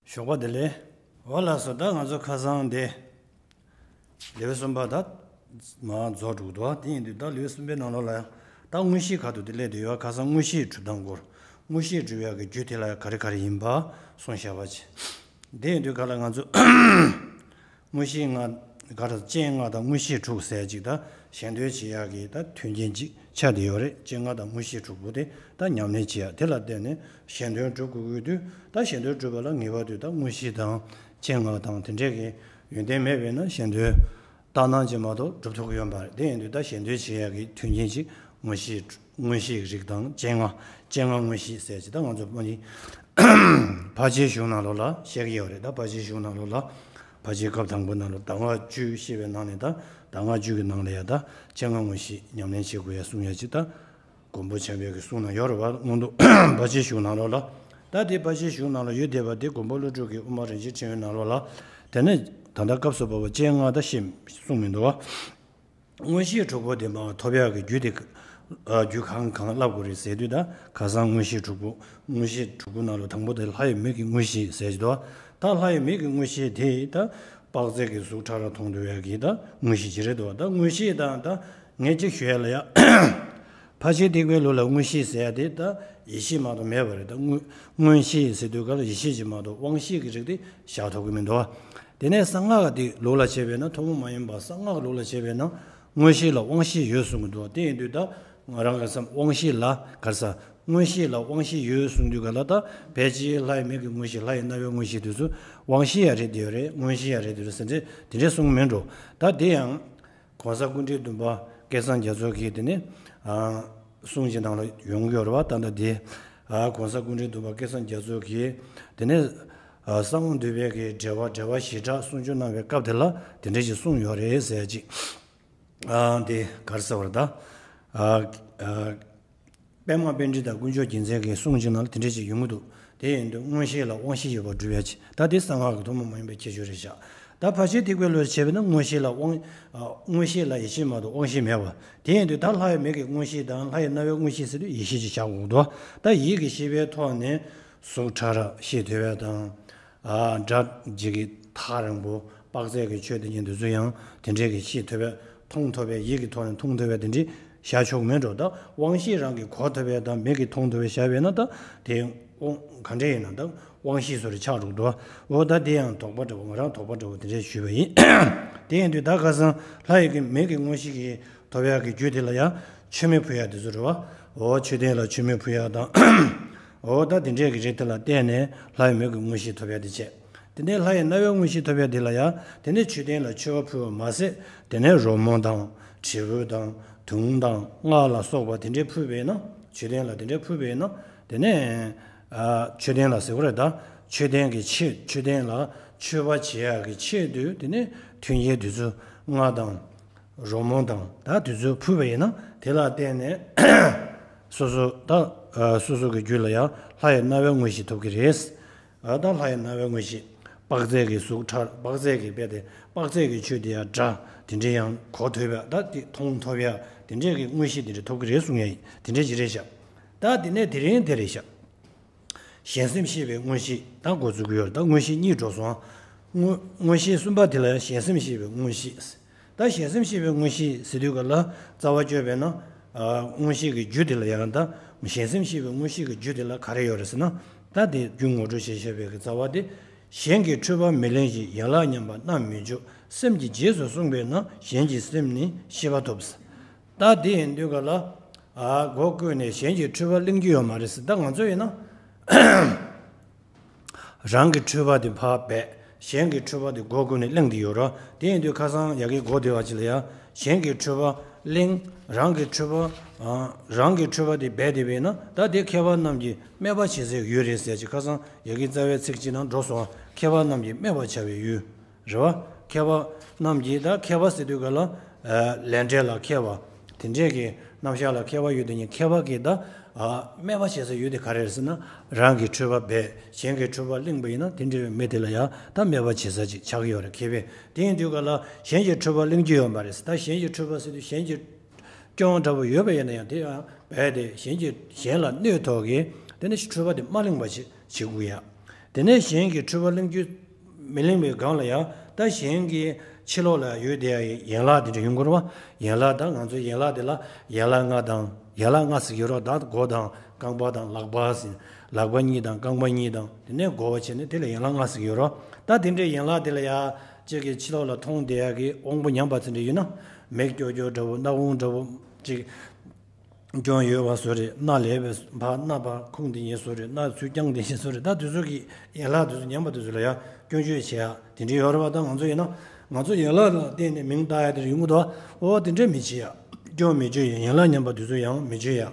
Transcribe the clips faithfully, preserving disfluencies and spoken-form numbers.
ཞོགས་པ་བདེ་ལེགས། འོ་ལགས་སོ། ད་ང་ཚོ་ཁ་སང་དེ་ལེའུ་གསུམ་པ་ད་མར་རྫོགས་འགྲོ་འདུག་དེ་ཡིན་དུས་ད་ལེའུ་གསུམ་པའི་ནང་ལོགས་ལ་ཡང་ད་དངོས་གཞིའི་ཁ་ཐུག་དེ་སླེབས་བསྡད་ཡོད། ཁ་སང་དངོས་གཞིའི་གྲུབ་སྟངས་སྐོར། དངོས་གཞིའི་གྲུབ་ཡག་གི་རྒྱུ་དེ་ལ་ཡང་ག་རེ་ག་རེ་ཡིན་པ་གསུངས་བཞག་པ་བྱས། དེ་ཡིན་དུས་ག་ལ་ང་ཚོ་དངོས་གཞི་ལྔ། ག་རེ། རྐྱེན་ལྔ་དང་དངོས་གཞི་དྲུག་ཟེར་ཅིག་ད་གཞན་དོན་བྱེད་ཡག་གི་ད་མཐུན་རྐྱེན་ཅིག་ཆགས་བསྡད་ཡོད་རེད། རྐྱེན་ལྔ་དང་དངོས་གཞི་དྲུག་པོ་དེ་ད་ཉམས་ལེན་བྱེད་ཡག་དེ་ལ་བརྟེན་ནས་གཞན་དོན་སྒྲུབ་དགོས་ཀྱི་དུས། ད་གཞན་དོན་སྒྲུབ་པ་ལ་ངེས་པར་དུ་ད་དངོས་གཞི་དང་རྐྱེན་ལྔ་དང་དེ་འདྲས་ཀྱི་ཡོན་ཏན་མེད་པས་ན་གཞན་དོན་ལྟར་སྣང་ཅིག་མ་གཏོགས་སྒྲུབ་ཐུབ་ཀྱི་ཡོད་མ་རེད། དེ་ཡིན་དུས་ད་གཞན་དོན་བྱེད་ཡག་གི་མཐུན་རྐྱེན་ཅིག་དངོས་གཞི། དངོས་གཞིའི་རིགས་དང་རྐྱེན་ལྔ། རྐྱེན་ལྔ་དངོས་གཞི་ཟེར་ཅིག་ད་ང་ཚོ་ཕར་ཕྱིན་ཕར་ཕྱིན་གཞུང་ནང་ལོགས་ལ་བཤད་ཀྱི་ཡོད་རེད། ད་ཕར་ཕྱིན་གཞུང་ནང་ལོགས་ལ་ཕར་ཕྱིན་སྐབས་དང་པོ་ནང་ལ་གདམས་ངག་བཅུ་བཤད་པའི་ནང་ནས་ད་གདམས་ངག་བཅུ་གི་ནང་ལ་ཡ་ད་རྐྱེན་ལྔ་དངོས་གཞི་ཉམས་ལེན་བྱེད་དགོས་ཡ་གསུང་ཡ་ཅིག་ད་མགོན་པོ་བྱམས་པའི་གི་གསུང་ནང་ཡོད་རེད་པ། སྔོན་དུ་ཕར་ཕྱིན་གཞུང་ནང་ལོགས་ལ། ད་དེ་ཕར་ཕྱིན་གཞུང་ནང་ལ་ཡོད་བསྡད་པ་དེ་མགོན་པོ་ཀླུ་སྒྲུབ་ཀྱི་དབུ་མ་རིན་ཆེན་ཕྲེང་བའི་ནང་ལོགས་ལ། དེ་ནས་ད་ལྟ་སྐབས་སུ་བབ་པ་རྐྱེན་ལྔ་ད་བཤད་གསུངས་མི་འདུག་བ། དངོས་གཞི་དྲུག་པོ་དེ་མར་ཐོབ་ཡག་གི་རྒྱུ་དེ། ཨ། རྒྱུ་གང་གང་བསླབ་དགོས་རེད་ཟེར་དུས་ད་ཁ་སང་དངོས་གཞི་དྲུག་པོ། དངོས་གཞི་དྲུག་པོ་ནང་ལ་དང་པོ་དེ་ལྷ་ཡི་མིག་གི་དངོས་གཞི་ཟེར་གྱི་འདུག་ད་ལྷ་ཡི་མིག་གི་དངོས་གཞི་དེ་ད་དཔག་ཚད་ཀྱི་གཟུགས་ཕྲ་རགས་མཐོང་ཐུབ་ཡག་གི་ད་དངོས་གཞི་ཅིག་རེད་འདུག་ད་དངོས་གཞི་དང་ད་ངས་གཅིག་ཞུ་ཡ་ལ་ཡ། ཕར་ཕྱིན་ཐེག་པའི་ལུགས་ལ་དངོས་གཞི་ཟེར་ཡ་དེ་ད་ཡེ་ཤེས་མ་གཏོགས་མེད་པ་རེད། ད་དངོས་དངོས་གཞི་ཟེར་དུས་ག་ལ་ཡེ་ཤེས་ཅིག་མ་གཏོགས་དབང་ཤེས་ཀྱི་རིགས་དེ་བཞག་ཐུབ་ཀྱི་མི་འདུག་དེ་ནས་གསང་སྔགས་ཀྱི་ལུགས་ལ་བྱས་པས་ན། ཐུན་མོང་མ་ཡིན་པ་གསང་སྔགས་ལུགས་ལ་བྱས་པས་ན་དངོས་གཞི་ལ་དབང་ཤེས་ཡོད་གསུང་གི་འདུག་དེ་ཡིན་དུས་ད་ང་རང་གི་བསམ་དབང་ཤེས་ལ་ག་རེ་ཟ། དངོས་གཞི་ལ་དབང་ཤེས་ཡོད་གསུང་དུས་ག་ལ་ད་ཕལ་ཆེར་ལྷ་ཡི་མིག་གི་དངོས་གཞི། ལྷ་ཡི་རྣ་བའི་དངོས་གཞི་དེ་ཚོ་དབང་ཤེས་ཡང་རེད་དེ་ཡོད་རེད། དངོས་གཞི་ཡང་རེད་དེ་ཡོད་རེད་ཟེར་འདྲ་དེ་འདྲས་གསུང་གི་མེད་འགྲོ། ད་དེ་ཡང་གོང་ས་སྐུ་ཕྲེང་བདུན་པ་སྐལ་བཟང་རྒྱ་མཚོ་གིས་དེ་ནས་ཨ་གསུང་གི་ནང་ལ་ཡོང་གི་ཡོད་རེད་བ། ད་ལྟ་དེ་ཨ་གོང་ས་སྐུ་ཕྲེང་བདུན་པ་སྐལ་བཟང་རྒྱ་མཚོ་གིས་དེ་ནས་ཨ་གསང་བ་འདུས་པའི་གི་འགྲེལ་པ། འགྲེལ་པ་བཞི་སྦྲགས་གསུང་ཆོས་གནང་བའི་སྐབས་དེ་ལ་དེ་འདྲ་ཞིག་གསུངས་ཡོད་རེད་ཟེར་ཅིག་ཨ་དེ་ག་རེ་ཟེར་བ་རེད་ད། ཨ་ཨ་པདྨ་པཎྜི་ཏ་དཀོན་མཆོག་རྒྱལ་མཚན་གྱི་གསུང་ཅིག་ནང་ལ་དེ་འདྲ་ཞིག་ཡོང་གི་འདུག་དེ་ཡིན་དུས་དངོས་གཞི་ལ་དབང་ཤེས་ཡོད་པར་སྒྲུབ་ཡ་ཅིག་ད་དེ་གསང་སྔགས་ཀྱི་ཐུན་མོང་མ་ཡིན་པའི་ཁྱད་ཆོས་རེད་ཤག་ད་ཕར་ཕྱིན་ཐེག་པའི་ལུགས་བྱས་པས་ན་དངོས་གཞི་ལ་དབང་། ཨ་དངོས་གཞི་ལ་ཡེ་ཤེས་མ་གཏོགས་དབང་ཤེས་མེད་པ། དེ་ཡིན་དུས་ད་ལྷ་ཡི་མིག་གི་དངོས་གཞི་དང་ལྷ་ཡི་རྣ་བའི་དངོས་གཞི་ཟེར་དུས་ཡེ་ཤེས་ཅིག་བཞག་དགོས་འདུག་ད་ཡིད་ཀྱི་ཤེས་པའི་ཐོག་ནས་གཟུགས་ཕྲ་རགས་ཤེས་ཐུབ་ཡ་དང་། ཨ་སྒྲ་འཇིག་གི་ཐག་རིང་པོ་དཔག་ཚད་ཀྱི་ཆོས་དེ་ཉིད་འདི་ཚོ་ཡང་དེ་འདྲས་ཀྱི་ཤེས་ཐུབ་པས། མཐོང་ཐུབ་པས། ཡིད་ཀྱི་ཐོག་ནས་མཐོང་ཐུབ་པས། དེ་འདྲས་བཞག་ཆོག་མེད་འགྲོ། ད་དབང་ཤེས་རང་གིས་གོ་ཐུབ་པས་དང་མིག་གིས་མཐོང་ཐུབ་པས་བཞག་པས་ན་ད་དེ་དབང་ག་འདྲས་ཡིན་ན་ད་དབང་ཤེས་བཟོ་རེ་ཆགས་འགྲོ་འདུག་འོ་ད་དེ་ཡང་དོགས་པ་འདྲ་བོ། ང་རང་དོགས་པ་འདྲ་བོ་དེ་འདྲས་ཞུས་པ་ཡིན། དེ་ཡིན་དུས་ད་ཁ་སང་ལྷ་ཡི་གི་མིག་གི་དངོས་གཞི་གི་ཐོབ་ཡག་གི་རྒྱུ་དེ་ལ་ཡང་མཆོད་མེ་ཕུལ་ཡག་དེ་ཚོ་རེད་བ། འོ་མཆོད་རྟེན་ལ་མཆོད་མེ་ཕུལ་ཡག་དང་། འོ་ད་དེ་འདྲས་ཀྱི་རིགས་དེ་ལ་བརྟེན་ནས་ལྷ་ཡི་མིག་གི་དངོས་གཞི་ཐོབ་ཡག་དེ་བྱས། དེ་ནས་ལྷ་ཡི་རྣ་བའི་དངོས་གཞི་ཐོབ་ཡག་དེ་ལ་ཡང་དེ་ནས་མཆོད་རྟེན་ལ་མཆོད་པ་ཕུལ་བ་མ་ཟད། དེ་ནས་རོལ་མོ་དང་དྲིལ་བུ་དང་དུང་དང་སྔགས་ལ་སོགས་པ་དེ་འདྲས་ཕུལ་བས་ན། མཆོད་རྟེན་ལ་དེ་འདྲས་ཕུལ་བས་ན། དེ་ནས་ཨ་མཆོད་རྟེན་ལ་ཟེར་བ་རེད་ད། མཆོད་རྟེན་གྱི་ཆེད། མཆོད་རྟེན་ལ་མཆོད་པ་བྱེད་ཡག་གི་ཆེད་དུ་དེ་ནས་མཐུན་རྐྱེན་དེ་ཚོ་སྔགས་དང་། རོལ་མོ་དང་ད་དེ་ཚོ་ཕུལ་བ་ཡིན་ན་དེ་ལ་བརྟེན་ནས་སོ་སོ་ད་ཨ་སོ་སོ་གི་རྒྱུད་ལ་ཡང་ལྷ་ཡི་རྣ་བའི་དངོས་གཞི་ཐོབ་ཀྱི་རེད། ཨ་ད་ལྷ་ཡི་རྣ་བའི་དངོས་གཞི། དཔག་ཚད་ཀྱི་གཟུགས་ཕྲ། དཔག་ཚད་ཀྱི་དཔེ་དེ་དཔག་ཚད་ཀྱི་ཆོས་དེ་ཡང་སྒྲ་དེ་འདྲ་ཡང་གོ་ཐུབ་ཡ། ད་དེ་མཐོང་ཐུབ་ཡ་དེ་འདྲས་ཀྱི་དངོས་གཞི་དེ་འདྲ་ཐོབ་ཀྱི་རེད་གསུང་ཡ་ཡིན། དེ་འདྲས་ཅིག་རེད་ཤག་ད་དེ་ནས་དེ་རིང་དེ་རེད་ཤག་གཞན་སེམས་ཤེས་པའི་དངོས་གཞི་ད་འགོ་ཚུགས་ཀྱི་ཡོད་རེད། ད་དངོས་གཞི་གཉིས་འགྲོ་སོང་། དངོས་དངོས་གཞི་གསུམ་པ་དེ་ལ་ཡང་གཞན་སེམས་ཤེས་པའི་དངོས་གཞི། ད་གཞན་སེམས་ཤེས་པའི་དངོས་གཞི་ཟེར་དུས་ག་ལ་རྩ་བ་བཅད་པས་ན། ཨ་དངོས་གཞི་གི་རྒྱུ་དེ་ལ་ཡང་ད་གཞན་སེམས་ཤེས་པའི་དངོས་གཞི་གི་རྒྱུ་དེ་ལ་ག་རེ་ཡོད་རེད་ཟེར་ན། ད་དེ་རྒྱུ་ངོ་སྤྲོད་བྱེད་བྱེད་པའི་གི་རྩ་བ་དེ། གཞན་གྱི་འཁྲུལ་པ་མི་གླེང་ཞིང་། ཡན་ལག་ཉམས་པ་རྣམས་མི་འཇོག་སེམས་ཀྱི་རྗེས་སུ་བསྲུངས་པས་ན། གཞན་གྱི་སེམས་ནི་ཤེས་པ་ཐོབ། ད་དེ་ཡིན་དུས་ག་ལ། ཨ་སྒོ་ཀུན་ནས་གཞན་གྱི་འཁྲུལ་པ་གླེང་རྒྱུ་ཡོད་མ་རེད་ཟེར། ད་ང་ཚོ་ཡིན་ན། རང་གི་འཁྲུལ་པ་དེ་ཕར་སྦས། གཞན་གྱི་འཁྲུལ་པ་དེ་སྒོ་ཀུན་ནས་གླེང་བསྡད་ཡོད་རེད། དེ་ཡིན་དུས་ཁ་སང་ཡ་གི་གོ་བདེ་བ་ཅིག་ལ་ཡ། གཞན་གྱི་འཁྲུལ་པ་གླེང་། རང་གི་འཁྲུལ་པ། ཨ་རང་གི་འཁྲུལ་པ་དེ་སྦས་བསྡད་པས་ན། ད་དེ་མཁས་པ་རྣམས་ཀྱིས་སྨད་པ་བྱེད་སའི་ཡུལ་རེད་ཟེར་ཅིག་ཁ་སང་ཡ་གི་རྩ་བའི་ཚིག་ཅིག་ནང་འགྲོ་སོང་། མཁས་པ་རྣམས་ཀྱིས་སྨད་པར་བྱ་བའི་ཡུལ། རེད་བ། མཁས་པ་རྣམས་ཀྱིས། ད་མཁས་པ་ཟེར་དུས་ག་ལ། ཨ་ལས་འབྲས་ལ་མཁས་པ། དེ་འདྲས་ཀྱི་རྣམ་གཞག་ལ་མཁས་པ་ཡོད་དེ་ཉིད་མཁས་པ་གིས་ད། ཨ་སྨད་པ་བྱེད་ས་ཡོད་དེ་ག་རེ་རེད་ཟེར་ན། རང་གི་འཁྲུལ་པ་སྦས། གཞན་གྱི་འཁྲུལ་པ་གླེང་བ་ཡིན་ན་དེ་འདྲ་བའི་མི་དེ་ལ་ཡང་ད་སྨད་པ་བྱེད་ས་ཅིག་ཆགས་ཀྱི་ཡོད་རེད། མཁས་པས་དེ་ཡིན་དུས་ག་ལ་གཞན་གྱི་འཁྲུལ་པ་གླེང་རྒྱུ་ཡོད་མ་རེད། ད་གཞན་གྱི་འཁྲུལ་པ་ཟེར་དུས་གཞན་གྱི་སྐྱོན་འདྲ་པོ་ཡོད་པ་ཡིན་ན་ཡང་དེ་ཡང་སྦས་ཏེ་གཞན་གྱི་གཞན་ལ་གནོད་ཐོག་གི་དེ་ནི་འཁྲུལ་པ་དེ་མ་གླེང་བ་ཅིག་བྱེད་དགོས་ཡ། དེ་ནས་གཞན་གྱི་འཁྲུལ་པ་གླེང་རྒྱུ་མི་གླེང་བའི་སྒང་ལ་ཡང་ད་གཞན་གྱི་ཕྱི་ལོགས་ལ་ཡོད་བསྡད་ཡ་ཡན་ལག་དེ་འདྲ་ཡོང་གི་རེད་བ། ཡན་ལག་ད་ང་ཚོའི་ཡན་ལག་དེ་ལ་ཡན་ལག་ལྔ་དང་། ཡན་ལག་ལྔ་ཟེར་གྱི་ཡོད་རེད་བ། ད་མགོ་དང་རྐང་པ་དང་ལག་པ་ཟེར། ལག་པ་གཉིས་དང་རྐང་པ་གཉིས་དང་དེ་ནས་མགོ་བ་བྱས་ནས་དེ་ལ་ཡན་ལག་ལྔ་ཟེར་གྱི་ཡོད་རེད་བ། ད་དེ་འདྲའི་ཡན་ལག་དེ་ལ་ཡ་གཅིག་གི་ཕྱི་ལོགས་ལ་མཐོང་བསྡད་ཡ་གི་དབང་པོ་ཉམས་པ་ཚོ་འདྲ་ཡོད་ན། མིག་ཀྱོག་ཀྱོག་འདྲ་བོ། སྣ་བོང་འདྲ་བོ་ཅིག་སྐྱོན་ཡོད་པ་བཟོ་རེད། སྣ་ལས་པའི་ཕར་སྣ་ཕར་ཁུངས་དེ་ཉིད་བཟོ་རེད། སྣ་ཚུར་རྐྱང་དེ་ཉིད་བཟོ་རེད། ད་དེ་ཚོ་གི་ཡན་ལག་དེ་ཚོ་ཉམས་པ་དེ་ཚོ་ལ་ཡང་སྐྱོན་བརྗོད་བྱེད་ཡ་དེ་འདྲ་ཡོད་རེད་བ། ད་ང་ཚོ་ཡིན་ན་ང་ཚོ་ཡན་ལག་ལ་བརྟེན་ནས་མིང་བཏགས་ཡ་དེ་འདྲ་ཡོང་གི་འདུག་འོ་དེ་འདྲ་མི་བྱེད་ཡ། སྐྱོན་མི་བརྗོད་ཡ། ཡན་ལག་ཉམས་པ་དེ་ཚོ་ཡང་མི་བརྗོད་ཡ།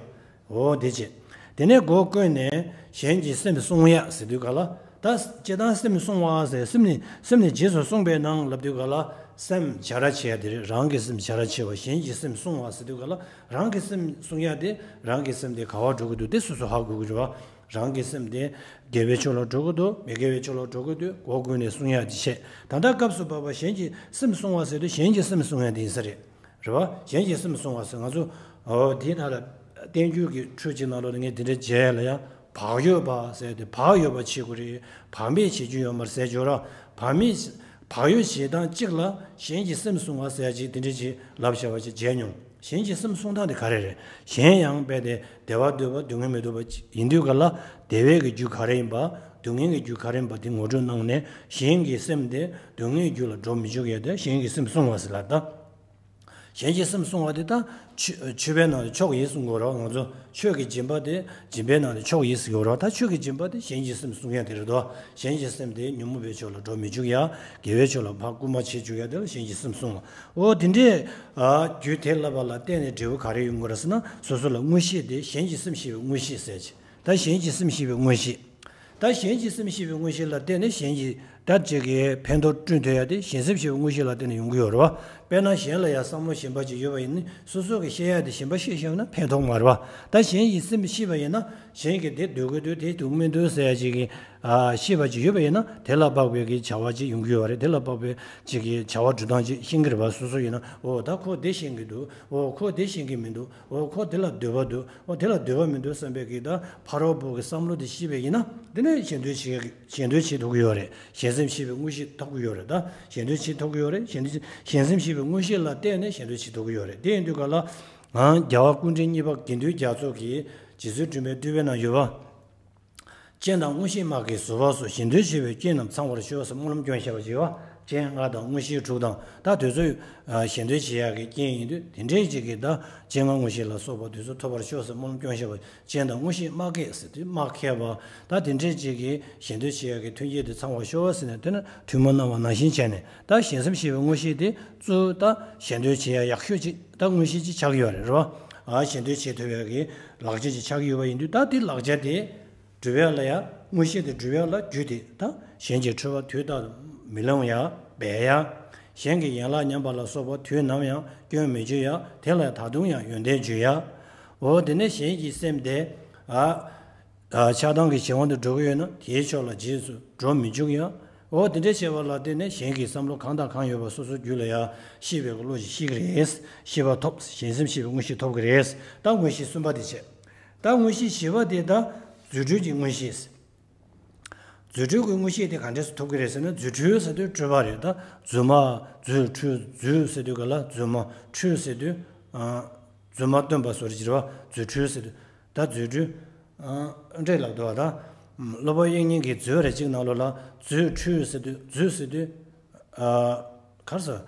འོ་དེ་བྱེད། དེ་ནས་སྒོ་ཀུན་ནས་གཞན་གྱི་སེམས་བསྲུང་ཡ་ཟེར་དུས་ག་ལ། ད་སྤྱིར་བཏང་སེམས་བསྲུང་བ་ཟེར། སེམས་ནི་སེམས་ནི་རྗེས་སུ་བསྲུངས་པའི་ནང་ལབ་དུས་ག་ལ། སེམས་བྱ་ར་བྱེད་ཡ་དེ་རེད། རང་གི་སེམས་བྱ་ར་བྱེད་པ། གཞན་གྱི་སེམས་བསྲུང་བ་ཟེར་དུས་ག་ལ། རང་གི་སེམས་བསྲུང་ཡ་དེ་རང་གི་སེམས་དེ་ག་བར་འགྲོ་གི་འདུག་དེ་སོ་སོ་ཧ་གོ་གི་རེད་བ། རང་གི་སེམས་དེ་དགེ་བའི་ཕྱོགས་ལ་འགྲོ་གི་འདུག་མི་དགེ་བའི་ཕྱོགས་ལ་འགྲོ་གི་འདུག་སྒོ་ཀུན་ནས་བསྲུང་ཡ་དེ་བྱེད། ད་ལྟ་སྐབས་སུ་བབ་པ་གཞན་གྱི་སེམས་བསྲུང་བ་ཟེར་དུས་གཞན་གྱི་སེམས་བསྲུང་ཡ་དེ་ཡིན་ས་རེད། རེད་བ། གཞན་གྱི་སེམས་བསྲུང་བ་ཟེར། ང་ཚོ་འོ་དེའི་ནང་ལ་བསྟན་འགྱུར་གྱི་ཁྲོད་ཅིག་ནང་ལོགས་ལ་ངས་དེ་འདྲ་མཇལ་ཡ་ལ་ཡང་བག་ཡོད་པ་ཟེར་ཏེ་བག་ཡོད་པ་བྱེད་དགོས་རེད། བག་མེད་བྱེད་རྒྱུ་ཡོད་མ་རེད་ཟེར་བརྗོད་ར། བག་མེད་བག་ཡོད་བྱེད་སྟངས་གཅིག་ལ་གཞན་གྱི་སེམས་བསྲུང་བ་ཟེར་ཡ་ཅིག་དེ་འདྲ་ཅིག་ལབ་བྱ་བ་ཅིག་མཇལ་མྱོང་། གཞན་གྱི་སེམས་བསྲུང་སྟངས་དེ་ག་རེ་རེད། གཞན་ཡང་རྦད་དེ་བདེ་བ་འདོད་པ་སྡུག་བསྔལ་མི་འདོད་པ་ཅིག་ཡིན་དུས་ག་ལ། བདེ་བའི་གི་རྒྱུ་ག་རེ་ཡིན་པ། སྡུག་བསྔལ་གྱི་རྒྱུ་ག་རེ་ཡིན་པ་དེ་ངོ་སྤྲོད་གནང་ནས་གཞན་གྱི་སེམས་དེ་སྡུག་བསྔལ་རྒྱུ་ལ་འགྲོ་མི་འཇུག་ཡ་དེ་གཞན་གྱི་སེམས་བསྲུང་བ་ཟེར་ལ་ད། གཞན་གྱི་སེམས་བསྲུང་བ་དེ་ད་ཆོས་ཆོས་པའི་ནང་ལ་ཕྱོགས་ཡིན་གསུང་གི་ཡོད་རེད། ང་ཚོ་ཆོས་ཀྱི་སྦྱིན་པ་དེ་སྦྱིན་པའི་ནང་ལ་ཕྱོགས་ཡིན་ཟེར་གྱི་ཡོད་རེད། ད་ཆོས་ཀྱི་སྦྱིན་པ་དེ་གཞན་གྱི་སེམས་བསྲུང་ཡ་དེ་རེད་དོ། གཞན་གྱི་སེམས་དེ་ཉོན་མོངས་པའི་ཕྱོགས་ལ་འགྲོ་མི་འཇུག་ཡ། དགེ་བའི་ཕྱོགས་ལ་ཕར་སྐུལ་མ་བྱེད་འཇུག་ཡ་དེ་ལ་གཞན་གྱི་སེམས་བསྲུང་བ། འོ་དེ་འདྲའི་ཨ་རྒྱུ་དེ་ལབ་པ་ལ་བརྟེན་ནས་འབྲས་བུ་ག་རེ་ཡོང་གི་རེད་ཟེར་ན། སོ་སོ་ལ་མངོན་ཤེས་དེ་གཞན་གྱི་སེམས་ཤེས་པའི་མངོན་ཤེས་ཟེར་གྱི། ད་གཞན་གྱི་སེམས་ཤེས་པའི་མངོན་ཤེས། ད་གཞན་གྱི་སེམས་ཤེས་པའི་མངོན་ཤེས་ལ་བརྟེན་ནས་གཞན་གྱི་ད་ཅིག་གི་ཕན་ཐོགས་བསྐྲུན་ཐུབ་ཡ་དེ་གཞན་སེམས་ཤེས་པའི་མངོན་ཤེས་ལ་བརྟེན་ནས་ཡོང་གི་ཡོད་རེད་བ། དཔེར་ན་གཞན་ལ་ཡ་བསམ་བློ་གཞན་པ་ཅིག་ཡོད་པ་ཡིན་ན་སོ་སོ་གི་ཤེས་ཡ་དེ་གཞན་པ་ཤེས་ཤེས་ན་ཕན་ཐོགས་མ་རེད་བ། ད་གཞན་གྱི་སེམས་ཤེས་པ་ཡིན་ན་གཞན་གྱི་དེ་འདོད་ཀྱི་འདུག་དེ་འདོད་ཀྱི་མི་འདུག་ཟེར་ཡ་ཅིག་གི་ཨ་ཤེས་པ་ཅིག་ཡོད་པ་ཡིན་ན་དེ་ལ་དཔག་པའི་གི་བྱ་བ་ཅིག་ཡོང་གི་ཡོད་རེད། དེ་ལ་དཔག་པའི་ཅིག་གི་བྱ་བ་སྒྲུབ་སྟངས་ཅིག་ཤེས་ཀྱི་རེད་བ། སོ་སོ་ཡིན་ན་འོ་ད་ཁོ་དེ་ཤེས་ཀྱི་འདུག་འོ་ཁོ་དེ་ཤེས་ཀྱི་མི་འདུག་འོ་ཁོ་དེ་ལ་འདོད་པ་འདུག་འོ་དེ་ལ་འདོད་པ་མི་འདུག་བསམ་པའི་གི་ད་ཕ་རོལ་པོ་གི་བསམ་བློ་དེ་ཤེས་པ་ཡིན་ན་དེ་ནས་གཞན་དོན་བྱེད་གཞན་དོན་བྱེད་ཐུབ་ཀྱི་ཡོད་རེད། གཞན་སེམས་ཤེས་པའི་མངོན་ཤེས་ཐོབ་ཀྱི་ཡོད་རེད། ད་གཞན་དོན་བྱེད་ཐུབ་ཀྱི་ཡོད་རེད། གཞན་དོན་གཞན་སེམས་ཤེས་པའི་མངོན་ཤེས་ལ་བརྟེན་ནས་གཞན་དོན་བྱེད་ཐུབ་ཀྱི་ཡོད་རེད། དེ་ཡིན་དུས་ག་ལ་ང་རྒྱལ་བ་སྐུ་ཕྲེང་གཉིས་པ་དགེ་འདུན་རྒྱ་མཚོ་གིས་རྗེ་བཙུན་སྒྲོལ་མའི་བསྟོད་པའི་ནང་ཡོད་པ། སྤྱན་དང་དངོས་གཞི་སྨྲ་བརྒྱའི་ཟུར་པ་སོགས། གཞན་དོན་བྱེད་པའི་རྐྱེན་རྣམས་ཚང་བར་ཤོག་ཟེར་སྨོན་ལམ་སྐྱོན་བཤད་པ་ཅིག་ཡོད་པ། སྤྱན་ལྔ་དང་དངོས་གཞི་དྲུག་དང་ད་དེ་ཚོ་གཞན་དོན་བྱེད་ཡག་གི་རྐྱེན་ཡིན་དུས་དེ་འདྲའི་ཅིག་གིས་ད་སྤྱན་སྔ་དངོས་གཞི་ལ་སོགས་པ་དེ་ཚོ་ཐོབ་པར་ཤོག་ཟེར་སྨོན་ལམ་སྐྱོན་བཤད་པ། སྤྱན་དང་དངོས་གཞི་སྨྲ་བརྒྱའི་ཟེར་དུས་སྨྲ་མཁས་པ་ད་དེ་འདྲའི་ཅིག་གིས་གཞན་དོན་བྱེད་ཡག་གི་མཐུན་རྐྱེན་དེ་ཚང་བར་ཤོག་ཟེར་ནས་དེ་ནི་ཐུགས་སྨོན་གནང་བ་ནང་བཞིན་བྱས་ནས་ད་གཞན་སེམས་ཤེས་པའི་དངོས་གཞི་དེ་གཙོ་བོ་ད་གཞན་དོན་བྱེད་ཡག་ཡག་ཤོས་ཅིག་ད་དངོས་གཞི་ཅིག་ཆགས་ཀྱི་ཡོད་རེད། རེད་བ། ཨ་གཞན་དོན་བྱེད་ཐུབ་ཡག་གི་ལག་ཆ་ཅིག་ཆགས་ཀྱི་ཡོད་པ་ཡིན་དུས་ད་དེ་ལག་ཆ་དེ། སྒྲུབ་ཡག་ལ་ཡང་མངོན་ཤེས་དེ་སྒྲུབ་ཡག་ལ་རྒྱུ་དེ་དང་གཞན་གྱི་འཁྲུལ་པ་དུས་རྟག་ཏུ་མི་སློང་ཡག་འབད་ཡག་གཞན་གྱི་ཡན་ལག་ཉམས་པ་ལ་སོགས་པ་དུས་ནམ་ཡང་སྐྱོན་མི་བརྗོད་ཡག་དེ་ལ་ད་དུང་ཡང་ཡོན་ཏན་བརྗོད་ཡག་འོ་དེ་ནས་གཞན་གྱི་སེམས་དེ་ཨ་ཨ་ཆགས་སྡང་གི་གཞན་དབང་དུ་འགྲོ་གི་ཡོད་ན་དེའི་ཕྱོགས་ལ་རྗེས་སུ་འགྲོ་མི་འཇུག་ཡག་འོ་དེ་འདྲ་བྱས་པ་ལ་བརྟེན་ནས་གཞན་གྱི་བསམ་བློ་གང་དང་གང་ཡོད་པ་སོ་སོའི་རྒྱུད་ལ་ཡང་ཤེས་པའི་བློ་ཞིག་ཤེས་ཀྱི་རེད། ཤེས་པ་ཐོབ། གཞན་སེམས་ཤེས་པའི་མངོན་ཤེས་ཐོབ་ཀྱི་རེད། ད་མངོན་ཤེས་གསུམ་པ་དེ་བྱས། ད་མངོན་ཤེས་བཞི་པ་དེ་ད་རྫུ་འཕྲུལ་གྱི་མངོན་ཤེས། རྫུ་འཕྲུལ་གྱི་མངོན་ཤེས་དེ་ག་འདྲས་སུ་ཐོབ་ཀྱི་རེད་ཟེར་ན། རྫུ་འཕྲུལ་ཟེར་དུས་སྤྲུལ་པ་རེད། ད་རྫུན་མ། རྫུ་འཕྲུལ། རྫུ་ཟེར་དུས་ག་ལ་རྫུན་མ། འཕྲུལ་ཟེར་དུས་ཨ་རྫུན་མ་སྟོན་པ་བཟོ་རེད་བ། རྫུ་འཕྲུལ་ཟེར་དུས་ད་རྫུ་འཕྲུལ་ཨ་འདྲས་ལབ་འདུག་བ། ད་སློབ་དཔོན་དབྱིག་གཉེན་གྱིས་མཛོད་རེ་གཅིག་ནང་ལོགས་ལ་རྫུ་འཕྲུལ་ཟེར་དུས་རྫུ་ཟེར་དུས་ཨ་ག་རེ་ཟེར།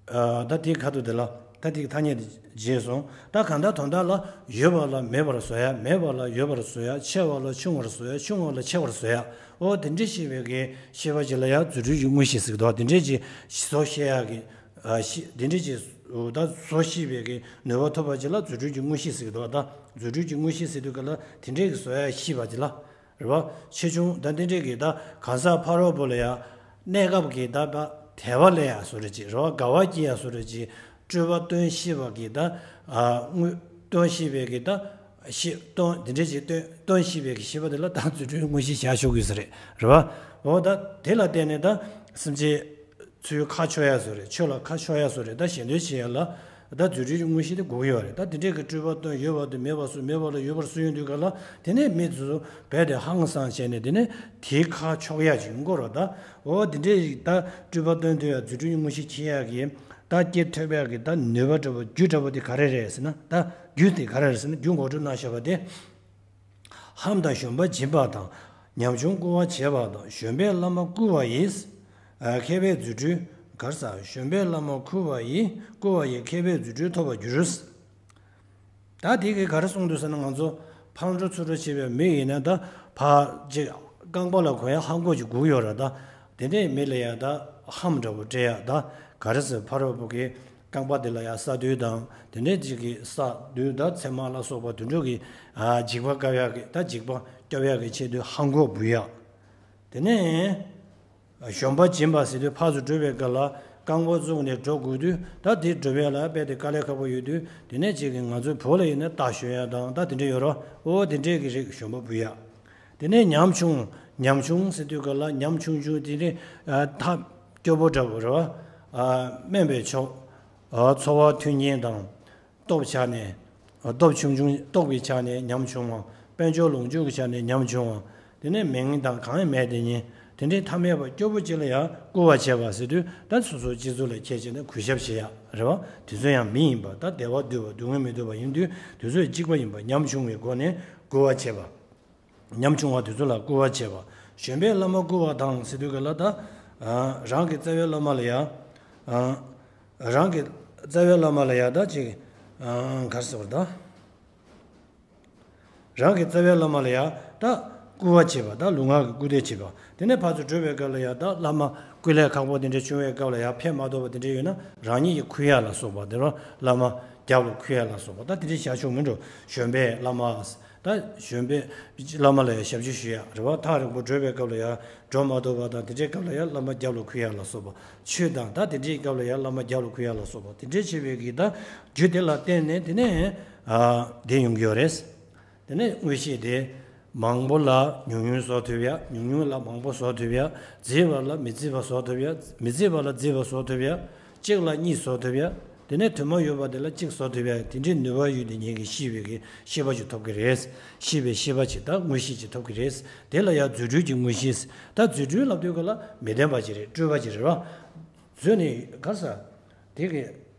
ཨ་ད་དེའི་ཁ་ཐུག་དེ་ལ་ད་དེའི་ཐ་སྙད་དེ་བརྗེད་སོང་། ད་གང་ལྟར་དོན་དག་ལ་ཡོད་པ་ལ་མེད་པར་བཟོ་ཡ། མེད་པ་ལ་ཡོད་པར་བཟོ་ཡ། ཆེ་བ་ལ་ཆུང་བར་བཟོ་ཡ། ཆུང་བ་ལ་ཆེ་བར་བཟོ་ཡ། འོ་དེ་འདྲ་ཤེས་པའི་གི་ཤེས་པ་ཅིག་ལ་ཡང་རྫུ་འཕྲུལ་གྱི་མངོན་ཤེས་ཟེར་གི་འདུག་དེ་འདྲའི་ཅིག་བཟོ་ཤེས་ཡ་གི་ཨ་ཤེས་དེ་འདྲའི་ཅིག་ད་བཟོ་ཤེས་པའི་གི་ནུས་པ་ཐོབ་པ་ཅིག་ལ་རྫུ་འཕྲུལ་གྱི་མངོན་ཤེས་ཟེར་གི་འདུག་ད་རྫུ་འཕྲུལ་གྱི་མངོན་ཤེས་ཟེར་དུས་ག་ལ་དེ་འདྲའི་གི་བཟོ་ཡ་ཤེས་པ་ཅིག་ལ། རེད་བ། ཆེ་ཆུང་ད་འདི་འདྲའི་གི་ད་གང་ཟག་ཕ་རོལ་པོ་ལ་ཡ་གནས་སྐབས་ཀྱི་ད་ད་དད་པ་སླེབས་ཡ་བཟོ་འདྲ་ཅིག་རེད་བ། དགའ་བ་སྐྱེ་ཡ་བཟོ་འདྲ་ཅིག་སྤྲུལ་པ་སྟོན་ཤེས་པ་གི་ད་ཨ་དངོས་སྟོན་ཤེས་པའི་གི་ད་ཤེས་སྟོན་དེ་འདྲ་ཅིག་སྟོན་སྟོན་ཤེས་པའི་གི་ཤེས་པ་དེ་ལ་ད་རྫུ་འཕྲུལ་མངོན་ཤེས་བྱ་ཆོག་གི་ས་རེད། རེད་བ། འོ་ད་དེ་ལ་བརྟེན་ནས་ད་སེམས་ཅན་ཚུར་ཁ་ཕྱོགས་ཡ་བཟོ་རེད། ཆོས་ལ་ཁ་ཕྱོགས་ཡ་བཟོ་རེད། ད་གཞན་དོན་བྱེད་ཡ་ལ། ད་རྫུ་འཕྲུལ་གྱི་དངོས་གཞི་དེ་དགོས་ཀྱི་ཡོད་རེད། ད་དེ་འདྲས་ཀྱི་སྤྲུལ་པ་སྟོན། ཡོད་པ་དེ་མེད་པ་བཟོ། མེད་པ་ལ་ཡོད་པར་བཟོ་ཡོང་དུས་ག་ལ། དེ་ནས་མི་ཚོ་རྦད་དེ་ཧང་སངས་བྱས་ནས། དེ་ནས་དེའི་ཁ་ཕྱོགས་ཡག་ཅིག་ཡོང་གི་རེད། ད་འོ་དེ་འདྲས་ད་སྤྲུལ་པ་སྟོན་དུས་ཡང་རྫུ་འཕྲུལ་གྱི་དངོས་གཞི་ཁྱེར་ཡག་གི་ད་སྐྱེ་ཐེབས་ཡག་གི་ད་ནུས་པ་འདྲ་པོ། རྒྱུ་འདྲ་པོ་དེ་ག་རེ་རེད་ཟེར་ན། ད་རྒྱུ་དེ་ག་རེ་རེད་ཟེར་ན། རྒྱུ་འགོ་འགྲོ་གནང་བཞག་པ་དེ། ལྷམ་དང་བཞོན་པ་སྦྱིན་པ་དང་། ཉམ་ཆུང་བཀུར་བ་བྱེད་པ་དང་། བཞོན་པས་བླ་མ་བཀུར་བ་ཡིས། ཨ། མཁས་པའི་རྫུ་འཕྲུལ། ག་རེ་ཟེར། བཞོན་པས་བླ་མ་བཀུར་བ་ཡིས། བཀུར་བ་ཡིས་མཁས་པའི་རྫུ་འཕྲུལ་ཐོབ་པར་འགྱུར། ད་དེ་གིས་ག་རེ་གསུངས་འདུག་ཟེར་ན། ང་ཚོ་ཕར་འགྲོ་ཚུར་འགྲོ་བྱེད་པའི་མི་ཡིན་ན། ད་ཕར་ཅིག་རྐང་པ་ལ་གོན་ཡག་ལྷམ་གོག་ཅིག་དགོས་ཡོད་རེད། ད་དེ་འདྲའི་མི་ལ་ཡང་ད་ལྷམ་འདྲ་པོ་སྤྲད་ཡག། ད་ག་རེ་ཟེར། ཕ་རོལ་པོ་གི་རྐང་པ་དེ་ལ་ཡང་ས་རྡུལ་དང་དེ་འདྲའི་ཅིག་གི། ས་རྡུལ་དང་ཚེར་མ་ལ་སོགས་པ་དེ་འདྲ་གི། ཨ། འཇིགས་པ་བཀག་ཡག་གི། ད་འཇིགས་པ་སྐྱོབ་ཡག་གི་ཆེད་དུ་ལྷམ་གོག་འབུལ་ཡག། དེ་ནས་བཞོན་པ་སྦྱིན་པ་ཟེར་དུས། ཕར་ཚུར་འགྲོ་བའི་སྐབས་ལ་རྐང་པ་བཙུགས་ནས་འགྲོ་དགོས་དུས། ད་དེ་འགྲོ་བའི་ལ་རྦད་དེ་དཀའ་ལས་ཁག་པོ་ཡོད་དུས། དེ་ནས་ཅིག་གི་ང་ཚོའི་བོད་ལ་ཡིན་ན་རྟ་ཞོན་ཡག་དང་ད་དེ་འདྲ་ཡོད་རེད། འོ་དེ་འདྲས་ཀྱི་རིགས་བཞོན་པ་འབུལ་ཡག། དེ་ནས་ཉམ་ཆུང་། ཉམ་ཆུང་ཟེར་དུས་སྐབས་ལ་ཉམ་ཆུང་ཆུང་དེ་ནི། ཨ། ཐབས་སྐྱོ་པོ་འདྲ་པོ་རེད་པ། ཨ། དམན་པའི་ཕྱོགས། ཨ། འཚོ་བ་མཐུན་རྐྱེན་དང་། སྟོབས་ཆ་ནས། ཨ། སྟོབས་ཆུང་ཆུང་། སྟོབས་ཀྱི་ཆ་ནས་ཉམ་ཆུང་བ། དཔལ་འབྱོར་ལོངས་སྤྱོད་ཀྱི་ཆ་ནས་ཉམ་ཆུང་བ། དེ་ནས་མིང་དང་གང་ཡང་མེད་དེ་ཉིད། དེ་འདྲའི་ཐ་མལ་པ་སྐྱོ་པོ་ཅིག་ལ་ཡང་བཀུར་བ་བྱེད་པ་ཟེར་དུས། ད་སོ་སོའི་སྤྱི་ཚོགས་ལ་ཁྱད་བྱས་ནས་གུས་ཞབས་བྱེད་ཡག་རེད་པ། དེ་ཚོ་ཡང་མི་ཡིན་པ། ད་བདེ་བ་འདོད་པ། སྡུག་བསྔལ་མི་འདོད་པ་ཡིན་དུས། དེ་ཚོ་གཅིག་པ་ཡིན་པ། ཉམ་ཆུང་བའི་སྒོ་ནས་བཀུར་བ་བྱེད་པ། ཉམ་ཆུང་བ་དེ་ཚོ་ལ་བཀུར་བ་བྱེད་པ། བཞོན་པས་བླ་མ་བཀུར་བ་དང་ཟེར་དུས་སྐབས་ལ། ད། ཨ། རང་གི་རྩ་བའི་བླ་མ་ལ་ཡང་། ཨ། རང་གི་རྩ་བའི་བླ་མ་ལ་ཡང་ད་ཅིག། ཨ། ག་རེ་ཟེར་བ་རེད། ད་རང་གི་རྩ་བའི་བླ་མ་ལ་ཡང་ད་བཀུར་བ་བྱེད་པ། ད་ལུས་ངག་གིས་བཀུར་སྟི་བྱེད་པ། དེ་ནས་ཕར་ཚུར་འགྲོ་བའི་སྐབས་ལ་ཡང་ད་བླ་མ་སྐུ་ལས་ཁག་པོ་དེ་འདྲ་བྱུང་བའི་སྐབས་ལ་ཡང་ཕན་མ་ཐོགས་པ་དེ་འདྲ་ཡོད་ན། རང་ཉིད་ཀྱིས་ཁུར་ཡག་ལ་སོགས་པ། དེ་རུ་བླ་མ་རྒྱབ་ལ་ཁུར་ཡག་ལ་སོགས་པ། ད་དེ་འདྲ་བྱས་བྱུང་མི་འགྲོ། བཞོན་པས་བླ་མ། ད་བཞོན་པས་བླ་མ་ལ་ཡང་ཞབས་ཕྱི་ཞུ་ཡག་རེད་པ། ཐག་རིང་པོ་འགྲོ་བའི་སྐབས་ལ་ཡང་། འགྲོ་མ་ཐུབ་པ་དང་དེ་འདྲའི་སྐབས་ལ་ཡང་བླ་མ་རྒྱབ་ལ་ཁུར་ཡག་ལ་སོགས་པ། ཆོས་དང་ད་དེ་འདྲའི་སྐབས་ལ་ཡང་བླ་མ་རྒྱབ་ལ་ཁུར་ཡག་ལ་སོགས་པ། དེ་འདྲའི་བྱེད་པའི་གི་ད་རྒྱུ་དེ་ལ་བརྟེན་ནས། དེ་ནས། ཨ། དེ་ཡོང་གི་ཡོད་རེད། དེ་ནས་དངོས་གཞི་དེ། མང་པོ་ལ་ཉུང་ཉུང་བཟོ་ཐུབ་ཡག། ཉུང་ཉུང་ལ་མང་པོ་བཟོ་ཐུབ་ཡག། མཛེས་པ་ལ་མི་མཛེས་པ་བཟོ་ཐུབ་ཡག། མི་མཛེས་པ་ལ་མཛེས་པ་བཟོ་ཐུབ་ཡག། གཅིག་ལ་གཉིས་བཟོ་ཐུབ་ཡག། དེ་ནས་དུ་མ་ཡོད་པ་དེ་ལ་གཅིག་བཟོ་ཐུབ་ཡག། དེ་འདྲའི་ནུས་པ་ཡོད་དེ་ཉིད་ཀྱི་ཤེས་པའི་གི་ཤེས་པ་ཅིག་ཐོབ་ཀྱི་རེད། ཤེས་པའི་ཤེས་པ་ཅིག། ད་དངོས་གཞི་ཅིག་ཐོབ་ཀྱི་རེད། དེ་ལ་ཡང་རྫུ་འཕྲུལ་གྱི་དངོས་གཞི། ད་རྫུ་འཕྲུལ་ལབ་དུས་སྐབས་ལ་མི་བདེན་པ་ཅིག་རེད། སྤྲོས་པ་ཅིག་རེད་པ། རྫུ་ནི་ག་རེ་ཟེར། དེ་གི་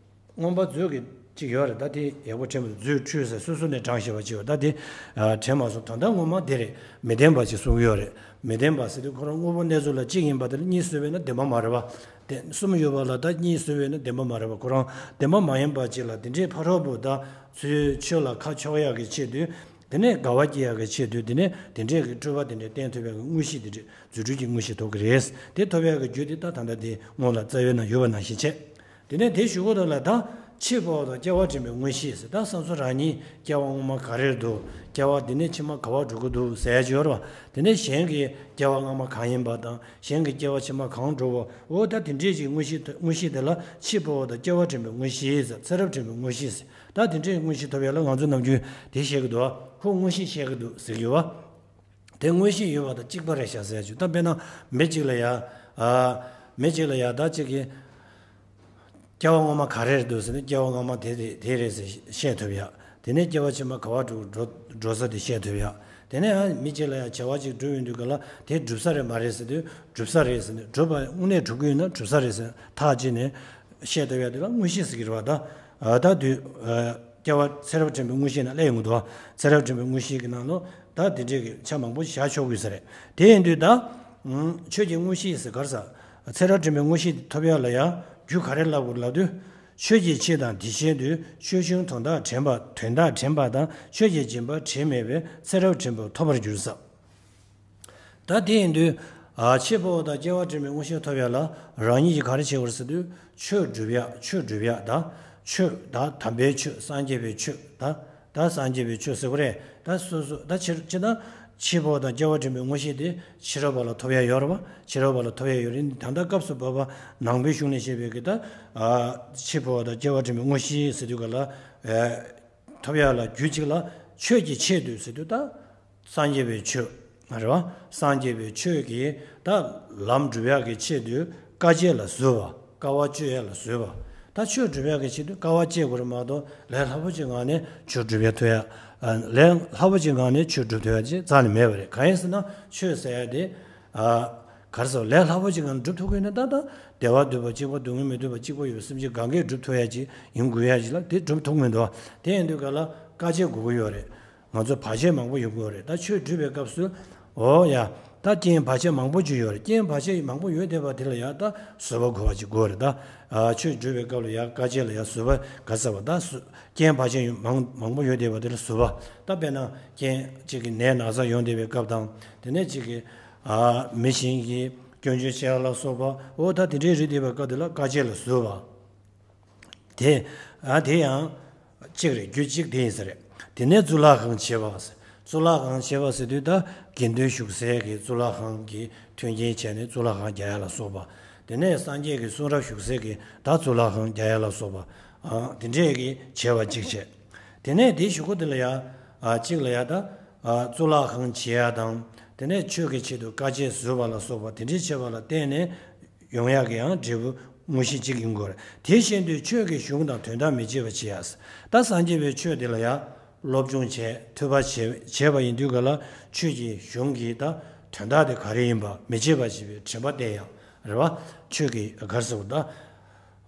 མངོན་པ་མཛོད་ཀྱི་ཅིག་ཡོད་རེད། ད་དེ་ཡག་པོ་དྲན་མི་འདུག། མཛོད་འཕྲོས་ཟེར་སོ་སོ་ནས་དྲངས་བཞག་པ་ཅིག་ཡོད། ད་དེ། ཨ། དྲན་མ་སོང་། ད་ལྟ་ངོ་མ་དེ་རེད། མི་བདེན་པ་ཅིག་གསུང་གི་ཡོད་རེད། མི་བདེན་པ་ཟེར་དུས་ཁོ་རང་དངོས་པོ་གནས་ཚུལ་ལ་གཅིག་ཡིན་པ་དེ་ལ་གཉིས་བཟོས་པས་ན་བདེན་པ་མ་རེད་པ། དེ་གསུམ་ཡོད་པ་ལ་ད་གཉིས་བཟོས་པས་ན་བདེན་པ་མ་རེད་པ། ཁོ་རང་བདེན་པ་མ་ཡིན་པ་ཅིག་ལ་དེ་འདྲའི་ཕ་རོལ་པོ་ད་ཚུར་ཆོས་ལ་ཁ་ཕྱོགས་ཡག་གི་ཆེད་དུ། དེ་ནས་དགའ་བ་སྐྱེ་ཡག་གི་ཆེད་དུ། དེ་ནས་དེ་འདྲའི་གི་སྤྲོས་པ་དེ་འདྲ་བསྟན་ཐུབ་ཡག་གི་དངོས་གཞི་དེ་འདྲ། རྫུ་འཕྲུལ་གྱི་དངོས་གཞི་ཐོབ་ཀྱི་རེད། དེ་ཐོབ་ཡག་གི་རྒྱུ་དེ་ད་ད་ལྟ་དེ་སྔོན་ལ་རྩ་བའི་ནང་ཡོད་པ་ནང་བཞིན་བྱས། དེ་ནས་དེ་ཞུ་གི་འདུག་ལ། ད་འཆི་འཕོ་བ་དང་སྐྱེ་བ་དྲན་པའི་དངོས་གཞི་ཟེར། ད་སོ་སོ་རང་ཉིད་སྐྱེ་བ་སྔོན་མ་ག་རེ་འདུག། སྐྱེ་བ་འདི་ནས་ཕྱི་མ་ག་པར་འགྲོ་གི་འདུག་ཟེར་ཡག་ཅིག་ཡོད་རེད་པ། དེ་ནས་གཞན་གྱི་སྐྱེ་བ་སྔ་མ་གང་ཡིན་པ་དང་། གཞན་གྱི་སྐྱེ་བ་ཕྱི་མ་གང་འགྲོ་བ། འོ་ད་དེ་འདྲའི་ཅིག་དངོས་གཞི། དངོས་གཞི་དེ་ལ་འཆི་འཕོ་བ་དང་སྐྱེ་བ་དྲན་པའི་དངོས་གཞི་ཟེར། ཚེ་རབས་དྲན་པའི་དངོས་གཞི་ཟེར། ད་དེ་འདྲའི་དངོས་གཞི་ཐོབ་ཡག་ལ་ང་ཚོ་ནམ་རྒྱུན་དེ་བཤད་ཀྱི་འདུག། ཁོ་དངོས་གཞི་བཤད་ཀྱི་འདུག་ཟེར་གྱི་ཡོད་པ། དེ་དངོས་གཞི་ཡོད་པ་དང་གཅིག་པ་རེད་ཤག་ཟེར་ཡག་ཅིག། ད་དཔེར་ན་མི་གཅིག་ལ་ཡ། ཨ། མི་གཅིག་ལ་ཡ་ད་གཅིག་གིས་སྐྱེ་བ་སྔོན་མ་ག་རེ་རེད་འདུག་ཟེར་ན། སྐྱེ་བ་སྔོན་མ་དེ་རེད། དེ་རེད་ཟེར་བཤད་ཐུབ་ཡག། དེ་ནས་སྐྱེ་བ་ཕྱི་མ་ག་པར་འགྲོ་འགྲོ་འགྲོ་ས་དེ་བཤད་ཐུབ་ཡག། དེ་ནས་ཨ། མི་གཅིག་ལ་ཡ་བྱ་བ་གཅིག་སྒྲུབ་ཡོང་དུས་ག་ལ། དེ་སྒྲུབ་ས་རེད་མ་རེད་ཟེར་དུས། སྒྲུབ་ས་རེད་ཟེར་ནས། སྒྲུབ་པ་དངོས་གནས་སྒྲུབ་ཀྱི་ཡོད་ན་སྒྲུབ་ས་རེད་ཟེར་ཐག་བཅད་ནས་བཤད་ཐུབ་ཡག་དེ་ལ་དངོས་གཞི་ཟེར་གྱི་རེད་པ། ད། ཨ། ད་དུས། ཨ། སྐྱེ་བ། ཚེ་རབས་དྲན་པའི་དངོས་གཞི་ནང་སླེབས་ཡོང་གི་འདུག། ཚེ་རབས་དྲན་པའི་དངོས་གཞི་གི་ནང་ལོགས་ད་དེ་འདྲས་ཀྱི་ཆ་མང་པོ་བཞག་ཆོག་གི་ས་རེད། དེ་ཡིན་དུས་ད། ཨུམ། ཆོས་ཀྱི་དངོས་གཞི་ཟེར་ག་རེ་ཟེར། ཚེ་རབས་དྲན་པའི་དངོས་གཞི་དེ་ཐོབ་ཡག་ལ་ཡ་རྒྱུ་ག་རེ་ལབ་དགོས་ལབ་དུས། ཆོས་ཀྱི་ཆེད་དང་དེ་བཞིན་དུ། ཆོས་བཞིན་དོན་དག་དྲན་པ། དོན་དག་དྲན་པ་དང་། ཆོས་ཀྱི་སྦྱིན་པ་དྲན་མེད་པས་ཚེ་རབས་དྲན་པ་ཐོབ་པར་འགྱུར་ཟེར། ད་དེ་ཡིན་དུས། ཨ། འཆི་འཕོ་བ་དང་སྐྱེ་བ་དྲན་པའི་དངོས་གཞི་ཐོབ་ཡག་ལ་རང་ཉིད་ཀྱིས་ག་རེ་བྱེད་དགོས་ཟེར་དུས། ཆོས་སྒྲུབ་ཡག། ཆོས་སྒྲུབ་ཡག་ད། ཆོས་ད་དམ་པའི་ཆོས། སངས་རྒྱས་པའི་ཆོས་ད། ད་སངས་རྒྱས་པའི་ཆོས་ཟེར་དགོས་རེད། ད་སོ་སོ་ད་ཕྱི་ཕྱི་ན་འཆི་འཕོ་བ་དང་སྐྱེ་བ་དྲན་པའི་དངོས་གཞི་དེ་ཕྱི་རོལ་པ་ལ་ཐོབ་ཡག་ཡོད་རེད་པ། ཕྱི་རོལ་པ་ལ་ཐོབ་ཡག་ཡོད་རེད། ད་ལྟ་སྐབས་སུ་བབ་པ་ནང་པའི་གཞུང་ནས་བཤད་པའི་གི་ད། ཨ། འཆི་འཕོ་བ་དང་སྐྱེ་བ་དྲན་པའི་དངོས་གཞི་ཟེར་དུས་ག་ལ། ཨ། ཐོབ་ཡག་ལ་རྒྱུ་གཅིག་ལ་ཆོས་ཀྱི་ཆེད་དུ་ཟེར་དུས་ད། སངས་རྒྱས་པའི་ཆོས། རེད་པ། སངས་རྒྱས་པའི་ཆོས་ཀྱི་ད་ལམ་སྒྲུབ་ཡག་གི་ཆེད་དུ་དཀའ་སྤྱད་ལ་བཟོད་པ། དཀའ་བ་སྤྱོད་ཡག་ལ་བཟོད་པ། ད་ཆོས་སྒྲུབ་ཡག་གི་ཆེད་དུ་དཀའ་བ་སྤྱད་དགོས་རེད་མ་གཏོགས། ལས་སླ་པོ་ཅིག་ངང་ནས་ཆོས་སྒྲུབ་ཡག་ཐུབ་ཡག་ཨ། ལས་སླ་པོ་ཅིག་ངང་ནས་ཆོས་སྒྲུབ་ཐུབ་ཡག་ཅིག་རྩ་ནས་མེད་པ་རེད། གང་ཡིན་ཟེར་ན་ཆོས་ཟེར་ཡག་དེ། ཨ། ག་རེ་ཟེར། ལས་སླ་པོ་ཅིག་ངང་ནས་སྒྲུབ་ཐུབ་ཀྱི་ཡོད་ན་ད་ལྟ་བདེ་བ་འདོད་པ་གཅིག་པ། སྡུག་བསྔལ་མི་འདོད་པ་གཅིག་པ་ཡོད་པའི་སེམས་ཅན་གང་གས་སྒྲུབ་ཐུབ་ཡག་ཅིག་ཡིན་དགོས་ཡག་ཅིག་ལ་དེ་སྒྲུབ་ཐུབ་མི་འདུག་དེ་ཡིན་དུས་ག་ལ་དཀའ་སྤྱད་དགོས་ཀྱི་ཡོད་རེད། ང་ཚོ་བར་ཆད་མང་པོ་ཡོང་གི་ཡོད་རེད། ད་ཆོས་སྒྲུབ་པའི་སྐབས་སུ། འོ་ཡ། ད་རྐྱེན་བར་ཆད་མང་པོ་ཅིག་ཡོད་རེད། རྐྱེན་བར་ཆད་མང་པོ་ཡོད་བསྡད་པ་དེ་ལ་ཡ་ད་བཟོད་པ་དགོས་པ་ཅིག་དགོས་རེད་ད། ཨ། ཆོས་སྒྲུབ་པའི་སྐབས་ལ་ཡ་དཀའ་སྤྱད་ལ་ཡ་བཟོད་པ་ག་ཟེར་བ། ད་བཟོད། རྐྱེན་བར་ཆད་ཡོད་མང་མང་པོ་ཡོད་བསྡད་པ་དེ་ལ་བཟོད་པ། ད་དཔེར་ན་རྐྱེན་གཅིག་གི་ནད་ན་ཚ་ཡོང་བསྡད་པའི་སྐབས་དང་། དེ་ནས་གཅིག་གི། ཨ། མི་གཞན་གྱིས་སྐྱོན་བརྗོད་བྱེད་ཡག་ལ་སོགས་པ། འོ་ད་དེ་འདྲའི་རིགས་བསྡད་པའི་སྐབས་དེ་ལ་དཀའ་སྤྱད་ལ་བཟོད་པ། དེ། ཨ། དེ་ཡང་གཅིག་རེད། རྒྱུ་གཅིག་དེ་ཡིན་ས་རེད། དེ་ནས་གཙུག་ལག་ཁང་བྱེ་བ་ཟེར། གཙུག་ལག་ཁང་བྱེ་བ་ཟེར་དུས་ད་དགེ་འདུན་བཞུགས་སའི་གི་གཙུག་ལག་ཁང་གི་མཐུན་རྐྱེན་བྱས་ནས་གཙུག་ལག་ཁང་རྒྱག་ཡག་ལ་སོགས་པ། དེ་ནས་སངས་རྒྱས་ཀྱི་གསུང་རབ་བཞུགས་སའི་གི་ད་གཙུག་ལག་ཁང་རྒྱག་ཡག་ལ་སོགས་པ། ཨ། དེ་འདྲས་ཀྱི་བྱེ་བ་གཅིག་བྱས། དེ་ནས་དེའི་གཞུག་གུ་དེ་ལ་ཡ། ཨ། གཅིག་ལ་ཡ་ད། ཨ། གཙུག་ལག་ཁང་བྱེ་ཡག་དང་། དེ་ནས་ཆོས་ཀྱི་ཆེད་དུ་དཀའ་སྤྱད་བཟོད་པ་ལ་སོགས་པ་དེ་འདྲའི་བྱེད་པ་ལ་བརྟེན་ནས། ཡོང་ཡག་གི་ཡང་འབྲས་བུ་དངོས་གཞི་གཅིག་ཡིན་དགོས་རེད། དེ་བཞིན་དུ་ཆོས་ཀྱི་གཞུང་དང་དོན་དག་མི་བརྗེད་པར་བྱེད་ཡག་ད་སངས་རྒྱས་པའི་ཆོས་འདི་ལ་ཡང་སློབ་སྦྱོང་བྱས། ཐོས་པ་བྱས། བྱས་པ་ཡིན་དུས་ག་ལ་ཆོས་ཀྱི་གཞུང་གི་ད་དོན་དག་དེ་ག་རེ་ཡིན་པ་མི་བརྗེད་པར་བྱེད་པའི་དྲན་པ་བསྟེན་ཡག་རེད་བ། ཆོས་ཀྱི་ག་རེ་ཟེར་བ་ད།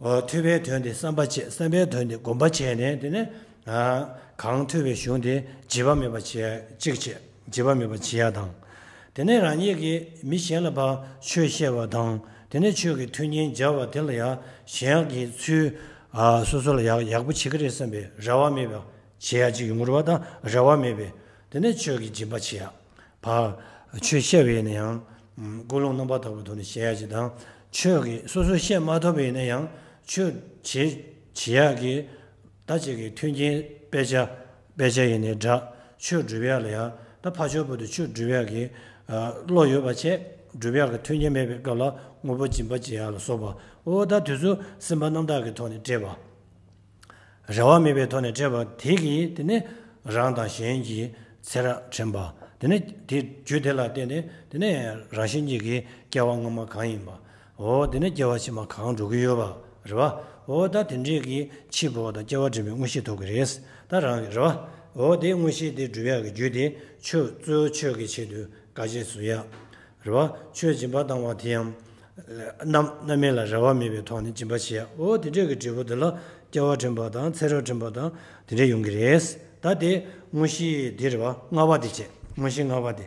འོ། ཐོས་པའི་དོན་དེ་བསམ་པ་བྱས། བསམ་པའི་དོན་དེ་སྒོམ་པ་བྱས་ནས། དེ་ནས། ཨ། གང་ཐོས་པའི་གཞུང་དེ་བརྗེད་པ་མེད་པ་བྱེད་ཡག་གཅིག་བྱས། བརྗེད་པ་མེད་པ་བྱེད་ཡག་དང་། དེ་ནས་རང་ཉིད་ཀྱིས་མི་གཞན་ལ་ཕར་ཆོས་བཤད་པ་དང་། དེ་ནས་ཆོས་ཀྱི་མཐུན་རྐྱེན་སྦྱར་བ་དེ་ལ་ཡང་གཞན་གྱིས་ཚུར། ཨ། སོ་སོ་ལ་ཡག་ཡག་པོ་བྱེད་ཀྱི་རེད་བསམ་པའི་རེ་བ་མེད་པ་བྱེད་ཡག་ཅིག་ཡོང་གི་རེད་བ། ད་རེ་བ་མེད་པའི། དེ་ནས་ཆོས་ཀྱི་སྦྱིན་པ་བྱེད་ཡག་ཕར་ཆོས་བཤད་པ་ཡིན་ན་ཡང་། ཀུན་སློང་རྣམ་པར་དག་པའི་ཐོག་ནས་བཤད་ཡག་ཅིག་དང་། ཆོས་ཀྱི་སོ་སོས་བཤད་མ་ཐུབ་པ་ཡིན་ན་ཡང་། ཆོས་བྱེད་བྱེད་ཡག་གི་ད་ཅིག་གི་མཐུན་རྐྱེན། དཔེ་ཆ། དཔེ་ཆ་ཡིན་ནའི་འདྲ། ཆོས་སྒྲུབ་ཡག་ལ་ཡང་ད་ཕར་ཕྱོགས་བར་དུ་ཆོས་སྒྲུབ་ཡག་གི། ཨ། བློ་ཡོད་པ་བྱས། སྒྲུབ་ཡག་གི་མཐུན་རྐྱེན་མེད་པའི་སྐབས་ལ་དངོས་པོ་སྦྱིན་པ་བྱེད་ཡག་ལ་སོགས་པ། འོ། ད་དེ་ཚོ་སེམས་པ་རྣམ་དག་གི་ཐོག་ནས་སྤྲད་པ། རེ་བ་མེད་པའི་ཐོག་ནས་སྤྲད་པ་དེ་གིས་དེ་ནས་རང་དང་གཞན་གྱི་ཚེ་རབས་དྲན་པ། དེ་ནས་དེ་རྒྱུ་དེ་ལ་བརྟེན་ནས་དེ་ནས་རང་བཞིན་གྱིས་ཀྱི་སྐྱེ་བ་སྔ་མ་གང་ཡིན་པ། འོ། དེ་ནས་སྐྱེ་བ་ཕྱི་མ་གང་འགྲོ་གི་ཡོད་པ་རེད་བ། འོ། ད་དེ་འདྲས་ཀྱི་འཆི་འཕོ་བ་དང་སྐྱེ་བ་དྲན་པའི་དངོས་གཞི་ཐོབ་ཀྱི་རེད། ད་རང་གི་རེད་བ། འོ། དེ་དངོས་གཞི་དེ་སྒྲུབ་ཡག་གི་རྒྱུ་དེ་ཆོས། གཙོ་བོ་ཆོས་ཀྱི་ཆེད་དུ་དཀའ་སྤྱད་བཟོ་ཡག་རེད་བ། ཆོས་སྦྱིན་པ་བཏང་བ་དེ་ཡང་རྣམ་རྣམ་སྨིན་ལ་རེ་བ་མེད་པའི་ཐོག་ནས་སྦྱིན་པ་བྱེད་ཡག་འོ། དེ་འདྲས་ཀྱི་འབྲས་བུ་དེ་ལ་སྐྱེ་བ་དྲན་པ་དང་ཚེ་རབས་དྲན་པ་དང་དེ་འདྲས་ཡོང་གི་རེད། ད་དེ་དངོས་གཞི་འདི་རེད་བ། ལྔ་པ་དེ་བྱས། དངོས་གཞི་ལྔ་པ་དེ།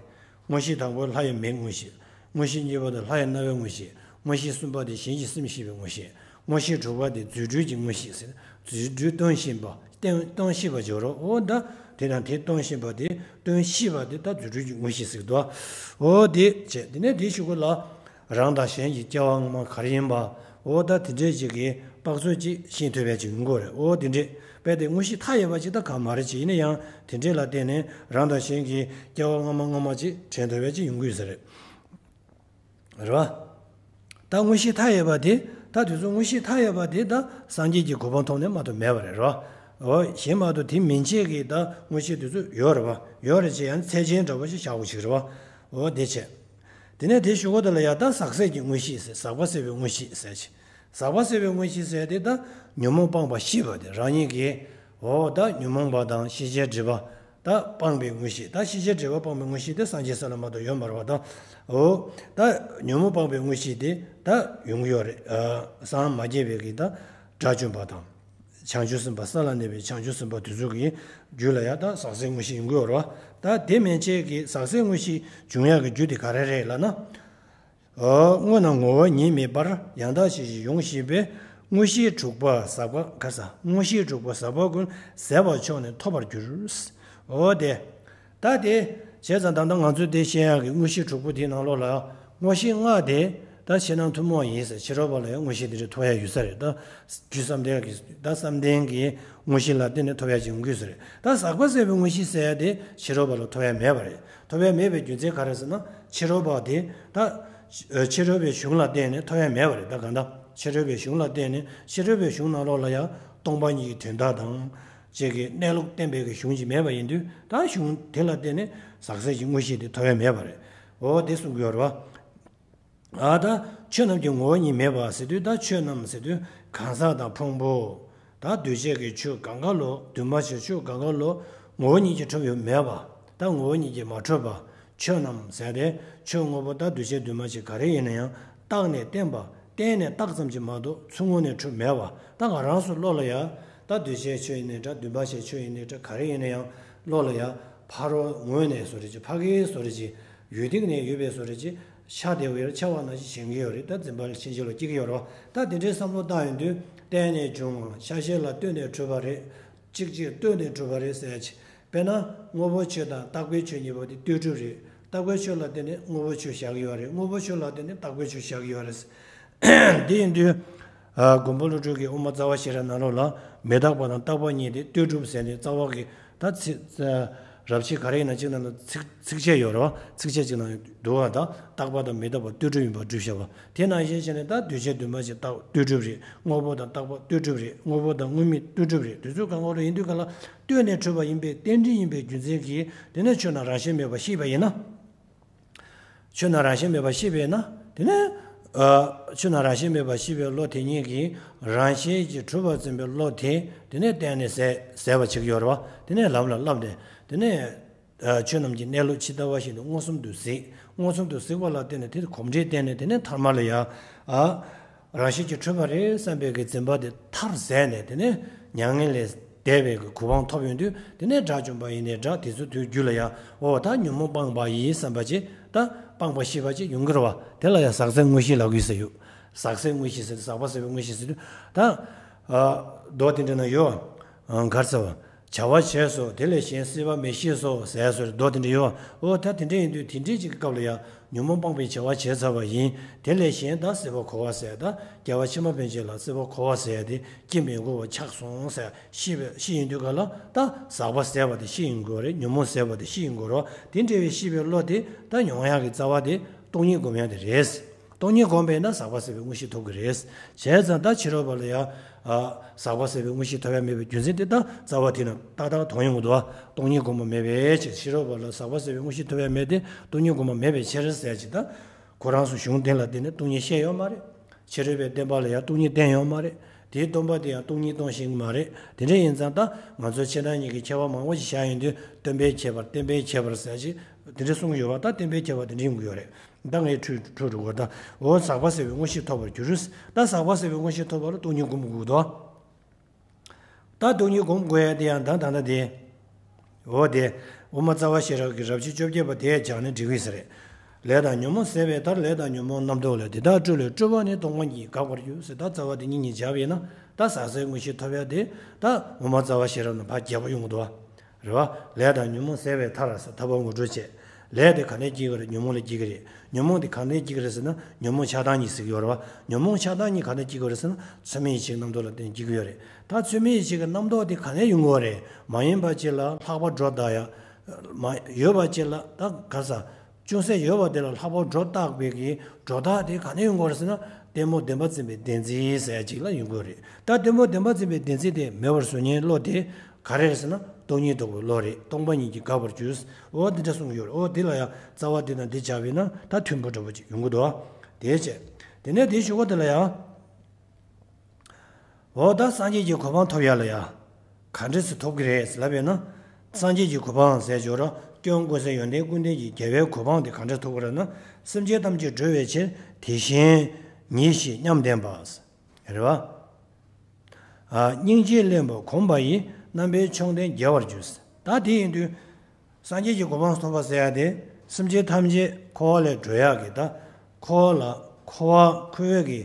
དངོས་གཞི་དང་པོ་ལྷ་ཡི་མིག་དངོས་གཞི། དངོས་གཞི་གཉིས་པ་དེ་ལྷ་ཡི་རྣ་བའི་དངོས་གཞི། དངོས་གཞི་གསུམ་པ་དེ་གཞན་གྱི་སེམས་ཤེས་པའི་དངོས་གཞི། དངོས་གཞི་དྲུག་པ་དེ་རྫུ་འཕྲུལ་གྱི་དངོས་གཞི་ཟེར། རྫུ་འཕྲུལ་སྟོན་བཞིན་པ། སྟོན་སྟོན་ཤེས་པ་སྦྱོར་རོ། འོ། ད་དེ་དང་དེ་སྟོན་བཞིན་པ་དེ། སྟོན་ཤེས་པ་དེ་ད་རྫུ་འཕྲུལ་གྱི་དངོས་གཞི་ཟེར་གི་འདུག་འོ། དེ་བྱས། དེ་ནས་དེའི་གཞུག་གུ་ལ་རང་དང་གཞན་གྱི་སྐྱེ་བ་སྔ་མ་ག་རེ་ཡིན་པ། འོ། ད་དེ་འདྲས་ཅིག་གི་དཔག་ཚོད་ཅིག་ཤེས་ཐུབ་པ་ཅིག་ཡོང་གི་རེད། འོ། དེ་འདྲས་དཔེ་དེ་དངོས་གཞི་མཐའ་ཡས་པ་ཅིག་ད་གང་མ་རེད་ཅིག་ཡིན་ན་ཡང་དེ་འདྲས་ལ་བརྟེན་ནས་རང་དང་གཞན་གྱི་སྐྱེ་བ་སྔ་མ་སྔ་མ་ཅིག་དྲན་ཐུབ་པ་ཅིག་ཡོང་གི་ཡོད་ས་རེད། རེད་བ། ད་དངོས་གཞི་མཐའ་ཡས་པ་དེ། ད་དེ་ཚོ་དངོས་གཞི་མཐའ་ཡས་པ་དེ་ད་སངས་རྒྱས་ཀྱི་གོ་འཕང་ཐོབ་ནས་མ་གཏོགས་མེད་པ་རེད། རེད་བ། འོ། གཞན་མ་གཏོགས་དེ་མན་ཆད་ཀྱི་ད་དངོས་གཞི་དེ་ཚོ་ཡོད་རེད་བ། ཡོད་རེད་ཅེས་ཡང་ཚད་ཆེན་འདྲ་བོ་ཞིག་བཞག་དགོས་ཞིག་རེད་བ། འོ། དེ་བྱས། དེ་ནས་དེའི་གཞུག་གུ་དེ་ལ་ཡང་ད་ཟག་ཟད་ཀྱི་དངོས་གཞི་ཟེར། ཟག་པ་ཟད་པའི་དངོས་གཞི་ཟེར་ཅིག་ཟག་པ་ཟད་པའི་དངོས་གཞི་ཟེར་དེ་ད་ཉོན་མོངས་སྤངས་པ་ཤེས་པ་དེ། རང་ཉིད་ཀྱིས། འོ། ད་ཉོན་མོངས་པ་དང་ཤེས་བྱའི་སྒྲིབ་པ། ད་སྤངས་པའི་དངོས་གཞི། ད་ཤེས་བྱའི་སྒྲིབ་པ་སྤངས་པའི་དངོས་གཞི་དེ་སངས་རྒྱས་ས་ལ་མ་གཏོགས་ཡོད་མ་རེད་བ། ད། འོ། ད་ཉོན་མོངས་སྤངས་པའི་དངོས་གཞི་དེ་ད་ཡོང་གི་ཡོད་རེད། ཨ། སངས་མ་རྒྱས་པའི་གི་ད་དགྲ་བཅོམ་པ་དང་། བྱང་ཆུབ་སེམས་དཔའ། ས་ལ་གནས་པའི་བྱང་ཆུབ་སེམས་དཔའ་དེ་ཚོ་གི་རྒྱུད་ལ་ཡང་ད་ཟག་ཟད་དངོས་གཞི་ཡོང་གི་ཡོད་རེད་བ། ད་དེ་མན་ཆད་ཀྱི་ཟག་ཟད་དངོས་གཞི་འབྱུང་ཡག་གི་རྒྱུ་དེ་ག་རེ་རེད་ལབ་ན། ཨོ། སྔོ་ན་ངོ་བོ་ཉིད་མེད་པར་ཡང་དག་ཤེས་ཤིང་ཡོངས་ཤེས་པས། དངོས་གཞི་དྲུག་པ་ཟག་པ། ག་ས། དངོས་གཞི་དྲུག་པ་ཟག་པ་ཀུན་ཟད་པ་མཆོག་ནི་ཐོབ་པར་འགྱུར། ཨོ་དེ། ད་དེ་བྱས་ཙང་ད་ལྟ་ང་ཚོས་དེ་བཤད་ཡག་གི་དངོས་གཞི་དྲུག་པོ་དེའི་ནང་ལོགས་ལ་དངོས་གཞི་ལྔ་དེ་ད་ཕྱི་ནང་ཐུན་མོང་ཡིན་ཟེར། ཕྱི་རོལ་པ་ལ་ཡང་དངོས་གཞི་དེ་འདྲ་ཐོབ་ཡག་ཡོད་ས་རེད། ད་རྒྱུ་བསམ་གཏན་གྱི། ད་བསམ་གཏན་གྱི་དངོས་གཞི་ལ་བརྟེན་ནས་ཐོབ་ཡག་ཅིག་ཡོང་གི་ཡོད་ས་རེད། ད་ཟག་པ་ཟད་པའི་དངོས་གཞི་ཟེར་ཡག་དེ་ཕྱི་རོལ་པ་ལ་ཐོབ་ཡག་མེད་པ་རེད། ཐོབ་ཡ་མེད་པའི་རྒྱུ་མཚན་ག་རེ་ཟེར་ན། ཕྱི་རོལ་པ་དེ་ད། ཨ། ཕྱི་རོལ་པའི་གཞུང་ལ་བརྟེན་ནས་ཐོབ་ཡ་མེད་པ་རེད། ད་གང་ལྟར་ཕྱི་རོལ་པའི་གཞུང་ལ་བརྟེན་ནས། ཕྱི་རོལ་པའི་གཞུང་ནང་ལོགས་ལ་ཡང་སྟོང་པ་ཉིད་ཀྱི་དོན་དག་དང་། ཅིག་གི་གནས་ལུགས་བསྟན་པའི་གི་གཞུང་ཅིག་མེད་པ་ཡིན་དུས། ད་གཞུང་དེ་ལ་བརྟེན་ནས་ཟག་ཟད་ཀྱི་དངོས་གཞི་དེ་ཐོབ་ཡ་མེད་པ་རེད། འོ་དེ་གསུང་གི་ཡོད་རེད་བ། ཨ་ད་ཆོས་རྣམས་ཀྱི་ངོ་བོ་ཉིད་མེད་པ་ཟེར་དུས། ད་ཆོས་རྣམས་ཟེར་དུས་གང་ཟག་དང་ཕུང་པོ། ད་འདུས་བྱས་ཀྱི་ཆོས་གང་ག་ལོ། འདུས་མ་བྱས་ཆོས་གང་ག་ལོ། ངོ་བོ་ཉིད་ཀྱིས་གྲུབ་ཡོད་མེད་པ། ད་ངོ་བོ་ཉིད་ཀྱིས་མ་གྲུབ་པ། ཆོས་རྣམས་ཟེར་ཏེ་ཆོས་དངོས་པོ་ད་འདུས་བྱས་འདུས་མ་བྱས་ག་རེ་ཡིན་ན་ཡང་བརྟགས་ནས་བསྟན་པ། བསྟན་ནས་བརྟགས་ཙམ་གྱིས་མ་གཏོགས་ཚུར་ངོས་ནས་གྲུབ་མེད་པ། ད་ང་རང་ཚོ་བློ་ལ་ཡ། ད་འདུས་བྱས་ཆོས་ཡིན་ནའི་འདྲ། འདུས་མ་བྱས་ཆོས་ཡིན་ནའི་འདྲ། ག་རེ་ཡིན་ན་ཡང་བློ་ལ་ཡ། ཕ་རོལ་ངོས་ནས་བཟོ་འདྲ་ཅིག་ཕ་གིའི་བཟོ་འདྲ་ཅིག་ཡུལ་སྟེང་ནས་ཡོད་པའི་བཟོ་འདྲ་ཅིག་ཤར་བསྡད་པ་ཡོད་རེད། འཆར་བ་ནང་བཞིན་བཞེངས་ཀྱི་ཡོད་རེད། ད་འཛིན་པ་ལ་ཕྱིན་ཆད་ལ་སྐྱེ་གི་ཡོད་རེད་བ། ད་དེ་འདྲའི་བསམ་བློ་བཏང་ཡོང་དུས་བརྟེན་ནས་བྱུང་བ། ཤར་ཤར་ལ་ལྟོས་ནས་གྲུབ་པ་རེད། གཅིག་གཅིག་ལྟོས་ནས་གྲུབ་པ་རེད་ཟེར་ཡ་ཅིག་དཔེར་ན་དངོས་པོའི་ཆོས་དང་རྟག་པའི་ཆོས་གཉིས་པོ་དེ་ལྟོས་གྲུབ་རེད། རྟག་པའི་ཆོས་ལ་བརྟེན་ནས་དངོས་པོའི་ཆོས་བཞག་གི་ཡོད་རེད། དངོས་པོའི་ཆོས་ལ་བརྟེན་ནས་རྟག་པའི་ཆོས་བཞག་གི་ཡོད་རེད། འདི་ཡིན་དུས། ཨ། མགོན་པོ་ཀླུ་སྒྲུབ་ཀྱི་དབུ་མ་རྩ་བ་ཤེས་རབ་ནང་ལོགས་ལ་མི་རྟག་པ་དང་རྟག་པ་གཉིས་ཏེ་ལྟོས་གྲུབ་ཟེར་ནས་རྩ་བ་གི་ད་ཚིག་རབ་བྱེད་ག་རེ་ཡིན་ན་གཅིག་ནང་ལ་ཚིག་ཚིགས་བཅད་ཡོད་རེད་བ། ཚིགས་བཅད་གཅིག་ནང་འདུག་བ། ད་རྟག་པ་དང་མི་རྟག་པ་ལྟོས་གྲུབ་ཡིན་པར་སྒྲུབ་བྱ་བ། དེ་ནང་བཞིན་བྱས་ནས་ད་འདུས་བྱས་འདུས་མ་བྱས་རྟག་ལྟོས་གྲུབ་རེད། དངོས་པོ་དང་རྟག་པ་ལྟོས་གྲུབ་རེད། དངོས་པོ་དང་དངོས་མེད་ལྟོས་གྲུབ་རེད། དེ་ཚོ་གང་ག་རེ་ཡིན་དུས་ག་ལ་ལྟོས་ནས་གྲུབ་པ་ཡིན་པའི་རྟེན་འབྲེལ་ཡིན་པའི་རྒྱུ་མཚན་གྱིས་དེ་ནས་ཆོས་རྣམས་རང་བཞིན་མེད་པར་ཤེས་པ་ཡིན་ན། ཆོས་རྣམས་རང་བཞིན་མེད་པར་ཤེས་པས་ན། དེ་ནས། ཨ། ཆོས་རྣམས་རང་བཞིན་མེད་པར་ཤེས་པའི་བློ་དེ་ཉིད་ཀྱིས་རང་བཞིན་གྱིས་གྲུབ་པར་འཛིན་པའི་བློ་དེ་དེ་ནས་གཏན་ནས་ཟད་ཟད་པ་བྱེད་ཀྱི་ཡོད་རེད་བ། དེ་ནས་ལམ་ལ་བསླབས་ནས་དེ་ནས། ཨ། ཆོས་རྣམས་ཀྱི་གནས་ལུགས་ཇི་ལྟ་བ་བཞིན་དུ་མངོན་སུམ་དུ་གཟིགས། མངོན་སུམ་དུ་གཟིགས་པ་ལ་བརྟེན་ནས་དེ་གོམས་འདྲིས་བསྟེན་ནས་དེ་ནས་ཐ་མ་ལ་ཡ། ཨ། རང་བཞིན་གྱིས་གྲུབ་པ་རེད་བསམ་པའི་གི་འཛིན་པ་དེ་མཐར་ཟད་ནས་དེ་ནས་མྱ་ངན་ལས་འདས་པའི་གི་གོ་འཕང་ཐོབ་ཡོང་དུས་དེ་ནས་དགྲ་བཅོམ་པ་ཡིན་ནའི་འདྲ། དེ་ཚོ་དུས་རྒྱུན་ལ་ཡང་འོ་ད་ཉོན་མོངས་སྤངས་པ་ཡིན་བསམ་པ་ཅིག་ད་སྤངས་པ་ཤེས་པ་ཅིག་ཡོང་གི་རེད་བ། དེ་ལ་ཡང་ཟག་ཟད་དངོས་གཞི་ལབ་ཀྱི་ཡོད་ས་ཡོད། ཟག་ཟད་དངོས་གཞི་ཟེར་དུས་ཟག་པ་ཟད་པའི་དངོས་གཞི་ཟེར་དུས་ད། ཨ། མདོ་དེ་འདྲ་ན་ཡོད། ཨ། གར་ཟེར་བ། བྱ་བ་བྱས་སོ། དེ་ལས་གཞན་སྲིད་པ་མི་ཤེས་སོ་ཟེར་སོ་མདོ་དེ་འདྲ་ཡོད། འོ་ད་དེ་འདྲ་ཡིན་དུས་དེ་འདྲའི་ཅིག་གི་སྐབས་ལ་ཡང་ཉོན་མོངས་སྤངས་པའི་བྱ་བ་བྱས་ཚར་བ་ཡིན། དེ་ལས་གཞན་ད་སྲིད་པ་འཁོར་བ་ཟེར། ད་སྐྱེ་བ་ཕྱི་མ་ཕན་ཆད་ལ་སྲིད་པ་འཁོར་བ་ཟེར་ཡ་དེ་སྐྱེ་མི་དགོས་པ་ཆགས་སོང་ཟེར་ཤེས་པའི་ཤེས་ཡོང་དུས་ག་ལ་ད་ཟག་པ་ཟད་པ་དེ་ཤེས་ཡོང་དགོས་རེད། ཉོན་མོངས་ཟད་པ་དེ་ཤེས་ཡོང་དགོས་རེད། དེ་འདྲ་བའི་ཤེས་པའི་བློ་དེ་ད་མྱོང་ཡག་གི་རྩ་བ་དེ་སྟོང་ཉིད་སྒོམ་ཡག་དེ་རེད། སྟོང་ཉིད་སྒོམ་པས་ན་ཟག་པ་ཟད་པའི་དངོས་གཞི་ཐོབ་ཀྱི་རེད། བྱས་ཙང་ད་ཕྱི་རོལ་པ་ལ་ཡང་། ཨ། ཟག་པ་ཟད་པའི་དངོས་གཞི་ཐོབ་ཡ་མེད་པའི་རྒྱུ་མཚན་དེ་ད་རྩ་བ་དེ་ན་ཏག་ཏག་མཐོང་ཡོང་གི་འདུག་བ། སྟོང་ཉིད་སྒོམ་པ་མེད་པའི་ཕྱིར། ཕྱི་རོལ་པ་ལ་ཟག་པ་ཟད་པའི་དངོས་གཞི་ཐོབ་ཡ་མེད་དེ་སྟོང་ཉིད་སྒོམ་པ་མེད་པའི་ཕྱིར་ཟེར་ཅིག་ད་ཁོ་རང་ཚོ་གཞུང་དེ་ལ་བརྟེན་ནས་སྟོང་ཉིད་བཤད་ཡོད་མ་རེད། ཕྱི་རོལ་པའི་བསྟན་པ་ལ་ཡང་སྟོང་ཉིད་བསྟན་ཡོད་མ་རེད། དེའི་སྟོན་པ་དེ་ཡང་སྟོང་ཉིད་སྟོན་ཤེས་ཀྱི་མ་རེད། དེ་འདྲ་ཡིན་ཙང་ད་ང་ཚོ་ཕྱི་ནང་གཉིས་ཀྱི་ཁྱད་པར་མང་པོ་ཞིག་བཞག་ཡོང་དུས་སྟོན་པའི་ཁྱད་པར་བསྟན་པའི་ཁྱད་པར་ཟེར་ཅིག་དེ་འདྲ་གསུང་གི་ཡོད་པ། ད་བསྟན་པའི་ཁྱད་པར་དེ་འདྲ་ཡོང་གི་ཡོད་རེད། ད་ངས་འཁྲུལ་འཁྲུལ་འགྲོ་གི་ད། འོ་ཟག་པ་ཟད་པའི་དངོས་གཞི་ཐོབ་པར་འགྱུར། ད་ཟག་པ་ཟད་པའི་དངོས་གཞི་ཐོབ་པ་ལ་སྟོང་ཉིད་སྒོམ་དགོས་དོ། ད་སྟོང་ཉིད་སྒོམ་དགོས་ཡ་དེ་ཡང་ད་ད་ད་དེ། འོ་དེ། དབུ་མ་རྩ་བ་ཤེས་རབ་ཀྱི་རབ་བྱེད་བཅོ་བརྒྱད་པ་དེས་སྦྱངས་ནས་འགྲིག་གི་ཟེར། ལས་དང་ཉོན་མོངས་ཟད་པའི་མཐར། ལས་དང་ཉོན་མོངས་རྣམ་རྟོག་ལས། དེ་དག་སྤྲོས་ལས་སྤྲོས་པ་ནི། སྟོང་པ་ཉིད་ཀྱིས་དགག་པར་འགྱུར་ཟེར། ད་རྩ་བ་དེ་གཉིས་གཉིས་སྦྱར་བ་ཡིན་ན་ད་ཟག་ཟད་དངོས་གཞི་ཐོབ་ཡ་དེ་ད་དབུ་མ་རྩ་བ་ཤེས་རབ་ནང་ཕར་རྒྱས་པ་ཡོང་གི་འདུག་བ། རེད་བ། ལས་དང་ཉོན་མོངས་ཟད་པའི་མཐར་ཟེར། ཐར་པ་ངོ་སྤྲོད་བྱས། ལས་དེ་ག་ནས་སྐྱེ་གི་རེད། ཉོན་མོངས་ལས་སྐྱེ་གི་རེད། ཉོན་མོངས་དེ་ག་ནས་སྐྱེ་གི་རེད་ཟེར་ན་ཉོན་མོངས་ཆགས་སྡང་གཉིས་ཟེར་གི་ཡོད་རེད་བ། ཉོན་མོངས་ཆགས་སྡང་གཉིས་ག་ནས་སྐྱེ་གི་རེད་ཟེར་ན་ཚད་མེད་ཡིད་ཆེས་རྣམ་རྟོག་ལ་བརྟེན་སྐྱེ་གི་ཡོད་རེད། ད་ཚད་མེད་ཡིད་ཆེས་ཀྱི་རྣམ་རྟོག་དེ་ག་ནས་ཡོང་གི་ཡོད་རེད། མ་ཡིན་པ་ཅིག་ལ་ལྷག་པ་སྒྲོ་བཏགས་ཡ། མ་ཡོད་པ་ཅིག་ལ་ད་ག་ས། ཅུང་ཟད་ཡོད་པ་དེ་ལ་ལྷག་པ་སྒྲོ་བཏགས་པའི་གི་སྒྲོ་བཏགས་དེ་ག་ནས་ཡོང་གི་ཡོད་རེད་ཟེར་ན་གཏི་མུག་བདེན་པ་འཛིན་པའི་བདེན་འཛིན་ཟེར་ཡ་ཅིག་ལ་ཡོང་གི་ཡོད་རེད། ད་གཏི་མུག་བདེན་པ་འཛིན་པའི་བདེན་འཛིན་དེ་མེད་པར་བཟོ་མཁན་བློ་དེ། ག་རེ་རེད་ཟེར་ན་སྟོང་ཉིད་རྟོགས་པའི་བློ་རེད། སྟོང་པ་ཉིད་ཀྱིས་དགག་པར་འགྱུར། འོ་འདི་འདྲ་གསུངས་ཡོད་རེད། འོ་འདི་ལ་ཡང་རྩ་བ་འདི་དང་འདི་སྦྱར་བས་ན་ད་མཐུན་པ་འདྲ་པོ་ཅིག་ཡོང་གི་འདུག་དེ་བྱས། དེ་ནས་དེའི་གཞུག་གུ་དེ་ལ་ཡང་། འོ་ད་སངས་རྒྱས་ཀྱི་གོ་འཕང་ཐོབ་ཡ་ལ་ཡང་། ག་འདྲ་སེ་ཐོབ་ཀྱི་རེད་ལབ་པས་ན། སངས་རྒྱས་ཀྱི་གོ་འཕང་ཟེར་ཞོར་སྐྱོན་ཀུན་ཟད་ཡོན་ཏན་ཀུན་ལྡན་གྱི་རྒྱལ་བའི་གོ་འཕང་དེ་ག་འདྲ་ཐོབ་ཀྱི་རེད་ན། སེམས་ཅན་ཐམས་ཅད་སྒྲོལ་བའི་ཕྱིར་དེ་བཞིན་ཉིད་ཞེས་མཉམ་ལྡན་པ། རེད་བ། ཨ། སྙིང་རྗེས་བརླན་པ་གོམས་པ་ཡིས། རྣམ་པའི་མཆོག་ལྡན་རྒྱལ་བར་འགྱུར། ད་དེ་ཡིན་དུས། སངས་རྒྱས་ཀྱི་གོ་འཕང་ཐོབ་པ་ཟེར་ཡ་དེ། སེམས་ཅན་ཐམས་ཅད་འཁོར་བ་ལས་སྒྲོལ་ཡག་གི་ད། འཁོར་བ་ལ་འཁོར་བ་འཁོར་བའི་གི།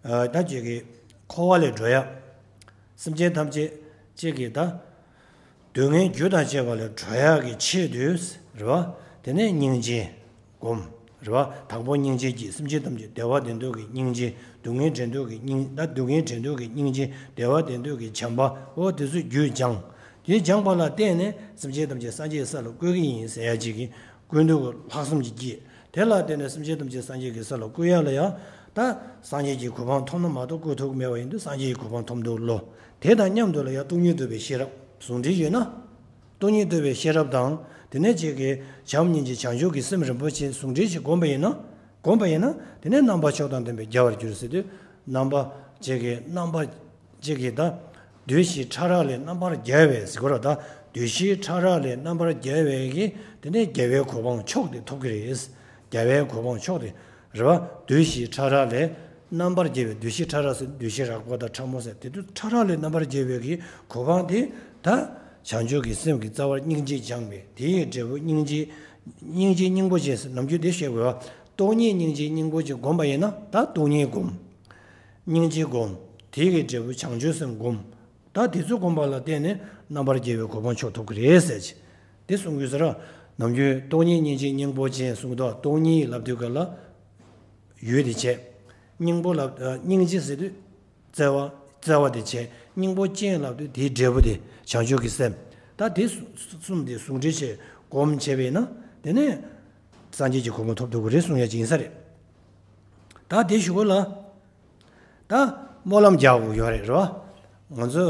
ཨ། ད་ཅིག་གི་འཁོར་བ་ལས་སྒྲོལ་ཡག་སེམས་ཅན་ཐམས་ཅད་ཅིག་གི་ད། སྡུག་བསྔལ་རྒྱུ་དང་བཅས་པ་ལས་སྒྲོལ་ཡག་གི་ཆེད་དུ། རེད་བ། དེ་ནས་སྙིང་རྗེ། སྒོམ། རེད་བ། དང་པོ་སྙིང་རྗེ་གྱིས་སེམས་ཅན་ཐམས་ཅད་བདེ་བ་དོན་དུ་གི་སྙིང་རྗེ། སྡུག་བསྔལ་འདྲེན་དུ་གི་སྙིང་། ད་སྡུག་བསྔལ་འདྲེན་དུ་གི་སྙིང་རྗེ། བདེ་བ་དོན་དུ་གི་བྱམས་པ། འོ་དེ་ཚོ་རྒྱུད་སྦྱངས། དེ་སྦྱངས་པ་ལ་བརྟེན་ནས་སེམས་ཅན་ཐམས་ཅད་སངས་རྒྱས་ས་ལ་བཀོད་ཀྱི་ཡིན་ཟེར་ཡ་ཅིག་གི་ཀུན་ཏུ་ལྷག་བསམ་ཅིག་སྐྱེས། དེ་ལ་བརྟེན་ནས་སེམས་ཅན་ཐམས་ཅད་སངས་རྒྱས་ཀྱི་ས་ལ་བཀོད་ཡ་ལ་ཡང་། ད་སངས་རྒྱས་ཀྱི་གོ་འཕང་ཐོབ་ན་མ་གཏོགས་བཀོད་ཐུབ་ཀྱི་མེད་པ་ཡིན་དུས་སངས་རྒྱས་ཀྱི་གོ་འཕང་ཐོབ་འདོད་བློ། དེ་དང་མཉམ་དུ་ལ་ཡང་སྟོང་ཉིད་རྟོགས་པའི་ཤེས་རབ་ཟུང་འབྲེལ་ཡོད་ན། སྟོང་ཉིད་རྟོགས་པའི་ཤེས་རབ་དང་། དེ་ནས་ཅིག་གི་བྱམས་སྙིང་རྗེ་བྱང་ཆུབ་ཀྱི་སེམས་རིན་པོ་ཆེ་ཟུང་འབྲེལ་ཞིག་བསྒོམས་པ་ཡིན་ན། བསྒོམས་པ་ཡིན་ན་དེ་ནས་རྣམ་པ་མཆོག་དང་ལྡན་པས་རྒྱལ་བར་འགྱུར་ཟེར་དུས། རྣམ་པ་གཅིག་གིས་རྣམ་པ་གཅིག་གིས་ད་བདུད་བཞི་ཕྲ་རགས་ལས་རྣམ་པར་རྒྱལ་བའི་ཟེར་གོ་ར། ད་བདུད་བཞི་ཕྲ་རགས་ལས་རྣམ་པར་རྒྱལ་བའི་གི་དེ་ནས་རྒྱལ་བའི་གོ་འཕང་མཆོག་དེ་ཐོབ་ཀྱི་རེད། རྒྱལ་བའི་གོ་འཕང་མཆོག་དེ་རེད་བ། བདུད་བཞི་ཕྲ་རགས་ལས་རྣམ་པར་རྒྱལ་བའི། བདུད་བཞི་ཕྲ་རགས་ཟེར་བདུད་བཞི་རགས་པ་དང་ཕྲ་མོ་ཟེར་དེ་དུས་ཕྲ་རགས་ལས་རྣམ་པར་རྒྱལ་བའི་གི་གོ་འཕང་དེ་ད་བྱང་ཆུབ་ཀྱི་སེམས་ཀྱི་རྩ་བར་སྙིང་རྗེ་སྦྱངས་པས་དེའི་འབྲས་བུ་སྙིང་རྗེ། སྙིང་རྗེའི་སྙིང་པོ་ཅན་ཟེར་ནམ་རྒྱུན་དེ་བཤད་དགོས་བ། སྟོང་ཉིད་སྙིང་རྗེའི་སྙིང་པོ་ཅན་བསྒོམས་པ་ཡིན་ན་ད་སྟོང་ཉིད་བསྒོམ། སྙིང་རྗེ་བསྒོམ། དེ་གི་འབྲས་བུ་བྱང་ཆུབ་སེམས་བསྒོམ། ད་དེ་ཚོ་བསྒོམས་པ་ལ་བརྟེན་ནས་རྣམ་པར་རྒྱལ་བའི་གོ་འཕང་མཆོག་ཐོབ་ཀྱི་རེད་ཟེར་གྱི། དེ་གསུང་གི་ཟེར་ར། ནམ་རྒྱུན་སྟོང་ཉིད་སྙིང་རྗེའི་སྙིང་པོ་ཅན་གསུང་དུས་སྟོང་ཉིད་ལབ་དུས་ག་ལ་ཡུལ་དེ་བྱས། སྙིང་པོ་ལབ་སྙིང་རྗེ་ཟེར་དུས་བརྩེ་བ། བརྩེ་བ་དེ་བྱས། སྙིང་པོ་ཅན་ལབ་དུས་དེའི་འབྲས་བུ་དེ་བྱང་ཆུབ་ཀྱི་སེམས། ད་དེ་གསུམ་དེ་ཟུང་འབྲེལ་བྱས་བསྒོམ་བྱས་པས་ན་དེ་ནས་སངས་རྒྱས་ཀྱི་གོ་འཕང་ཐོབ་ཐུབ་ཀྱི་རེད་གསུང་ཡ་ཅིག་ཡིན་ས་རེད། ད་དེ་ཞུ་གོ་ལ། ད་སྨོན་ལམ་རྒྱག་དགོས་ཡོད་རེད་རོ། ང་ཚོ་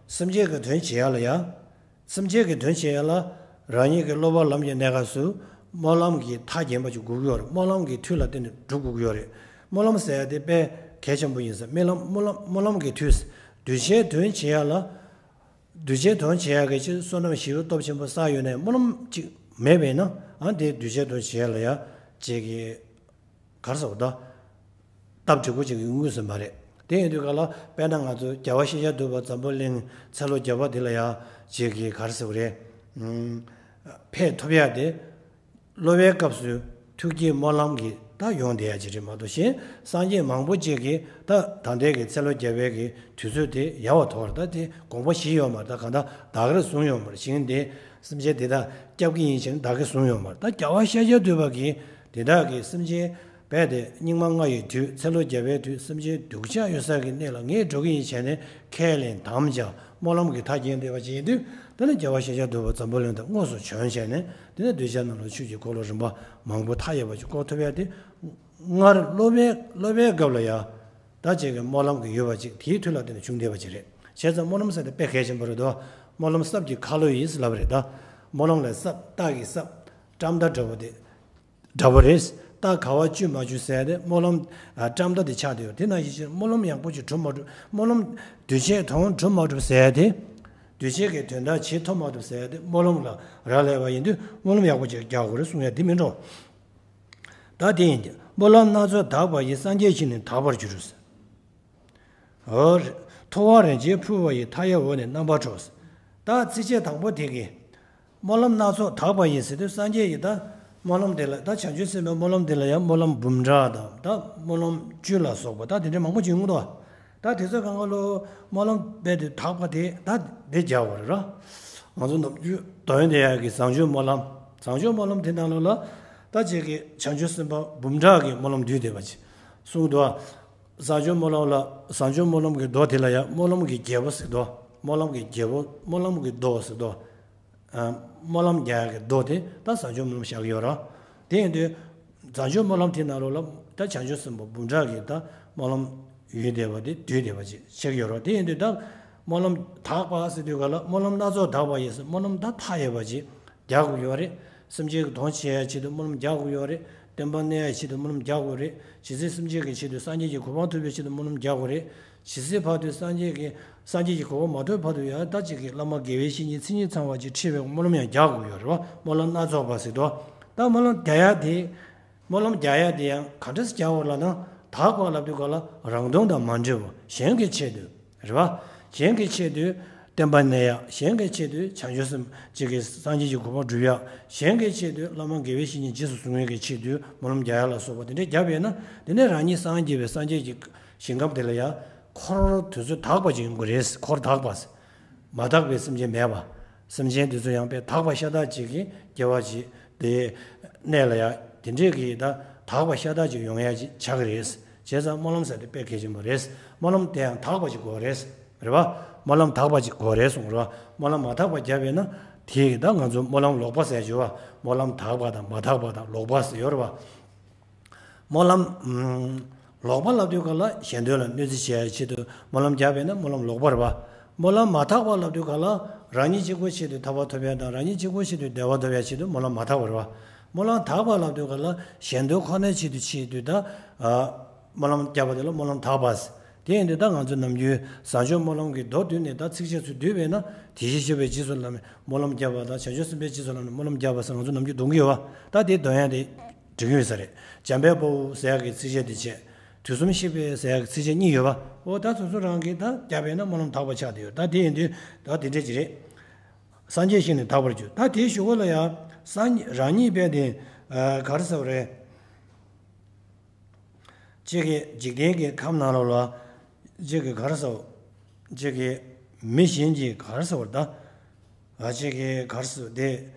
སེམས་ཅན་གྱི་དོན་བྱེད་ཡ་ལ་ཡ། སེམས་ཅན་གྱི་དོན་བྱེད་ཡ་ལ་རང་ཉིད་ཀྱི་སློབ་པ་ལམ་གྱི་གནས་སྐབས་སུ་སྨོན་ལམ་གྱི་མཐའ་རྒྱན་པ་ཅིག་དགོས་ཀྱི་ཡོད་རེད། སྨོན་ལམ་གྱི་མཐུ་ལ་བརྟེན་ནས་སྒྲུབ་དགོས་ཀྱི་ཡོད་རེད། སྨོན་ལམ་ཟེར་ཡ་དེ་དཔེ་གལ་ཆེན་པོ་ཡིན་ས། སྨོན་ལམ་སྨོན་ལམ་སྨོན་ལམ་གྱི་མཐུ། གདུལ་བྱའི་དོན་བྱེད་ཡ་ལ། གདུལ་བྱའི་དོན་བྱེད་ཡ་གི་ཕྱིར་བསོད་ནམས་ཞི་བའི་སྟོབས་ཆེན་པོ་བསགས་ཡོད་ནའི་སྨོན་ལམ་ཅིག་མེད་པས་ན་ཨ་དེ་གདུལ་བྱའི་དོན་བྱེད་ཡ་ལ་ཡ་ཅིག་གི་ག་རེ་ཟེར་བ་ད། སྟབས་འགྲིག་པོ་ཅིག་ཡོང་གི་ཡོད་ས་མ་རེད། དེ་ཡིན་དུས་ག་ལ་དཔེར་ན་ང་ཚོ་རྒྱལ་བ་ཤཱཀྱ་ཐུབ་པ་འཛམ་བུ་གླིང་ཚེ་ལོ་བརྒྱ་པ་དེ་ལ་ཡ་ཅིག་གི་ག་རེ་ཟེར་བ་རེད། ཨུམ། ཕེབས་ཐུབ་ཡ་དེ། སློབ་པའི་སྐབས་སུ་ཐུགས་བསྐྱེད་སྨོན་ལམ་གྱིས་ད་ཡོང་བསྡད་ཡ་ཅིག་རེད་མ་གཏོགས་གཞན་སངས་རྒྱས་མང་པོ་ཅིག་གིས་ད་ད་ལྟའི་གི་ཚེ་ལོ་བརྒྱ་པའི་གི་དུས་ཚོད་དེ་ཡལ་བ་དོར། ད་དེ་དགོངས་པ་བཞེས་ཡོད་མ་རེད། ད་གང་ལྟར་བདག་གིར་བཟུང་ཡོད་མ་རེད། གཞན་དེ་སེམས་ཅན་དེ་དག་སྐྱབས་ཀྱི་ཡིན་ཕྱིར་བདག་གིར་བཟུང་ཡོད་མ་རེད། ད་རྒྱལ་བ་ཤཱཀྱ་ཐུབ་པ་གིས་དེ་དག་གི་སེམས་ཅན་རྦད་དེ་སྙིགས་མ་ལྔ་ཡི་དུས་ཚེ་ལོ་བརྒྱ་པའི་དུས་སེམས་ཅན་སྡུག་ཅག་ཡོད་ས་གི་གནས་ལ་ངས་འགྲོ་གི་ཡིན་བྱས་ནས་ཁས་ལེན་དམ་བཅའ་སྨོན་ལམ་གྱི་མཐའ་རྒྱན་བསྡད་པ་ཅིག་ཡིན་དུས། དེ་ནས་རྒྱལ་བ་ཤཱཀྱ་ཐུབ་པ་འཛམ་བུ་གླིང་དུ་དངོས་སུ་བྱོན་བྱས་ནས་དེ་ནས་གདུལ་བྱ་རྣམས་ལ་ཆོས་ཀྱི་འཁོར་ལོ་རིམ་པ་མང་པོ་མཐའ་ཡས་པ་ཅིག་བསྐོར་ཐུབ་ཡ་དེ། སྔར་སློབ་པའི་སློབ་པའི་སྐབས་ལ་ཡ། ད་ཅིག་གི་སྨོན་ལམ་གྱི་ཡོད་པ་ཅིག་དེའི་མཐུ་ལ་བརྟེན་ནས་བྱུང་བསྡད་པ་ཅིག་རེད། བྱས་ཙང་སྨོན་ལམ་ཟེར་དེ་དཔེ་གལ་ཆེན་པོ་རེད་དོ། སྨོན་ལམ་སྲབ་ཀྱི་ཁ་ལོ་ཡིན་ཟེར་ལབ་པ་རེད་ད། སྨོན་ལམ་ལ་སྲབ་རྟ་གི་སྲབ། ཀྲམ་རྟ་འདྲ་པོ་དེ། འདྲ་པོ་རེད། རྟ་ག་བ་བཅུ་མ་བཅུ་ཟེར་ཡ་དེ་སྨོན་ལམ། ཨ་ཀྲམ་རྟ་དེ་ཆགས་བསྡད་ཡོད། དེ་ནང་བཞིན་བྱས་སྨོན་ལམ་ཡག་པོ་ཅིག་གྲུབ་མ་གྲུབ། སྨོན་ལམ་གདུལ་བྱའི་དོན་གྲུབ་མ་གྲུབ་ཟེར་ཡ་དེ། གདུལ་བྱའི་གི་དོན་དག་བྱེད་ཐུབ་མ་ཐུབ་ཟེར་ཡ་དེ་སྨོན་ལམ་ལ་རག་ལས་པ་ཡིན་དུས་སྨོན་ལམ་ཡག་པོ་ཅིག་རྒྱག་དགོས་རེད་གསུང་ཡ་དེ་མིན་འགྲོ། ད་དེ་ཡིན་གྱི་སྨོན་ལམ་སྣ་ཚོགས་དག་པ་ཡིས། སངས་རྒྱས་ཞིང་ནི་དག་པར་འགྱུར། འོ་རེད། ཐོ་བ་རིན་ཆེན་ཕུལ་བ་ཡིས། མཐའ་ཡས་འོག་ནས་རྣམ་པར་འཕྲོ། ད་ཚིགས་བཅད་དང་པོ་དེ་གི་སྨོན་ལམ་སྣ་ཚོགས་དག་པ་ཡིས་ཟེར་དུས་སངས་རྒྱས་ཀྱིས་ད་སྨོན་ལམ་དེ་ལ་ད་བྱང་ཆུབ་སེམས་དཔའི་སྨོན་ལམ་དེ་ལ་ཡང་སྨོན་ལམ་འབུམ་ཕྲག་དང་ད་སྨོན་ལམ་བཅུ་ལ་སོགས་པ་ད་དེ་འདྲའི་མང་པོ་ཅིག་ཡོང་གི་འདུག་ད་དེ་ཚོའི་སྒང་ག་ལ་སྨོན་ལམ་རྦད་དེ་དག་པ་དེ་ད་དེ་རྒྱག་དགོས་རེད་ར། ང་ཚོ་ནམ་རྒྱུན་འདོན་བསྡད་ཡག་གི་བཟང་སྤྱོད་སྨོན་ལམ། བཟང་སྤྱོད་སྨོན་ལམ་དེ་ནང་ལོགས་ལ་ད་ཅིག་གི་བྱང་ཆུབ་སེམས་དཔའ་འབུམ་ཕྲག་གི་སྨོན་ལམ་བསྡུས་བསྡད་པ་ཅིག་གསུངས་འདུག་བཟང་སྤྱོད་སྨོན་ལམ་ལ་བཟང་སྤྱོད་སྨོན་ལམ་གྱི་མདོ་དེ་ལ་ཡང་སྨོན་ལམ་གྱི་རྒྱལ་པོ་ཟེར་དོ། སྨོན་ལམ་གྱི་རྒྱལ་པོ་སྨོན་ལམ་གྱི་མདོ་ཟེར་དོ། ཨ། སྨོན་ལམ་རྒྱག་ཡག་གི་མདོ་དེ་ད་བཟང་སྤྱོད་སྨོན་ལམ་བཞག་གི་ཡོད་ར། དེ་ཡིན་དུས་བཟང་སྤྱོད་སྨོན་ལམ་དེ་ནང་ལོགས་ལ་ད་བྱང་ཆུབ་སེམས་དཔའ་འབུམ་ཕྲག་གི་ད་སྨོན་ལམ་ཡོད་བསྡད་པ་དེ་བསྡུས་བསྡད་པ་ཅིག་ཆགས་ཀྱི་ཡོད་ར། དེ་ཡིན་དུས་ད་སྨོན་ལམ་དག་པ་ཟེར་དུས་ག་ལ་སྨོན་ལམ་སྣ་ཚོགས་དག་པ་ཡིས་ཟེར། སྨོན་ལམ་ད་མཐའ་ཡས་པ་ཅིག་རྒྱག་དགོས་ཡོད་རེད། སེམས་ཅན་གྱི་དོན་བྱེད་ཡའི་ཆེད་དུ་སྨོན་ལམ་རྒྱག་དགོས་ཡོད་རེད། བསྟན་པ་གནས་ཡའི་ཆེད་དུ་སྨོན་ལམ་རྒྱག་དགོས་རེད། ཇི་སྲིད་སེམས་ཅན་གྱི་ཆེད་དུ་སངས་རྒྱས་ཀྱི་གོ་འཕང་ཐོབ་པའི་ཆེད་དུ་སྨོན་ལམ་རྒྱག་དགོས་རེད། ཇི་སྲིད་བར་དུ་སངས་རྒྱས་ཀྱི་སངས་རྒྱས་ཀྱི་གོ་འཕང་མ་ཐོབ་བར་དུ་ཡང་ད་ཅིག་གི་བླ་མ་དགེ་བའི་བཤེས་གཉེན་མཚན་ཉིད་ཚང་བ་ཅིག་ཁྲིད་པའི་སྨོན་ལམ་ཡང་རྒྱག་དགོས་ཡོད་རེད་བ། སྨོན་ལམ་སྣ་ཚོགས་པ་ཟེར་དོ། ད་སྨོན་ལམ་རྒྱག་ཡ་དེ། སྨོན་ལམ་རྒྱག་ཡ་དེ་ཡང་ག་འདྲས་རྒྱག་དགོས་ལབ་ན་དག་པ་ལབ་དུས་ག་ལ་རང་དོན་དང་མ་འབྲེལ་བ་གཞན་གྱི་ཆེད་དུ། རེད་བ། གཞན་གྱི་ཆེད་དུ་བསྟན་པ་གནས་ཡག་གཞན་གྱི་ཆེད་དུ་བྱང་ཆུབ་སེམས་གཅིག་གི་སངས་རྒྱས་ཀྱི་གོ་འཕང་སྒྲུབ་ཡག་གཞན་གྱི་ཆེད་དུ་བླ་མ་དགེ་བའི་བཤེས་གཉེན་རྗེས་སུ་བཟུང་བའི་གི་ཆེད་དུ་སྨོན་ལམ་རྒྱག་ཡག་ལ་སོགས་པ་དེ་འདྲ་བརྒྱབ་པས་ན་དེ་ནས་རང་ཉིད་སངས་རྒྱས་པའི་སངས་རྒྱས་ཀྱི་ཞིང་ཁམས་དེ་ལ་ཡང་འཁོར་དུས་ཚོད་དག་པ་ཅིག་ཡོང་གི་རེད། འཁོར་དག་པ། མ་དག་པའི་སེམས་ཅན་མེད་པ། སེམས་ཅན་དེ་ཚོ་ཡང་དཔེ་དག་པ་ཤ་སྟག་ཅིག་གི་སྐྱེ་བ་ཅིག་དེ་གནས་ལ་ཡང་དེ་འདྲས་ཀྱི་ད་དག་པ་ཤ་སྟག་ཅིག་ཡོང་ཡག་ཅིག་ཆགས་ཀྱི་རེད། བྱས་ཙང་སྨོན་ལམ་ཟེར་དེ་དཔེ་གལ་ཆེན་པོ་རེད། སྨོན་ལམ་དེ་ཡང་དག་པ་ཅིག་དགོས་རེད། རེད་བ། སྨོན་ལམ་དག་པ་ཅིག་དགོས་རེད་གསུངས་རེད་བ། སྨོན་ལམ་མ་དག་པ་བརྒྱབ་པས་ན་དེ་ཡིས་ད་ང་ཚོ་སྨོན་ལམ་ལོག་པ་ཟེར་ཡག་ཅིག་ཡོད་བ། སྨོན་ལམ་དག་པ་དང་མ་དག་པ་དང་ལོག་པ་ཟེར་ཡོད་རེད་བ། སྨོན་ལམ། ཨུམ། ལོག་པ་ལབ་དུས་ག་ལ་གཞན་དོན་ལ་གནོད་འཚེ་བྱེད་ཡག་ཆེད་དུ་སྨོན་ལམ་རྒྱག་པས་ན་སྨོན་ལམ་ལོག་པ་རེད་བ། སྨོན་ལམ་མ་དག་པ་ལབ་དུས་ག་ལ་རང་ཉིད་གཅིག་པོའི་ཆེད་དུ་ཐར་པ་ཐོབ་ཡག་དང་རང་ཉིད་གཅིག་པོའི་ཆེད་དུ་བདེ་བ་ཐོབ་ཡག་ཆེད་དུ་སྨོན་ལམ་མ་དག་པ་རེད་བ། སྨོན་ལམ་དག་པ་ལབ་དུས་ག་ལ་གཞན་དོན་ཁོ་ནའི་ཆེད་དུ་བྱེད་དུས་ད། ཨ། སྨོན་ལམ་བརྒྱབ་པ་དེ་ལ་སྨོན་ལམ་དག་པ་ཟེར། དེ་ཡིན་དུས་ད་ང་ཚོ་ནམ་རྒྱུན་བཟང་སྤྱོད་སྨོན་ལམ་གྱི་མདོ་བསྡུས་ནས་ད་ཚིགས་བཅད་ཚོ་བསྡུས་པས་ན། དེ་བཞིན་གཤེགས་པའི་རྗེས་སུ་བསླབ་ནས་སྨོན་ལམ་བརྒྱབ་པ་དང་། བྱང་ཆུབ་སེམས་དཔའི་རྗེས་སུ་བསླབ་ནས་སྨོན་ལམ་བརྒྱབ་པ་ཟེར་ང་ཚོ་ནམ་རྒྱུན་འདོན་གྱི་ཡོད་པ། ད་དེ་འདོན་ཡ་དེ་འགྲིག་གི་ཡོད་ས་རེད། འཇམ་དཔལ་དཔའ་བོ་ཟེར་ཡ་གི་ཚིགས་བཅད་དེ་བྱས། དུས་གསུམ་གཤེགས་པའི་ཟེར་ཡ་གི་ཚིགས་བཅད་གཉིས་ཡོད་པ། འོ་ད་སོ་སོ་རང་གིས་ད་བརྒྱབ་པས་ན་སྨོན་ལམ་དག་པ་ཆགས་བསྡད་ཡོད། ད་དེ་ཡིན་དུས་ད་དེ་འདྲས་ཅིག་རེད། སངས་རྒྱས་ཞིག་ནི་དག་པར་གྱུར། ད་དེའི་གཞུག་གུ་ལ་ཡང་སངས་རང་ཉིད་དཔེ་དེ། ཨ། ག་རེ་ཟེར་བ་རེད། གཅིག་གིས་འཇིག་རྟེན་གྱི་ཁམས་ནང་ལོགས་ལ། གཅིག་གིས་ག་རེ་ཟེར། གཅིག་གིས་མི་གཞན་གྱིས་ག་རེ་ཟེར་བ་ད། ཨ། གཅིག་གིས་ག་རེ་ཟེར་དེ།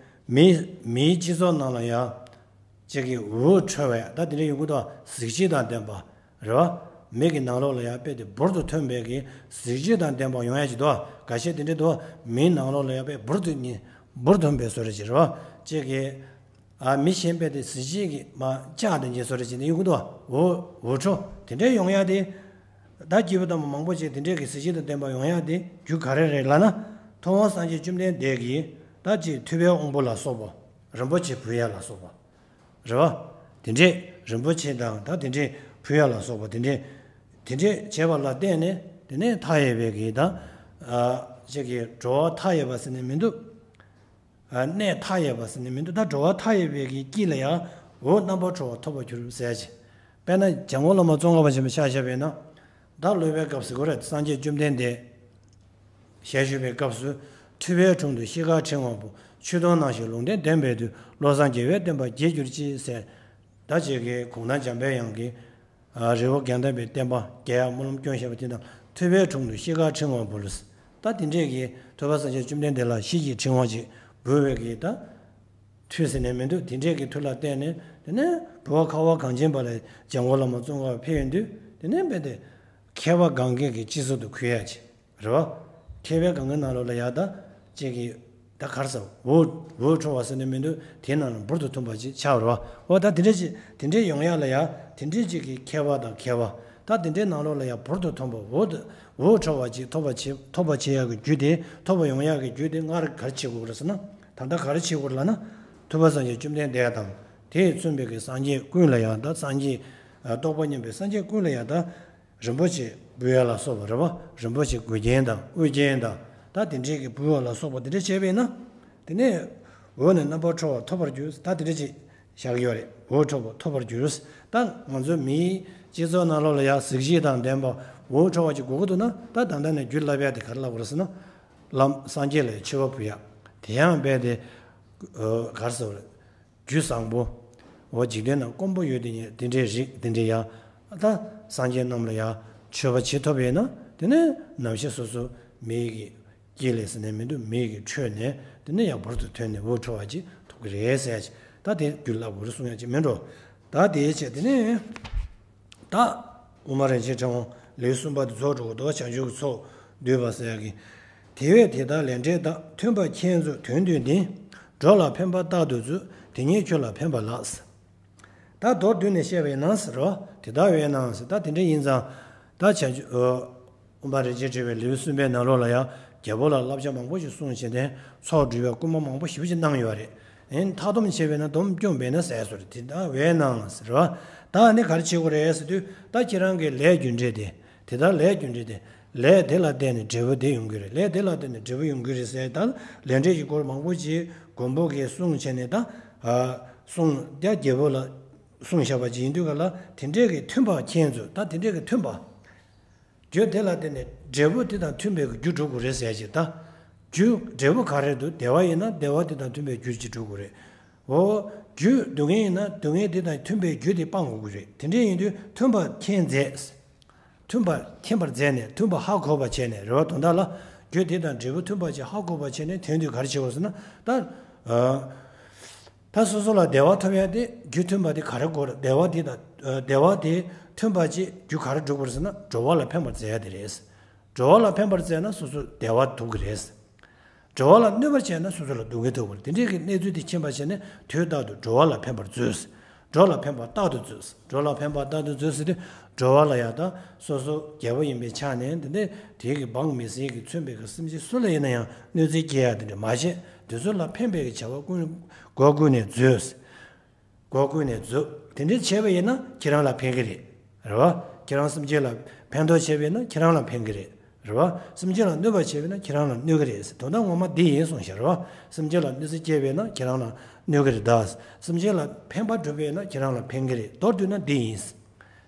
མི་མིའི་སྤྱི་ཚོགས་ནང་ལ་ཡང་། གཅིག་གིས་འུར་ཁྲོད་པ་ཡ། ད་དེ་འདྲ་ཡོང་གི་འདུག་གཟི་བརྗིད་དང་ལྡན་པ། རེད་བ། མི་གི་ནང་ལོགས་ལ་ཡང་དཔེ་དེ་འབུར་དུ་ཐོན་པའི་གི་གཟི་བརྗིད་དང་ལྡན་པ་ཡོང་ཡ་ཅིག་འདུག་འགའ་ཤས་དེ་འདྲ་འདུག་མིའི་ནང་ལོགས་ལ་ཡང་དཔེ་འབུར་དུ་ནི་འབུར་ཐོན་པའི་བཟོ་འདྲ་ཅིག་རེད་བ། གཅིག་གིས། ཨ། མི་གཞན་དཔེ་དེ་གཟི་བརྗིད་ཀྱི་མ་ལྕགས་དང་འབྱེད་བཟོ་འདྲ་ཅིག་དེ་ཡོང་གི་འདུག་འུར་འུར་ཁྲོད་དེ་འདྲ་ཡོང་ཡ་དེ། ད་སྐྱེས་བུ་དམ་པ་མང་པོ་ཅིག་དེ་འདྲའི་གི་གཟི་བརྗིད་དང་ལྡན་པ་ཡོང་ཡ་དེ་རྒྱུ་ག་རེ་རེད་ལབ་ན། ཐུབ་དབང་སངས་རྒྱས་བཅོམ་ལྡན་འདས་ཀྱིས་ད་ཅིག་ཐུབ་པའི་དབང་པོ་ལ་སོགས་པ། རིན་པོ་ཆེ་ཕུལ་ཡ་ལ་སོགས་པ། རེད་བ། དེ་འདྲས་རིན་པོ་ཆེ་དང་ད་དེ་འདྲས་ཕུལ་ཡ་ལ་སོགས་པ་དེ་འདྲས། དེ་འདྲས་བྱས་པ་ལ་བརྟེན་ནས་དེ་ནས་མཐའ་ཡས་པའི་གི་ད། ཨ། ཅིག་གི་འགྲོ་བ་མཐའ་ཡས་པ་ཟེར་ནས་མི་འདུག་ཨ། གནས་མཐའ་ཡས་པ་ཟེར་ནས་མི་འདུག་ད་འགྲོ་བ་མཐའ་ཡས་པའི་གི་དཀྱིལ་ལ་ཡང་འོད་རྣམ་པར་འཕྲོ་བ་ཐོབ་པར་གྱུར་ཟེར་ཅིག་དཔེར་ན་འཇམ་མགོན་བླ་མ་ཙོང་ཁ་པ་ཆེན་པོ་ཆ་བཞག་པས་ན། བདག་སློབ་པའི་སྐབས་སུ་གོ་རེད། སངས་རྒྱས་བཅོམ་ལྡན་འདས་ཞལ་བཞུགས་པའི་སྐབས་སུ། ཐུབ་པའི་དྲུང་དུ་ཤེལ་དཀར་ཕྲེང་བ་པོ། ཆོས་དུང་ནང་བཞིན་ལུང་བསྟན་ལྡན་པའི་དུས། བློ་བཟང་རྒྱལ་བའི་བསྟན་པ་རྒྱས་གྱུར་ཅིག་ཟེར། ད་ཅིག་གི་གུང་ཐང་འཇམ་པའི་དབྱངས་ཀྱིས། ཨ། རི་བོ་དགེ་ལྡན་པའི་བསྟན་པ་རྒྱས་ཡ་སྨོན་ལམ་སྐྱོན་བཞག་པ་དེ་དང་། ཐུབ་པའི་དྲུང་དུ་ཤེལ་དཀར་ཕྲེང་བ་འབུལ། ད་དེ་འདྲས་ཀྱི་ཐུབ་པ་སངས་རྒྱས་བཅོམ་ལྡན་འདས་ལ་ཤེལ་གྱི་ཕྲེང་བ་ཅིག་འབུལ་བའི་གི་ད། མཐུ་ཟེར་ནས་མི་འདུག་དེ་འདྲས་ཀྱི་མཐུ་ལ་བརྟེན་ནས་དེ་ནས་འབུལ་བ་ཁ་བ་གངས་ཅན་པ་ལ་འཇམ་མགོན་བླ་མ་ཙོང་ཁ་པ་ཕེབས་ཡོང་དུས་དེ་ནས་རྦད་དེ། མཁས་པ་གང་གས་ཀྱི་སྤྱི་གཙུག་ཏུ་གུས་ཡ་ཅིག་རེད་བ། མཁས་པའི་གང་གི་ནང་ལོགས་ལ་ཡ་ད། ཅིག་གི། ད་ག་རེ་ཟེར། འུར་འུར་ཁྲོད་པ་ཟེར་ནས་མི་འདུག་དེའི་ནང་ལ་འབུར་དུ་ཐོན་པ་ཅིག་ཆགས་རེད་བ། འོ་ད་དེ་འདྲ་ཅིག་དེ་འདྲ་ཡོང་ཡ་ལ་ཡ། དེ་འདྲ་ཅིག་གི་མཁས་པ་དང་མཁས་པ། ད་དེ་འདྲའི་ནང་ལོགས་ལ་ཡ་འབུར་དུ་ཐོན་པ་འུར་དུ་འུར་ཁྲོད་པ་ཅིག་ཐོབ་པ་བྱེད་ཐོབ་པ་བྱེད་ཡ་གི་རྒྱུ་དེ། ཐོབ་པ་ཡོང་ཡ་གི་རྒྱུ་དེ་སྔར་ག་རེ་བྱེད་དགོས་རེད་ཟེར་ན། ད་ལྟ་ག་རེ་བྱེད་དགོས་རེད་ལབ་ན། ཐུབ་པ་སངས་རྒྱས་བཅོམ་ལྡན་འདས་དང་། དེས་མཚོན་པའི་གི་སངས་རྒྱས་ཀུན་ལ་ཡ། ད་སངས་རྒྱས། ཨ། རྟོགས་པ་མཉམ་པའི་སངས་རྒྱས་ཀུན་ལ་ཡ་ད། རིན་པོ་ཆེ་འབུལ་ཡ་ལ་སོགས་པ་རེད་བ། རིན་པོ་ཆེ་མགུལ་རྒྱན་དང་དབུ་རྒྱན་དང་། ད་དེ་འདྲས་ཀྱི་འབུལ་བ་ལ་སོགས་པ་དེ་འདྲས་བྱས་པས་ན། དེ་ནས་འོད་ནི་རྣམ་པར་འཕྲོ་བ་ཐོབ་པར་འགྱུར། ད་དེ་འདྲས་ཅིག་བཞག་གི་ཡོད་རེད། འོད་འཕྲོ་བ་ཐོབ་པར་འགྱུར། ད་ང་ཚོ་མིའི་སྤྱི་ཚོགས་ནང་ལོགས་ལ་ཡ་གཟི་བརྗིད་དང་ལྡན་པ་འོད་འཕྲོ་བ་ཅིག་དགོས་ཀྱི་འདུག་ན། ད་ད་ལྟ་ནས་རྒྱུ་བསླབ་ཡ་དེ་ག་རེ་བསླབ་དགོས་རེད་ཟེར་ན། བླ་སངས་རྒྱས་ལ་མཆོད་པ་ཕུལ་ཡ། དེ་ཡང་རྦད་དེ། ཨ། ག་རེ་ཟེར་བ་རེད། རྒྱུ་བཟང་པོ། འོ་འཇིག་རྟེན་ན་དཀོན་པོ་ཡོད་དེ་ཉིད་དེ་འདྲའི་རིགས་དེ་འདྲའི་ཡ། ད་སངས་རྒྱས་རྣམས་ལ་ཡ་མཆོད་པ་བྱེད་ཐུབ་པ་ཡིན་ན། དེ་ནས་ནམ་ཞིག་སོ་སོ་མིའི་གི་དཀྱིལ་ལས་ཟེར་ནས་མི་འདུག་མིའི་གི་ཁྲོད་ནས་དེ་ནས་ཡ་འབུར་དུ་ཐོན་ནས་འུར་ཁྲོད་པ་ཅིག་ཐོབ་ཀྱི་རེད་ཟེར་ཡ་ཅིག་ད་དེ་རྒྱུ་བསླབ་དགོས་རེད་གསུང་ཡ་ཅིག་མིན་འགྲོ། ད་དེའི་ཆེད་དེ་ནས། ད་དབུ་མ་རིན་ཆེན་ཕྲེང་བ་ལེའུ་གསུམ་པ་དེ་རྫོགས་འགྲོ་གི་འདུག་བྱང་ཆུབ་ཀྱི་ཕྱོགས་བསྡུས་པ་ཟེར་ཡ་གི། དེ་བས་དེ་དག་ལས་འབྲས་དག་མཐུན་པ་མཁྱེན་མཛོད་དོན་བསྡུས་འདི། འགྲོ་ལ་ཕན་པ་རྟག་ཏུ་མཛོད། དེ་ཉིད་ཁྱོད་ལ་ཕན་པ་ལགས། ད་མདོར་བསྡུས་ནས་བཤད་པ་ཡིན་ན་ཟེར་རོ། དེ་དག་བས་ན་ཟེར། ད་དེ་འདྲ་ཡིན་ཙང་། ད་བྱང་ཆུབ། ཨོ། དབུ་མ་རིན་ཆེན་ཕྲེང་བའི་ལེའུ་གསུམ་པའི་ནང་ལོགས་ལ་ཡང་རྒྱལ་པོ་ལ་བསླབ་བྱ་མང་པོ་ཞིག་གསུངས་བྱས་ཏེ་ཚོགས་སྒྲུབ་པའི་སྐུལ་མ་མང་པོ་ཞེ་པོ་ཅིག་གནང་ཡོད་རེད། ཨེ། མཐའ་སྡོམ་བྱས་པས་ན་སྡོམ་སྐྱོང་བས་ན་ཟེར་སོ་རེད། དེ་ལྟ་བས་ན་ཟེར་བ། ད་ནི་ག་རེ་བྱེད་དགོས་རེད་ཟེར་དུས། ད་ཁྱེད་རང་གི་ལས་རྒྱུ་འབྲས་དེ། དེ་ལྟར་ལས་རྒྱུ་འབྲས་དེ། ལས་དེ་ལ་བརྟེན་ནས་འབྲས་བུ་དེ་ཡོང་གི་རེད། ལས་དེ་ལ་བརྟེན་ནས་འབྲས་བུ་ཡོང་གི་རེད་ཟེར། ད་ལས་འབྲས་ཀྱི་སྐོར་མང་པོ་ཅིག་མགོན་པོ་གིས་གསུངས་བྱས་ནས་ད། ཨ། གསུངས་ཀྱང་རྒྱལ་པོ་ལ་གསུངས་བཞག་པ་ཅིག་ཡིན་དུས་ག་ལ་དེ་འདྲས་ཀྱི་མཐུན་པ་མཁྱེན་མཛོད། ད་དེ་འདྲས་ཀྱི་མཐུན་པ། རྒྱུ་དེ་ལ་བརྟེན་ནས་འབྲས་བུ་དེ་དང་མཐུན་པའི་རྒྱུ་སྒྲུབ་དགོས་རེད་ཟེར་ཅིག་ད། རྒྱུ་འབྲས་བུ་ག་རེ་འདུག་བདེ་བ་ཡིན་ན་བདེ་བ་དེ་དང་མཐུན་པའི་རྒྱུ་ཅིག་སྒྲུབ་དགོས་རེད། འོ། རྒྱུ་སྡུག་བསྔལ་ཡིན་ན་སྡུག་བསྔལ་དེ་དང་མཐུན་པའི་རྒྱུ་དེ་སྤང་དགོས་ཀྱི་རེད། དེ་འདྲ་ཡིན་དུས་མཐུན་པ་མཁྱེན་མཛད། མཐུན་པ་མཁྱེན་པར་མཛད་ནས་མཐུན་པ་ཧ་གོ་བ་བྱས་ནས་རེད་བ། དོན་དག་ལ་རྒྱུ་དེ་དང་འབྲས་བུ་མཐུན་པ་ཅིག་ཧ་གོ་བ་བྱས་ནས་དོན་དུ་ག་རེ་བྱེད་དགོས་ཟེར་ན། ད། ཨ། ད་སོ་སོ་ལ་བདེ་བ་ཐོབ་ཡ་དེ་རྒྱུ་མཐུན་པ་དེ་ག་རེ་དགོས་རེད། བདེ་བ་དེ་དང་། ཨ། བདེ་བ་དེ་མཐུན་པ་ཅིག་རྒྱུ་ག་རེ་སྒྲུབ་དགོས་རེད་ཟེར་ན། འགྲོ་བ་ལ་ཕན་པར་མཛད་ཡ་དེ་རེད། འགྲོ་བ་ལ་ཕན་པར་མཛད་ན་སོ་སོ་བདེ་བ་ཐོབ་ཀྱི་རེད། འགྲོ་བ་ལ་གནོད་པ་བྱས་ན་སོ་སོ་ལ་སྡུག་བསྔལ་ཐོབ་ཀྱི་རེད། དེ་འདྲའི་གི་གནས་ཚུལ་དེ་མཁྱེན་པ་བྱས་ནས་དུས་རྟག་ཏུ་འགྲོ་བ་ལ་ཕན་པར་མཛོད། འགྲོ་ལ་ཕན་པ་རྟག་ཏུ་མཛོད། འགྲོ་ལ་ཕན་པ་རྟག་ཏུ་མཛོད་ཟེར་དུས་འགྲོ་བ་ལ་ཡ་ད་སོ་སོ་རྒྱལ་པོ་ཡིན་པའི་ཆ་ནས་འདི་འདྲའི་དེའི་གི་འབངས་མི་སེར་གྱིས་མཚོན་པའི་གི་སེམས་ཅན་སུ་ལ་ཡིན་ན་ཡང་གནོད་འཚེ་སྐྱེལ་ཡ་དེ་འདྲ་མ་བྱེད། དེ་ཚོ་ལ་ཕན་པའི་གི་བྱ་བ་ཀུན་སྒོ་ཀུན་ནས་མཛོད། སྒོ་ཀུན་ནས་འཛུལ། དེ་འདྲ་བྱས་པ་ཡིན་ན་ཁྱེད་རང་ལ་ཕན་གྱི་རེད། རེད་བ། ཁྱེད་རང་སེམས་ཅན་ལ་ཕན་ཐོགས་བྱས་པ་ཡིན་ན་ཁྱེད་རང་ལ་ཕན་གྱི་རེད། རེད་བ། སེམས་ཅན་ལ་གནོད་པ་བྱས་པ་ཡིན་ན་ཁྱེད་རང་ལ་གནོད་ཀྱི་རེད། དོན་དག་ངོ་མ་འདི་ཡིན་གསུངས་ཤག་རེད་བ། སེམས་ཅན་ལ་གནོད་འཚེ་སྐྱེལ་བ་ཡིན་ན་ཁྱེད་རང་ལ་གནོད་ཀྱི་རེད་ད། སེམས་ཅན་ལ་ཕན་པ་སྒྲུབ་པ་ཡིན་ན་ཁྱེད་རང་ལ་ཕན་གྱི་རེད། མདོར་བསྡུས་ན་འདི་ཡིན།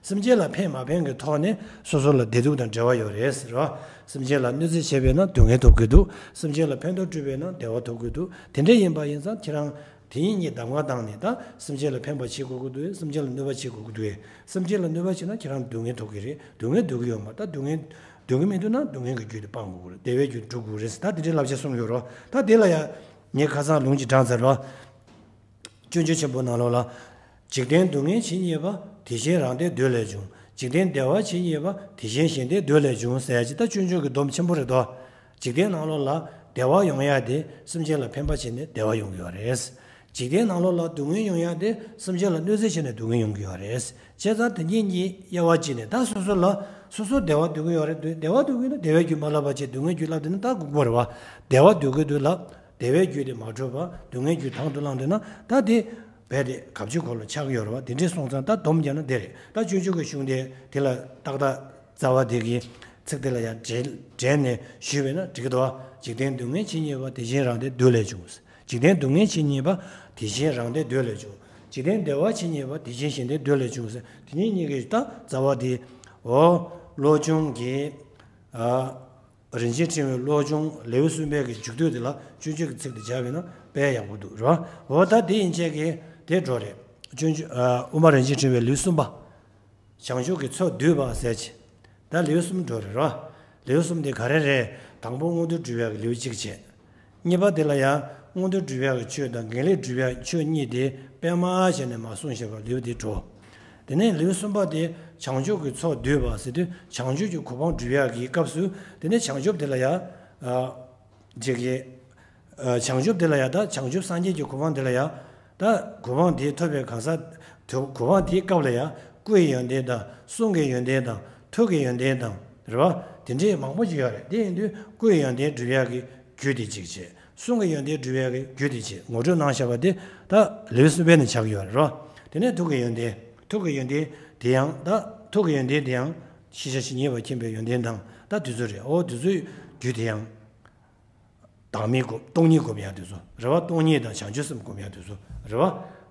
སེམས་ཅན་ལ་ཕན་མ་ཕན་གྱི་ཐོག་ནས་སོ་སོ་ལ་བདེ་སྡུག་དང་འབྲེལ་བ་ཡོད་རེད་ཟེར་བ། སེམས་ཅན་ལ་གནོད་འཚེ་བྱས་པས་ན་སྡུག་བསྔལ་ཐོབ་ཀྱི་འདུག་སེམས་ཅན་ལ་ཕན་ཐོགས་བསྐྲུན་པས་ན་བདེ་བ་ཐོབ་ཀྱི་འདུག་དེ་འདྲ་ཡིན་པ་ཡིན་ཙང་ཁྱེད་རང་དེ་ཉིད་ཀྱིས་གདམ་ག་བཏང་ནས་ད་སེམས་ཅན་ལ་ཕན་པ་བྱེད་དགོས་ཀྱི་འདུག་སེམས་ཅན་ལ་གནོད་པ་བྱེད་དགོས་ཀྱི་འདུག་སེམས་ཅན་ལ་གནོད་པ་བྱས་ན་ཁྱེད་རང་སྡུག་བསྔལ་ཐོབ་ཀྱི་རེད། སྡུག་བསྔལ་འདོད་ཀྱི་ཡོད་མ་རེད། ད་སྡུག་བསྔལ་སྡུག་གི་མི་འདུག་ན་སྡུག་བསྔལ་གྱི་རྒྱུ་དེ་སྤང་དགོས་ཀྱི་རེད། བདེ་བའི་རྒྱུ་སྒྲུབ་དགོས་རེད་ཟེར། ད་དེ་འདྲའི་བསླབ་བྱ་གསུངས་ཡོད་རེད་བ། ད་དེ་ལ་ཡང་ངས་ཁ་སང་ལུང་གཅིག་དྲངས་ཚར་བ། སྤྱོད་འཇུག་ཆེན་པོ་ནང་ལོགས་ལ། འཇིག་རྟེན་སྡུག་བསྔལ་ཇི་སྙེད་པ། དེ་བཞིན་རང་སྡེ་འདོད་ལས་བྱུང་། འཇིག་རྟེན་བདེ་བ་ཇི་སྙེད་པ། དེ་བཞིན་གཞན་སྡེ་འདོད་ལས་བྱུང་ཟེར་ཡ་ཅིག་ད་སྤྱོད་འཇུག་གི་སྡོམ་ཆེན་པོ་རེད་དོ། འཇིག་རྟེན་ནང་ལོགས་ལ་བདེ་བ་ཡོང་ཡ་དེ་སེམས་ཅན་ལ་ཕན་པ་བྱས་ནས་བདེ་བ་ཡོང་གི་ཡོད་རེད། འཇིག་རྟེན་ནང་ལོགས་ལ་སྡུག་བསྔལ་ཡོང་ཡ་དེ་སེམས་ཅན་ལ་གནོད་འཚེ་བྱས་ནས་སྡུག་བསྔལ་ཡོང་གི་ཡོད་རེད། བྱས་ཙང་དེ་གཉིས་གཉིས་དབྱེ་བ་ཕྱེ་ནས་ད་སོ་སོ་ལ་སོ་སོ་བདེ་བ་འདོད་ཀྱི་ཡོད་རེད་འདོད། བདེ་བ་འདོད་ཀྱི་ཡོད་ན་བདེ་བའི་རྒྱུ་མ་བསླབ་པ་བྱས་སྡུག་བསྔལ་རྒྱུ་བསླབ་བསྡད་ན་ད་ལྐུགས་པ་རེད་བ། བདེ་བ་འདོད་ཀྱི་འདུག་ལབ། བདེ་བའི་རྒྱུ་དེ་མ་གྲུབ་པ་སྡུག་བསྔལ་རྒྱུ་དང་དུ་བླངས་བསྡད་ན་ད་དེ་རྦད་དེ་གབ་ཆོད་འཁོར་ལོ་ཆགས་ཀྱི་ཡོད་རེད་བ། དེ་འདྲས་སོང་ཙང་ད་སྡོམ་རྒྱག་ན་དེ་རེད། ད་སྤྱོད་འཇུག་གི་གཞུང་དེ་དེ་ལ་ཏག་ཏག་རྩ་བ་དེ་གི་ཚིག་དེ་ལ་ཡང་འབྲེལ་འབྲེལ་ནས་ཞུས་པས་ན་འགྲིག་གི་འདུག་བ། འཇིག་རྟེན་སྡུག་བསྔལ་ཇི་སྙེད་པ། དེ་བཞིན་རང་སྡེ་འདོད་ལས་བྱུང་། འཇིག་རྟེན་སྡུག་བསྔལ་ཇི་སྙེད་པ། དེ་བཞིན་རང་སྡེ་འདོད་ལས་བྱུང་། འཇིག་རྟེན་བདེ་བ་ཇི་སྙེད་པ། དེ་བཞིན་གཞན་སྡེ་འདོད་ལས་བྱུང་ཟེར། དེ་གཉིས་གཉིས་ཀྱི་ད་རྩ་བ་དེ། འོ། བློ་སྦྱོང་གི། ཨ། རིན་ཆེན་ཕྲེང་བའི་བློ་སྦྱོང་ལེའུ་གསུམ་པའི་གི་མཇུག་སྡུད་དེ་ལ་སྤྱོད་འཇུག་གི་ཚིག་དེ་སྦྱར་བས་ན་དཔེ་ཡག་པོ་འདུག་རེད་བ། འོ་ད་དེ་ཡན་ཆད་ཀྱི་དེ་འགྲོ་རེད། སྤྱོད་འཇུག་ཨ། དབུ་མ་རིན་ཆེན་ཕྲེང་བའི་ལེའུ་གསུམ་པ། བྱང་ཆུབ་ཀྱི་ཚོགས་བསྡུས་པ་ཟེར་གྱི། ད་ལེའུ་གསུམ་འགྲོ་རེད་རོ། ལེའུ་གསུམ་དེ་ག་རེ་རེད། དང་པོ་མངོན་མཐོ་སྒྲུབ་ཡག་གི་ལེའུ་གཅིག་བྱས། གཉིས་པ་དེ་ལ་ཡང་མངོན་མཐོ་སྒྲུབ་ཡག་གི་ཆོས་དང་དགེ་ལེགས་སྒྲུབ་ཡག་གི་ཆོས་གཉིས་དེ་པད་མ་བྱས་ནས་མར་གསུངས་བཞག་པ་ལེའུ་དེ་འགྲོ། དེ་ནས་ལེའུ་གསུམ་པ་དེ་བྱང་ཆུབ་ཀྱི་ཚོགས་བསྡུས་པ་ཟེར་དུས་བྱང་ཆུབ་ཀྱི་གོ་འཕང་སྒྲུབ་ཡག་གི་སྐབས་སུ་དེ་ནས་བྱང་ཆུབ་དེ་ལ་ཡང་། ཨ། ཅིག་གིས། ཨ། བྱང་ཆུབ་དེ་ལ་ཡང་ད་བྱང་ཆུབ་སངས་རྒྱས་ཀྱི་གོ་འཕང་དེ་ལ་ཡང་། ད་གོ་འཕང་དེ་ཐོབ་པའི་གང་ཟག་དེ་གོ་འཕང་དེའི་སྐབས་ལ་ཡང་སྐུ་ཡི་ཡོན་ཏན་དང་གསུང་གི་ཡོན་ཏན་དང་ཐུགས་ཀྱི་ཡོན་ཏན་དང་རེད་བ། དེ་འདྲའི་མང་པོ་ཅིག་ཡོད་རེད། དེ་ཡིན་དུས་སྐུ་ཡི་ཡོན་ཏན་སྒྲུབ་ཡག་གི་རྒྱུ་དེ་གཅིག་བྱས། གསུང་གི་ཡོན་ཏན་སྒྲུབ་ཡག་གི་རྒྱུ་དེ་གཅིག་ངོ་སྤྲོད་གནང་བཞག་པ་དེ་ད་ལེའུ་གསུམ་པའི་ནང་ཆགས་ཀྱི་ཡོད་རེད་བ། དེ་ནས་ཐུགས་ཀྱི་ཡོན་ཏན། ཐུགས་ཀྱི་ཡོན་ཏན་དེ་ཡང་ད་ཐུགས་ཀྱི་ཡོན་ཏན་དེ་ཡང་ཤེས་བྱ་ཇི་སྙེད་པ་མཁྱེན་པའི་ཡོན་ཏན་དང་ད་དེ་ཚོ་རེད། འོ་དེ་ཚོའི་རྒྱུ་དེ་ཡང་། བདག་མེད་སྒོམ། སྟོང་ཉིད་སྒོམ་ཡག་དེ་ཚོ་རེད་བ། སྟོང་ཉིད་དང་བྱང་ཆུབ་སེམས་སྒོམ་ཡག་དེ་ཚོ་རེད་བ།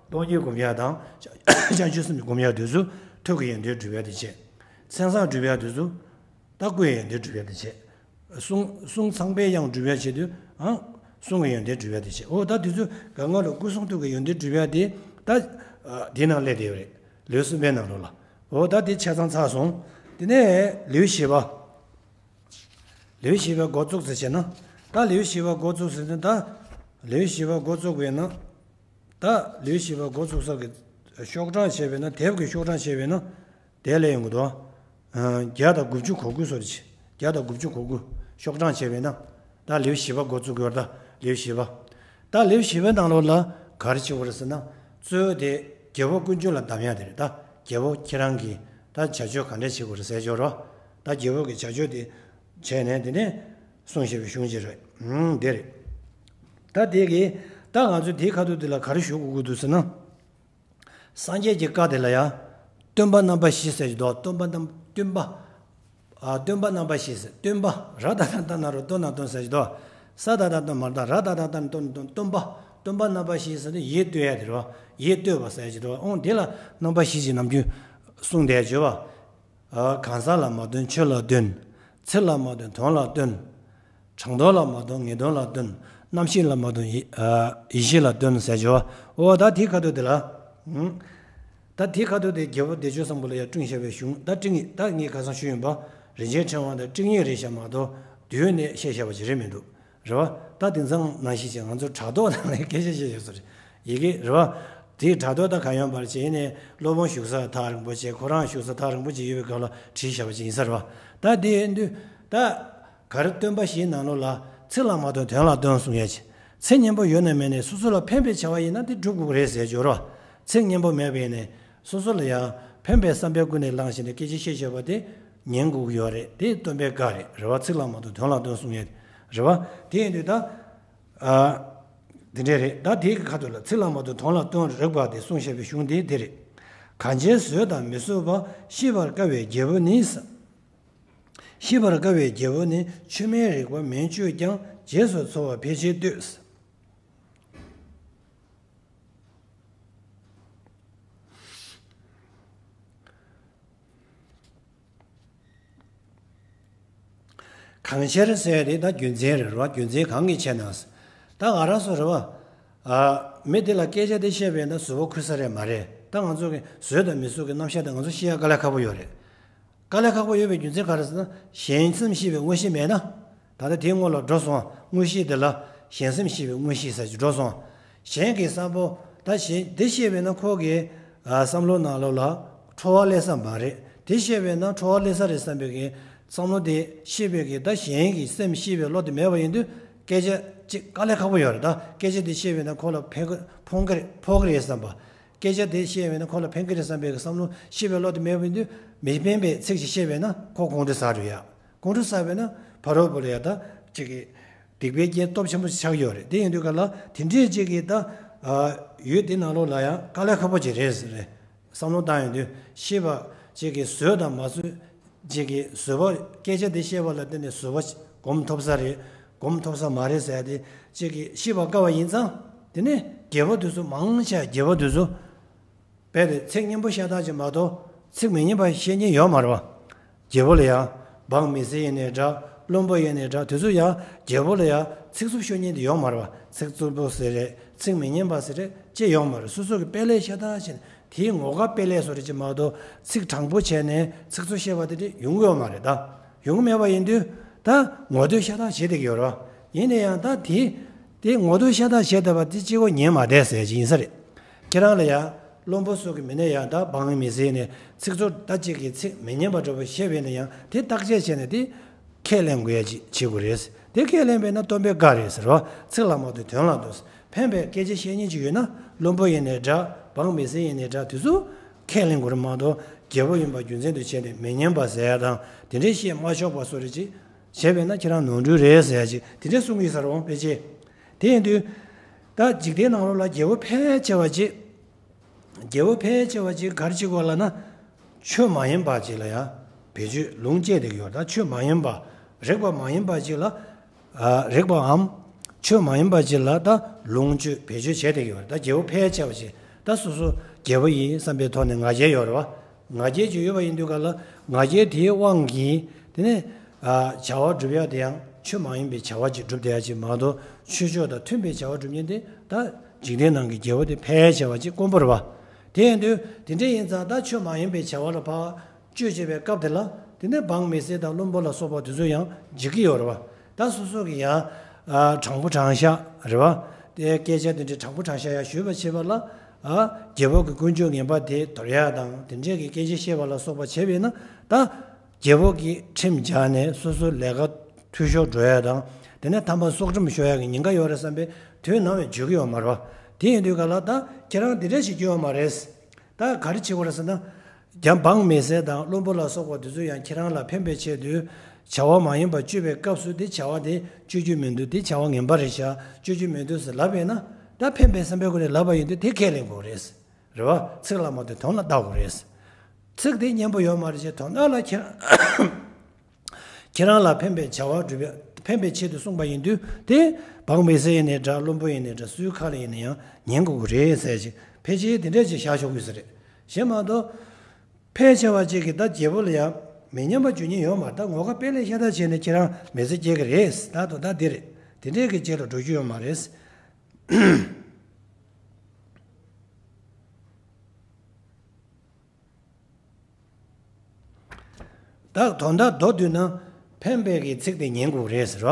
སྟོང་ཉིད་སྒོམ་ཡག་དང་བྱང་ཆུབ་སེམས་སྒོམ་ཡག་དེ་ཚོ་ཐུགས་ཀྱི་ཡོན་ཏན་སྒྲུབ་ཡག་དེ་བྱས། མཚན་བཟང་སྒྲུབ་ཡག་དེ་ཚོ་ད་སྐུ་ཡི་ཡོན་ཏན་སྒྲུབ་ཡག་དེ་བྱས། གསུང་གསུང་ཚངས་པའི་དབྱངས་སྒྲུབ་ཡག་བྱེད་དུས་ཨང་གསུང་གི་ཡོན་ཏན་སྒྲུབ་ཡག་དེ་བྱས། འོ་ད་དེ་ཚོ་ག་ང་ལ་སྐུ་གསུང་ཐུགས་ཀྱི་ཡོན་ཏན་སྒྲུབ་ཡག་དེ་ད་དེ་ནང་སླེབས་བསྡད་ཡོད་རེད། ལེའུ་གསུམ་པའི་ནང་ལོགས་ལ། འོ་ད་དེ་ཆ་ཚང་ཚར་སོང་། དེ་ནས་ལེའུ་བཞི་པ། ལེའུ་བཞི་པའི་འགོ་བཙུགས་ཟེར་བྱས་ན། ད་ལེའུ་བཞི་པའི་འགོ་བཙུགས་ཟེར་ན་ད། ལེའུ་བཞི་པའི་འགོ་བཙུགས་པས་ན། ད་ལེའུ་བཞི་པའི་འགོ་བཙུགས་ས་གི་ཤོག་གྲངས་བྱས་པས་ན་དེབ་ཀྱི་ཤོག་གྲངས་བྱས་པས་ན། དེ་ལས་ཡོང་གི་འདུག་བརྒྱ་དང་དགུ་བཅུ་གོ་དགུ་སོར་ཆེ། བརྒྱ་དང་དགུ་བཅུ་གོ་དགུ་ཤོག་གྲངས་བྱས་པས་ན། ད་ལེའུ་བཞི་པ་འགོ་བཙུགས་ཡོད་ད་ལེའུ་བཞི་པ། ད་ལེའུ་བཞི་པའི་ནང་ལོགས་ལ་ག་རེ་བྱེད་དགོས་རེད་ཟེར་ན། གཙོ་བོ་དེ་རྒྱལ་པོ་དཀོན་མཆོག་ལ་གདམས་ཡག་དེ་རེད་ད། རྒྱལ་པོ་ཁྱེད་རང་གིས་ད་བྱ་སྤྱོད་ག་འདྲས་བྱེད་དགོས་རེད་ཟེར་ཆོག་རོགས། ད་རྒྱལ་པོ་གི་བྱ་སྤྱོད་དེ་བྱས་ནས་དེ་ནས་གསུངས་བཞག་པའི་གཞུང་ཅིག་རེད། ཨང་དེ་རེད། ད་དེ་གི་ད་ང་ཚོས་དེའི་ཁ་ཐུག་དེ་ལ་ག་རེ་ཞུ་དགོས་ཀྱི་འདུག་ཟེར་ན། སངས་རྒྱས་ཀྱི་བཀའ་དེ་ལ་ཡང་སྟོན་པ་རྣམ་པ་བཞི་ཟེར་གྱི་འདུག་སྟོན་པ་རྣམ་སྟོན་པ། ཨ་སྟོན་པ་རྣམ་པ་བཞི་ཟེར་སྟོན་པ་ར་ད་ད་ད་ན་རོ་སྟོ་ན་སྟོན་ཟེར་གྱི་འདུག་ས་ད་ད་སྟོན་མ་ད་ར་ད་ད་ད་སྟོན་སྟོན་སྟོན་པ། སྟོན་པ་རྣམ་པ་བཞི་ཟེར་ནས་ཡིད་གཏོད་ཡ་དེ་རེད་བ། ཡིད་གཏོད་པ་ཟེར་གྱི་འདུག་ཨོང་དེ་ལ་རྣམ་པ་བཞི་ཅིག་ནམ་རྒྱུན་གསུངས་བསྡད་བརྗོད་པ། ཨ་གང་ཟག་ལ་མ་སྟོན་ཆོས་ལ་སྟོན། ཚིག་ལ་མ་སྟོན་དོན་ལ་སྟོན། དྲང་དོན་ལ་མ་སྟོན་ངེས་དོན་ལ་སྟོན། རྣམ་ཤེས་ལ་མ་སྟོན་ཡེ་ཨ་ཡེ་ཤེས་ལ་སྟོན་ཟེར་བརྗོད་པ། ཨོ་ད་དེའི་ཁ་ཐུག་དེ་ལ། ཨང་། ད་དེའི་ཁ་ཐུག་དེ་རྒྱལ་པོ་བདེ་སྤྱོད་བཟང་པོ་ལ་ཡང་སྤྲིངས་བཞག་པའི་གཞུང་ད་སྤྲིངས་ཡིན། ད་ངས་ཁ་སང་ཞུས་ཡིན་པ། རིན་ཆེན་ཕྲེང་བ་འདི་སྤྲིངས་ཡིག་རེད་ཤག་མ་གཏོགས་བསྡུས་ནས་བཤད་བཞག་པ་ཅིག་རེད་མི་འདུག་རེད་བ། ད་དེང་སང་ནང་བཞིན་ཅིག་ང་ཚོ་དྲ་ཐོག་ནང་ནས་སྐད་ཆ་བཤད་བཞག་ས་རེད། ཡི་གེ་རེད་བ། དེའི་དྲ་ཐོག་ད་ག་ཡོང་བར་བྱས་ནས་སློབ་དཔོན་བཞུགས་ས་ཐག་རིང་པོ་བྱས་ཁོ་རང་བཞུགས་ས་ཐག་རིང་པོ་བྱས་ཡོད་པའི་སྐབས་ལ་བྲིས་བཞག་པ་ཅིག་ཡིན་ས་རེད་བ། ད་དེ་ཡིན་དུས་ད། ག་རེ་སྟོན་པ་བཞིའི་ནང་ལོགས་ལ་ཚིག་ལ་མ་སྟོན་དོན་ལ་སྟོན་གསུང་ཡས་ཅིག་ཚིག་སྙན་པོ་ཡོད་ན་མེད་ན་སོ་སོ་ལ་ཕན་པའི་བྱ་བ་ཡིན་ན་དེ་སྒྲུབ་དགོས་རེད་ཟེར་བརྗོད་རོགས། ཚིག་སྙན་པོ་མེད་པ་ཡིན་ན་སོ་སོ་ལ་ཡང་ཕན་པའི་བསམ་པས་ཀུན་ནས་བསླངས་བྱས་ནས་སྐད་ཆ་བཤད་བཞག་པ་དེ་ཉན་དགོས་ཀྱི་ཡོད་རེད། དེ་སྟོན་པའི་བཀའ་རེད། རེད་བ། ཚིག་ལ་མ་སྟོན་དོན་ལ་སྟོན་གསུང་ཡས་རེད་བ། དེ་ཡིན་དུས་ད། ཨ། འདི་འདྲ་རེད། ད་དེའི་ཁ་ཐུག་ལ་ཚིག་ལ་མ་ལྟོས་དོན་ལ་ལྟོས་རིགས་པ་དེ་གསུངས་བཞག་པའི་གཞུང་དེ་འདི་རེད། གང་བྱས་བཟོད་དང་མི་བཟོད་པ། ཤེས་པར་དཀའ་བའི་རྒྱལ་པོ་ནི། ཤེས་པར་དཀའ་བའི་རྒྱལ་པོ་ནི། ཆོས་མིན་རིགས་པ་མིན་སྤྱོད་ཀྱང་། རྗེས་སུ་འཚོལ་བ་ཕལ་ཆེར་ལྟོས། གང་ཕྱིར་ཟེར་དེ་ད་རྒྱུ་མཚན་རེད་རོ། རྒྱུ་མཚན་གང་གི་ཕྱིར་ན། ད་ང་རང་ཚོ་རེད་བ། ཨ། མི་དེ་ལ་སྐད་ཆ་དེ་བཤད་པས་ན་བཟོད་པ་ཁུར་ས་རེད་མ་རེད། ད་ང་ཚོ་གི་བཟོད་དང་མི་བཟོད་ཀྱི་རྣམ་གཞག་དེ་ང་ཚོ་ཤེས་ཡ་དཀའ་ལས་ཁག་པོ་ཡོད་རེད། དཀའ་ལས་ཁག་པོ་ཡོད་པའི་རྒྱུ་མཚན་ག་རེ་ཟེར་ན། གཞན་སེམས་ཤེས་པའི་དངོས་གཞི་མེད་ན། ད་ལྟ་དེའི་སྔོན་ལ་འགྲོ་སོང་། དངོས་གཞི་དེ་ལ་གཞན་སེམས་ཤེས་པའི་དངོས་གཞི་ཟེར་གྱི་འགྲོ་སོང་། གཞན་གྱི་བསམ་པ་ད་གཞན་དེ་ཤེས་པས་ན་ཁོ་གི་ཨ་བསམ་བློ་ནང་ལོགས་ལ་ཁྲོ་བ་སླེབས་ས་མ་རེད། དེ་ཤེས་པས་ན་ཁྲོ་བ་སླེབས་ས་རེད་བསམ་པའི་གི་བསམ་བློ་དེ་ཤེས་པའི་གི་ད་གཞན་གྱི་སེམས་ཤེས་པའི་བློ་དེ་མེད་པ་ཡིན་དུས་སྐད་ཆ་གཅིག་དཀའ་ལས་ཁག་པོ་ཡོད་རེད། ད་སྐད་ཆ་དེ་ཤེས་པས་ན་ཁོ་ལ་ཕན་གི་ཕོག་གི་རེད། ཕོག་གི་རེད་བསམ་པ། སྐད་ཆ་དེ་བཤད་པས་ན་ཁོ་ལ་ཕན་གི་རེད་བསམ་པའི་བསམ་བློ་ཤེས་པའི་བློ་དེ་མེད་པ་ཡིན་དུས་མི་ཕན་པའི་ཚིག་ཅིག་བཤད་པས་ན་ཁོ་དགོངས་འགྲོ་ཟ་འགྲོ་ཡ། དགོངས་འགྲོ་ཟ་བས་ན་ཕ་རོལ་པོ་ལ་ཡ་ད་ཅིག་གི་སྡིག་པའི་རྐྱེན་སྟོབས་ཆེན་པོ་ཞིག་ཆགས་ཡོད་རེད། དེ་ཡིན་དུས་ག་ལ་དེ་འདྲས་ཅིག་གི་ད་ཡུལ་དེ་ནང་ལོགས་ལ་ཡང་དཀའ་ལས་ཁག་པོ་ཅིག་རེད་ཟེར་རེད། བསམ་བློ་བཏང་ཡོང་དུས་ཤེས་པ་ཅིག་གི་བཟོད་དང་མ་བཟོད། ཅིག་གིས་བཟོད་པ་སྐད་ཆ་དེ་བཤད་པ་ལ་བརྟེན་ནས་བཟོད་པ་སྒོམ་ཐུབ་ས་རེད། སྒོམ་ཐུབ་ས་མ་རེད་ཟེར་ཏེ་ཅིག་གིས་ཤེས་པ་དཀའ་བ་ཡིན་ཙང་། དེ་ནས་རྒྱལ་པོ་དེ་ཚོ་མང་ཆེ་རྒྱལ་པོ་དེ་ཚོ་རྦད་དེ་ཚིག་སྙན་པོ་བཤད་སྟངས་ཅིག་མ་གཏོགས་ཚིག་མི་སྙན་པ་བཤད་མཁན་ཡོད་མ་རེད་བ། རྒྱལ་པོ་ལ་ཡང་འབངས་མི་སེར་ཡིན་ནའི་འདྲ། བློན་པོ་ཡིན་ནའི་འདྲ། དེ་ཚོ་ཡང་རྒྱལ་པོ་ལ་ཡང་ཚིག་རྩུབ་ཤོད་མཁན་དེ་ཡོད་མ་རེད་བ། ཚིག་རྩུབ་པོ་ཟེར་རེད། ཚིག་མི་སྙན་པ་ཟེར་རེད་ཅེས་ཡོད་མ་རེད། སོ་སོ་གི་དཔེ་ལས་བཤད་སྟངས་བྱས་ནས་དེའི་ངོ་དགའ་དཔེ་ལས་བཟོ་འདྲ་ཅིག་མ་གཏོགས་ཚིག་དྲང་པོ་བྱས་ནས་ཚིག་རྩུབ་བཤད་པ་དེ་འདྲ་ཡོང་གི་ཡོད་མ་རེད་ད། ཡོང་གི་མེད་པ་ཡིན་དུས་ད་ངོ་བསྟོད་ཤ་སྟག་བྱེད་བསྡད་ཀྱི་ཡོད་རེད་བ། ཡིན་ན་ཡང་ད་དེ་དེ་ངོ་བསྟོད་ཤ་སྟག་བྱེད་བསྡད་པ་དེ་གཅིག་པོ་ཉན་མ་བསྡད་ཟེར་གྱི་ཡིན་ས་རེད། ཁྱེད་རང་ལ་ཡང་བློན་པོ་སོགས་ཀྱི་མི་སྣས་ཡང་ད་འབངས་མི་སེར་ནས་ཚིག་རྩུབ་ད་ཅིག་གི་ཚིག་མི་སྙན་པ་འདྲ་པོ་བཤད་པ་ཡིན་ན་ཡང་དེ་བརྟག་དཔྱད་བྱས་ནས་དེ་ཁས་ལེན་དགོས་ཡ་ཅིག་བྱེད་དགོས་རེད། དེ་ཁས་ལེན་པས་ན་སྟོན་པའི་བཀའ་རེད་ཟེར་བ། ཚིག་ལ་མ་ལྟོས་དོན་ལ་ལྟོས། ཕན་པའི་སྐད་ཆ་བཤད་མཁན་ཅིག་ཡོད་ན་བློན་པོ་ཡིན་ནའི་འདྲ། འབངས་མི་སེར་ཡིན་ནའི་འདྲ། དེ་ཚོ་ཁས་ལེན་དགོས་རེད་མ་གཏོགས་རྒྱལ་པོ་ཡིན་པ་རྒྱུ་མཚན་དུ་བྱས་ནས་མི་སྙན་པ་ཟེར་ཡ་དང་དེ་འདྲའི་བཤད་མ་ཆོག་པ་སོགས་རེ་ཅིག་བྱས་པས་ན་ཁྱེད་རང་ནོར་འཁྲུལ་རེད་ཟེར་ཡ་ཅིག་དེ་འདྲའི་གསུང་གི་ཡོད་ས་རེད་འོང་ཕལ་ཆེར། དེ་ཡིན་དུས་ད་འཇིག་རྟེན་ནང་ལོགས་ལ་རྒྱལ་པོ་ཕལ་ཆེ་བ་ཅིག་རྒྱལ་པོ་ཕལ་ཆེ་བ་ཅིག་ག་རེ་བྱེད་དགོས་ལབ་ན། ཆོས་མ་ཡིན་པ་ཅིག་ལ་ཡང་བེད་སྤྱོད་ལུང་བཅད་བསྡད་ཀྱི་ཡོད་རེད། ད་ཆོས་མ་ཡིན་པ། རིགས་པ་མ་ཡིན་པ་ཅིག་ལ། ཨ། རིགས་པའམ་ཆོས་མ་ཡིན་པ་ཅིག་ལ་ད་ལུང་བཅོས་བེད་སྤྱོད་བྱས་བསྡད་ཀྱི་ཡོད་རེད། ད་རྒྱལ་པོ་ཕལ་ཆེ་བ་ཅིག་ད་སོ་སོ་རྒྱལ་པོ་ཡིན་བསམ་པའི་ཐོག་ནས་ང་རྒྱལ་ཡོད་རེད་བ། ང་རྒྱལ་ཅིག་ཡོད་པ་ཡིན་དུས་ག་ལ་ང་རྒྱལ་དེའི་དབང་གིས་དེ་ནས། ཨ། བྱ་བ་སྒྲུབ་ཡ་དེ་ཡང་ཆོས་མ་ཡིན་པའི་བྱ་བ་ཅིག་སྒྲུབ་བསྡད་ཡ་ཅིག་མ་གཏོགས་ཆོས་ཕྱོགས་དང་མཐུན་པའི་བྱ་བ་སྒྲུབ་མཁན་དེ་ད་འཇིག་རྟེན་ནང་གི་རྒྱལ་པོ་དེ་ཕལ་ཆེ་བ་ཅིག་དཀོན་པོ་རེད་བ། དེ་ཡིན་དུས་དེ་འདྲ་ཡིན་ཙང་ད་ཆོས་མ་ཡིན་པའི་བྱ་བ་ལ་ཕར་སྤྱོད་བྱེད་པའི་སྐབས་དེ་ལ་དེ་ནས་འབངས་མི་སེར་དང་བློན་པོ་ལ་སོགས་པ་དེ་ཚོ་ཡང་འཇིགས་ཀྱི་ཡོད་རེད་བ། ད་སོ་སོ་གི་ཡང་། ཨ། དྲང་པོ་དྲང་བཞག་རེད་བ། དེ་སྐད་ཆ་དེ་འདྲའི་དྲང་པོ་དྲང་བཞག་ཡང་ཞུས་པ་བྱེད་པ་ལ། ཨ། རྒྱལ་པོ་གི་ཀུན་སྤྱོད་ངན་པ་དེ་དོར་ཡ་དང་དེ་འདྲའི་གི་སྐད་ཆ་བཤད་པ་ལ་སོགས་པ་བྱས་པས་ན་ད། རྒྱལ་པོ་གིས་ཁྲིམས་སྦྱར་ནས་སོ་སོའི་ལས་ཀ་འཐུས་ཤོར་འགྲོ་ཡ་དང་དེ་ནས་ཐ་མ་སྲོག་ཁྲིམས་ཤོར་ཡ་གི་ཉེན་ཁ་ཡོད་རེད་བསམ་པའི་དོན་ནམ་ཡང་བརྗོད་ཀྱི་ཡོད་མ་རེད་བ། དེ་ཡིན་དུས་ག་ལ་ད་ཁྱེད་རང་འདི་འདྲ་ཞིག་སྐྱོན་ཡོད་མ་རེད། ད་ག་རེ་བྱེད་དགོས་རེད་ཟེར་ན། རྒྱ་འབངས་མི་སེར་དང་བློན་པོ་ལ་སོགས་པ་དེ་ཚོ་ཡང་ཁྱེད་རང་ལ་ཕན་པའི་ཆེད་དུ་བྱ་བ་མ་ཡིན་པ་སྤྱོད་པའི་སྐབས་སུ་དེ་བྱ་བ་དེ་སྤྱོད་རྒྱུ་མི་འདུག་དེ་བྱ་བ་ངན་པ་རེད་ཤག་སྤྱོད་རྒྱུ་མི་འདུག་ཟེར་ལབ་པས་ན་ད་ཕན་པའི་བསམ་པའི་སྒོ་ནས་ལབ་པ་ཡིན་དུས་དེ་ཁས་ལེན་དགོས་རེད། རེད་བ། ཚིག་ལ་མ་ལྟོས་དོན་ལ་བལྟ་དགོས་རེད། ཚིག་དེ་སྙན་པོ་ཡོད་མ་རེད་ཅེས་དོན་དག་ལ་ཁྱེད་རང་ཁྱེད་རང་ལ་ཕན་པའི་བྱ་བ་སྒྲུབ་པའི་ཕན་པའི་ཆེད་དུ་གསུངས་པ་ཡིན་དུས་དེ་འབངས་མི་སེར་ཡིན་ནའི་འདྲ། བློན་པོ་ཡིན་ནའི་འདྲ། སུའི་ཁ་ལ་ཡིན་ན་ཡང་ཉན་དགོས་ཀྱི་རེད་ཟེར་ཅིག་ཕལ་ཆེར་དེ་འདྲ་ཅིག་བཞག་ཆོག་གི་ས་རེད། གཞན་མ་གཏོགས་ཕལ་ཆེ་བ་ཅིག་གིས་ད་རྒྱལ་པོ་ལ་ཡང་མི་སྙན་པ་བརྗོད་མཁན་ཡོད་མ་རེད། ད་ངོ་དགའ་དཔེ་ལས་ཤ་སྟག་བྱས་ནས་ཁྱེད་རང་མི་ཚེ་སྐྱེལ་གི་རེད། ད་དོན་དག་འདི་རེད། དེ་འདྲས་ཀྱི་རྗེས་ལ་འགྲོ་རྒྱུ་ཡོད་མ་རེད། ད་དོན་དག་མདོར་བསྡུས་ན་ཕན་པའི་གི་ཚིག་དེ་ཉན་དགོས་རེད་ཟེར་བ།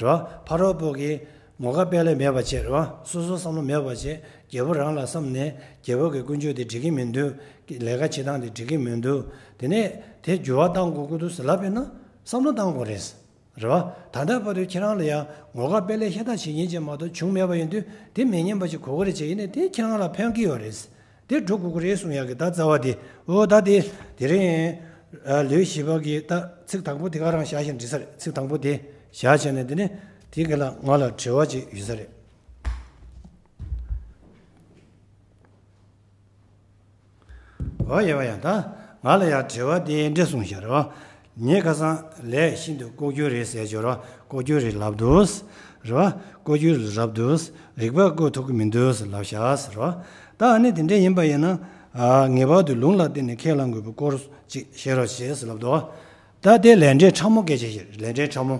རེད་བ། ཕ་རོལ་པོ་གི་ངོ་དགའ་དཔེ་ལས་མེད་པ་བྱས་རེད་བ། སོ་སོ་བསམ་བློ་མེད་པ་བྱས་རྒྱལ་པོ་རང་ལ་བསམ་ནས་རྒྱལ་པོ་གི་ཀུན་སྤྱོད་དེ་འགྲིག་གི་མི་འདུག་ལས་ཀ་བྱེད་སྟངས་དེ་འགྲིག་གི་མི་འདུག་དེ་ནས་དེ་འགྱུར་བ་གཏང་དགོས་ཀྱི་འདུག་ཟེར་ལབ་པས་ན་བསམ་བློ་གཏང་དགོས་རེད། རེད་བ། ད་ལྟ་བར་དུ་ཁྱེད་རང་ལ་ཡང་ངོ་དགའ་དཔེ་ལས་ཤ་སྟག་བྱེད་མཁན་ཅིག་མ་གཏོགས་བྱུང་མེད་པ་ཡིན་དུས་དེ་མི་སྙན་པ་ཅིག་གོ་གི་རེད་བྱས་ཡིན་ནའི་དེ་ཁྱེད་རང་ལ་ཕན་གྱི་ཡོད་རེད། དེ་འགྲོ་དགོས་ཀྱི་རེད་གསུང་ཡག་གི་ད་རྩ་བ་དེ། འོ་ད་དེ་དེ་རིང་ལེའུ་བཞི་པ་གི་ད་ཚིག་དང་པོ་དེ་ག་རང་བཞག་བཞིན་འགྲིག་ས་རེད། ཚིག་དང་པོ་དེ་བཞག་བྱས་ནས་དེ་ནས་དེ་ག་ལ་ང་ལ་དྲི་བ་ཅིག་ཡོད་ས་རེད། འོ་ཡ་བ་ཡ། ད་ང་ལ་ཡང་དྲི་བ་དེ་འདྲ་གསུངས་ཤག་རེད་བ། ངས་ཁ་སང་ལས་ཤིན་ཏུ་ལྐོག་གྱུར་རེད་ཟེར་ཞོར་བ། ལྐོག་གྱུར་རེད་ལབ་འདུག་རེད་བ། ལྐོག་གྱུར་རེད་ལབ་འདུག་རིག་པ་བཀོད་ཐུབ་ཀྱི་མི་འདུག་ལབ་ཤག་རེད་བ། ད་ཨ་ནི་དེ་འདྲ་ཡིན་པ་ཡིན་ན། ངེས་པར་དུ་ལུང་ལ་བརྟེན་ནས་ཁས་བླང་དགོས་པའི་སྐོར་ཅིག་བཤད་རོགས་བྱེད་ལབ་འདུག་ད་དེ་ལས་འབྲས་ཕྲ་མོ་སྐད་ཆ་བཤད། ལས་འབྲས་ཕྲ་མོ།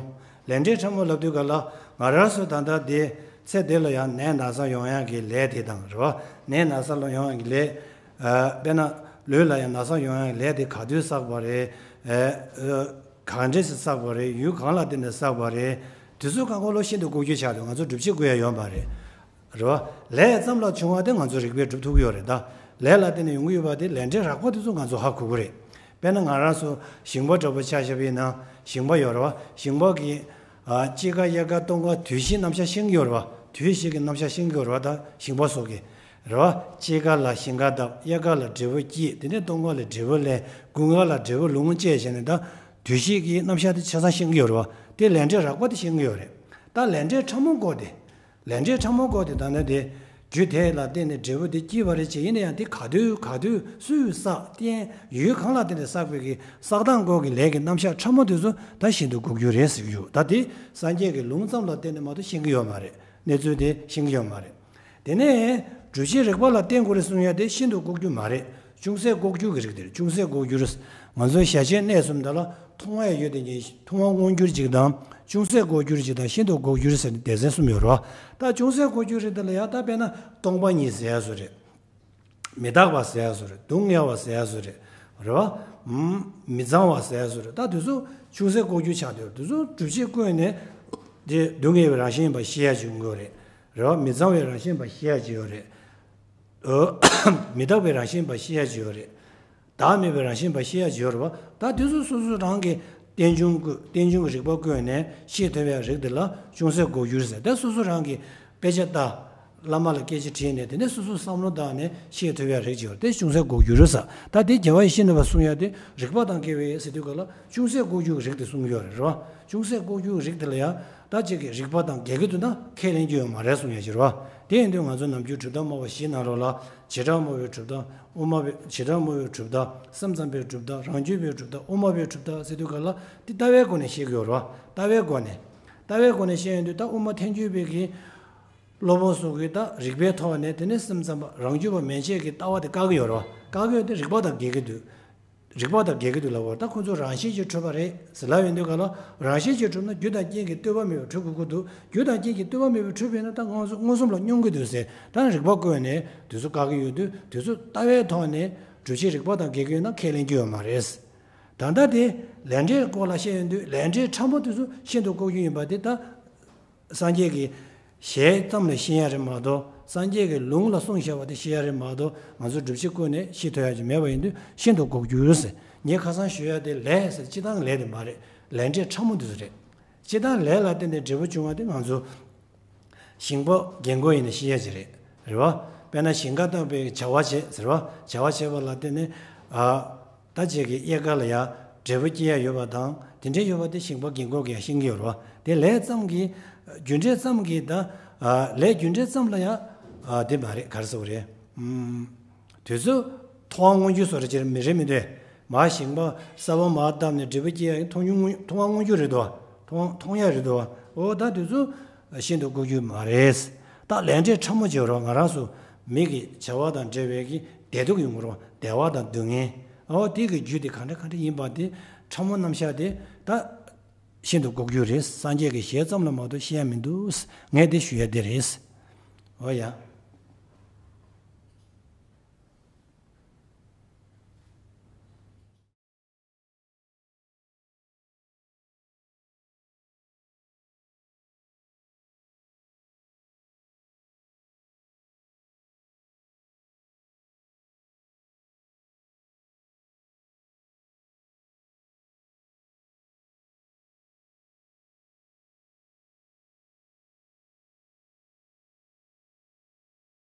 ལས་འབྲས་ཕྲ་མོ་ལབ་དུས་ག་ལ། ང་རང་ཚོ་ད་ལྟ་དེ་ཚེ་འདི་ལ་ཡང་ནད་ན་ཚ་ཡོང་ཡག་གི་ལས་དེ་དང་རེད་བ། ནད་ན་ཚ་ལ་ཡོང་ཡག་གི་ལས། ཨ། དཔེར་ན་ལུས་ལ་ཡང་ན་ཚ་ཡོང་ཡག་གི་ལས་དེ་ག་དུས་བསགས་པ་རེད། ཨ། གང་འདྲས་སེ་བསགས་པ་རེད། ཡུལ་གང་ལ་བརྟེན་ནས་བསགས་པ་རེད། དེ་ཚོ་གང་ག་ལོ་ཤིན་ཏུ་ལྐོག་གྱུར་ཆགས་འདུག་ང་ཚོ་སྒྲུབ་བྱེད་བཀོད་ཡ་ཡོད་མ་རེད། རེད་བ། ལས་ཙམ་ལ་བྱུང་བ་དེ་ང་ཚོ་རིགས་པས་སྒྲུབ་ཐུབ་ཀྱི་ཡོད་རེད། ད་ལས་ལ་བརྟེན་ནས་ཡོང་གི་ཡོད་པ་དེ་ལས་འབྲས་རགས་པ་དེ་ཚོ་ང་ཚོ་ཧ་གོ་གི་རེད། དཔེར་ན་ང་རང་ཚོ་ཞིང་པ་འདྲ་པོ་ཆ་བཞག་པ་ཡིན་ན། ཞིང་པ་ཡོད་རེད་བ། ཞིང་པ་གིས། ཨ། དཔྱིད་ཀ་དབྱར་ཀ་སྟོན་ཀ་དུས་བཞིའི་རྣམ་གཞག་ཤེས་ཀྱི་ཡོད་རེད་བ། དུས་བཞི་གི་རྣམ་གཞག་ཤེས་ཀྱི་ཡོད་རེད་བ། ད་ཞིང་པ་སོགས་ཀྱིས། རེད་བ། དཔྱིད་ཀ་ལ་ཞིང་ཁ་བཏབ། དབྱར་ཀ་ལ་འབྲས་བུ་སྐྱེས། དེ་ནས་སྟོན་ཀ་ལ་འབྲས་བུ་ལེན། དགུན་ཁ་ལ་འབྲས་བུ་ལོང་བཅས་བྱས་ནས། ད་དུས་བཞི་གི་རྣམ་གཞག་དེ་ཆ་ཚང་ཤེས་ཀྱི་ཡོད་རེད་བ། དེ་ལས་འབྲས་རགས་པ་དེ་ཤེས་ཀྱི་ཡོད་རེད། ད་ལས་འབྲས་ཕྲ་མོ་སྐོར་དེ། ལས་འབྲས་ཕྲ་མོ་སྐོར་དེ། ད་ནི་དེ་རྒྱུ་དེ་ལ་བརྟེན་ནས་འབྲས་བུ་དེ་སྐྱེས་པ་རེད་ཅེས། ཡིན་ན་ཡང་དེ་ག་དུས་ག་དུས་སུས་བསགས། རྟེན་ཡུལ་གང་ལ་བརྟེན་ནས་བསགས་པའི་གི་བསགས་སྟངས་སྐོར་གྱི་ལས་ཀྱི་རྣམ་གཞག་ཕྲ་མོ་དེ་ཚོ་ད་ཤིན་ཏུ་ལྐོག་གྱུར་རེད་ཟེར་གྱི་ཡོད། ད་དེ་སངས་རྒྱས་ཀྱི་ལུང་ཙམ་ལ་བརྟེན་ནས་མ་གཏོགས་ཤེས་ཀྱི་ཡོད་མ་རེད། གནས་ཚུལ་དེ་ཤེས་ཀྱི་ཡོད་མ་རེད། དེ་ནས་སྒྲུབ་བྱེད་རིགས་པ་ལ་བརྟེན་དགོས་རེད་གསུང་ཡ་དེ་ཤིན་ཏུ་ལྐོག་གྱུར་མ་རེད། ཅུང་ཟད་ལྐོག་གྱུར་གྱི་རིགས་དེ་རེད། ཅུང་ཟད་ལྐོག་གྱུར། ང་ཚོའི་ཞལ་ཆད་གནས་གསུམ་དེ་ལ་མཐོང་བས་ཡོད་དེ་ཉིད། མཐོང་བ་མངོན་གྱུར་ཅིག་དང་། ཅུང་ཟད་ལྐོག་གྱུར་ཅིག་དང་། ཤིན་ཏུ་ལྐོག་གྱུར་ཟེར་ནས་སྡེ་ཚན་གསུམ་ཡོད་རེད་བ། ད་ཅུང་ཟད་ལྐོག་གྱུར་རིགས་དེ་ལ་ཡང་། ད་དཔེར་ན་སྟོང་པ་ཉིད་ཟེར་ཡ་བཟོ་རེད། མི་རྟག་པ་ཟེར་ཡ་བཟོ་རེད། སྡུག་བསྔལ་བ་ཟེར་ཡ་བཟོ་རེད། རེད་བ། ཨུམ། མི་གཙང་བ་ཟེར་ཡ་བཟོ་རེད། ད་དེ་ཚོ་ཅུང་ཟད་ལྐོག་གྱུར་ཆགས་བསྡད་ཡོད། དེ་ཚོ་སྒྲུབ་བྱེད་བཀོད་ནས་དེ་སྡུག་བསྔལ་བའི་རང་བཞིན་ཡིན་པ་ཤེས་ཡ་ཅིག་ཡོང་གི་ཡོད་རེད། རེད་བ། མི་གཙང་བའི་རང་བཞིན་ཡིན་པ་ཤེས་ཡ་ཅིག་ཡོད་རེད། མི་རྟག་པའི་རང་བཞིན་ཡིན་པ་ཤེས་ཡ་ཅིག་ཡོད་རེད། བདག་མེད་པའི་རང་བཞིན་ཡིན་པ་ཤེས་ཡ་ཅིག་ཡོད་རེད་བ། ད་དེ་ཚོ་སོ་སོ་རང་གི་རྟེན་འབྱུང་བཀོད། རྟེན་འབྱུང་གི་རིགས་པ་བཀོད་ནས་ཤེས་ཐུབ་ཡ་རིགས་དེ་ལ་ཅུང་ཟད་ལྐོག་གྱུར་ཟེར། ད་སོ་སོ་རང་གི་དཔེ་ཆ་ལྟ། བླ་མ་ལ་སྐད་ཆ་དྲིས་ནས། དེ་ནས་སོ་སོ་བསམ་བློ་བཏང་ནས་ཤེས་ཐུབ་ཡ་རིགས་ཅིག་ཡོད་རེད། དེ་ཅུང་ཟད་ལྐོག་གྱུར་ཟེར། ད་དེ་རྒྱལ་བ་ཡིད་བཞིན་ནོར་བུས་གསུང་ཡ་དེ་རིགས་པ་དང་འགལ་བའི་ཟེར་དུས་ག་ལ་ཅུང་ཟད་ལྐོག་གྱུར་གྱི་རིགས་དེ་གསུང་གི་ཡོད་རེད། རེད་བ། ཅུང་ཟད་ལྐོག་གྱུར་གྱི་རིགས་དེ་ལ་ཡ། ད་ཅིག་གི་རིགས་པ་དང་འགལ་གྱི་འདུག་ན་ཁས་ལེན་རྒྱུ་ཡོད་མ་རེད་གསུང་ཡ་ཅིག་རེད་བ། དེ་ཡིན་དུས་ང་ཚོ་ནམ་རྒྱུན་གྲུབ་མཐའ་སྨྲ་བ་བཞི་ནང་ལོགས་ལ་བྱེ་བྲག་སྨྲ་བའི་གྲུབ་མཐའ། དབུ་མ་པའི། བྱེ་བྲག་སྨྲ་བའི་གྲུབ་མཐའ། སེམས་ཙམ་པའི་གྲུབ་མཐའ། རང་རྒྱུད་པའི་གྲུབ་མཐའ། དབུ་མ་པའི་གྲུབ་མཐའ་ཟེར་དུས་ག་ལ་དེ་ལྟ་བའི་སྒོ་ནས་བཤད་ཀྱི་ཡོད་རེད་བ། ལྟ་བའི་སྒོ་ནས། ལྟ་བའི་སྒོ་ནས་བཤད་ཡོང་དུས་ད་དབུ་མ་ཐལ་འགྱུར་བའི་གི་སློབ་དཔོན་སོགས་ཀྱིས་ད་རིགས་པའི་ཐོག་ནས། དེ་ནས་སེམས་ཙམ་པ་རང་རྒྱུད་པ་མན་ཆད་ཀྱི་ལྟ་བ་དེ་བཀག་གི་ཡོད་རེད་བ། བཀག་གི་ཡོད་དེ་རིགས་པ་དང་འགལ་གྱི་འདུག་རིགས་པ་དང་འགལ་གྱི་འདུག་ལབ་པ། ད་ཁོ་ཚོ་རང་བཞིན་གྱིས་གྲུབ་པ་རེད་ཟེར་ལབ་ཡོང་དུས་ག་ལ། རང་བཞིན་གྱིས་གྲུབ་ན་རྒྱུ་དང་རྐྱེན་གྱིས་ལྟོས་པ་མེད་པར་གྲུབ་དགོས་ཀྱི་འདུག་རྒྱུ་དང་རྐྱེན་གྱིས་ལྟོས་པ་མེད་པར་གྲུབ་པས་ན་ད་མངོན་སུམ། མངོན་སུམ་ལ་སྙོམས་ཀྱི་འདུག་ཟེར། ད་རིགས་པ་བཀོད་ནས་དེ་ཚོ་བཀག་གི་ཡོད་དུས། དེ་ཚོ་ལྟ་བའི་ཐོག་ནས་སྒྲུབ་བྱེད་རིགས་པ་དང་འགལ་གྱི་ཡོད་ན་ཁས་ལེན་རྒྱུ་ཡོད་མ་རེད། ད་ལྟ་དེ་ལས་འབྲས་སྐོར་ལ་བཤད་ཡོང་དུས། ལས་འབྲས་ཕྲ་མོ་དེ་ཚོ་ཤིན་ཏུ་ལྐོག་གྱུར་ཡིན་པ་དེ་ད། སངས་རྒྱས་ཀྱི་ཞལ་ཙམ་ལ་ཤེས་ཡ་རེད་མ་གཏོགས། སངས་རྒྱས་ཀྱི་ལུང་ལ་གསུངས་བཞག་པ་དེ་ཤེས་ཡ་རེད་མ་གཏོགས། ང་ཚོ་སྒྲུབ་བྱེད་བཀོད་ནས་ཤེས་ཐུབ་ཡ་ཅིག་མེད་པ་ཡིན་དུས་ཤིན་ཏུ་ལྐོག་གྱུར་ཟེར། ངས་ཁ་སང་ཞུ་ཡ་དེ་ལས་ཟེར་སྤྱི་བཏང་ལས་དེ་མ་རེད། ལས་འབྲས་ཕྲ་མོ་འདི་ཚོ་རེད། སྤྱི་བཏང་ལས་ལ་བརྟེན་ནས་འབྲས་བུ་འབྱུང་བ་དེ་ང་ཚོ་ཞིང་པ་རྒན་རྒོན་ཡིན་ན་ཤེས་ཡ་ཅིག་རེད། རེད་བ། དཔེར་ན་ཞིང་ཁ་བཏབ་པའི་བྱ་བ་བྱེད་ཟེར་བ། བྱ་བ་བྱེད་པ་ལ་བརྟེན་ནས། ཨ། ད་ཅིག་གི་དབྱར་ཁ་ལ་ཡ་འབྲས་བུ་སྐྱེ་ཡ་ཡོད་པ་དང་དེ་འདྲ་ཡོད་པ་དེ་ཞིང་པ་རྒན་རྒོན་གྱིས་ཡང་ཤེས་ཀྱི་ཡོད་རེད་བ། དེ་ལས་ཙམ་གྱིས། རྒྱུ་འབྲས་ཙམ་གྱིས་ད། ཨ། ལས་རྒྱུ་འབྲས་ཙམ་ལ་ཡ། ཨ། དེ་མ་རེད། ག་རེ་ཟེར་དགོས་རེད། ཨུམ། དུས་ཚོད་མཐོང་བ་མངོན་གྱུར་བཟོ་འདྲ་ཅིག་མི་རེད་མི་འདུག་མར་ཞིང་པ་ས་བོན་མར་བཏབ་ནས་འབྲས་བུ་སྐྱེ་ཡ་མཐོང་མྱོང་། མཐོང་བ་མངོན་གྱུར་རེད་དོ། མཐོང་། མཐོང་ཡ་རེད་དོ། འོ་ད་དུས་ཚོད་ཤིན་ཏུ་ལྐོག་གྱུར་མ་རེད། ད་ལས་འབྲས་ཕྲ་མོ་བྱེད་རོགས། ང་རང་ཚོ་མི་གི་བྱ་བ་དང་འབྲེལ་བའི་གི་བདེ་སྡུག་ཡོང་གི་རོགས། བདེ་བ་དང་སྡུག་བསྔལ། འོ་དེ་གི་རྒྱུ་དེ་ག་འདྲ་ག་འདྲ་ཡིན་པ་དེ་ཕྲ་མོ་རྣམ་གཞག་དེ་ད་ཤིན་ཏུ་ལྐོག་གྱུར་རེད། སངས་རྒྱས་ཀྱི་ཞལ་ཙམ་ལ་མ་གཏོགས་ཤེས་ཡ་མི་འདུག་ངས་དེ་ཞུ་ཡ་དེ་རེད། འོ་ཡ།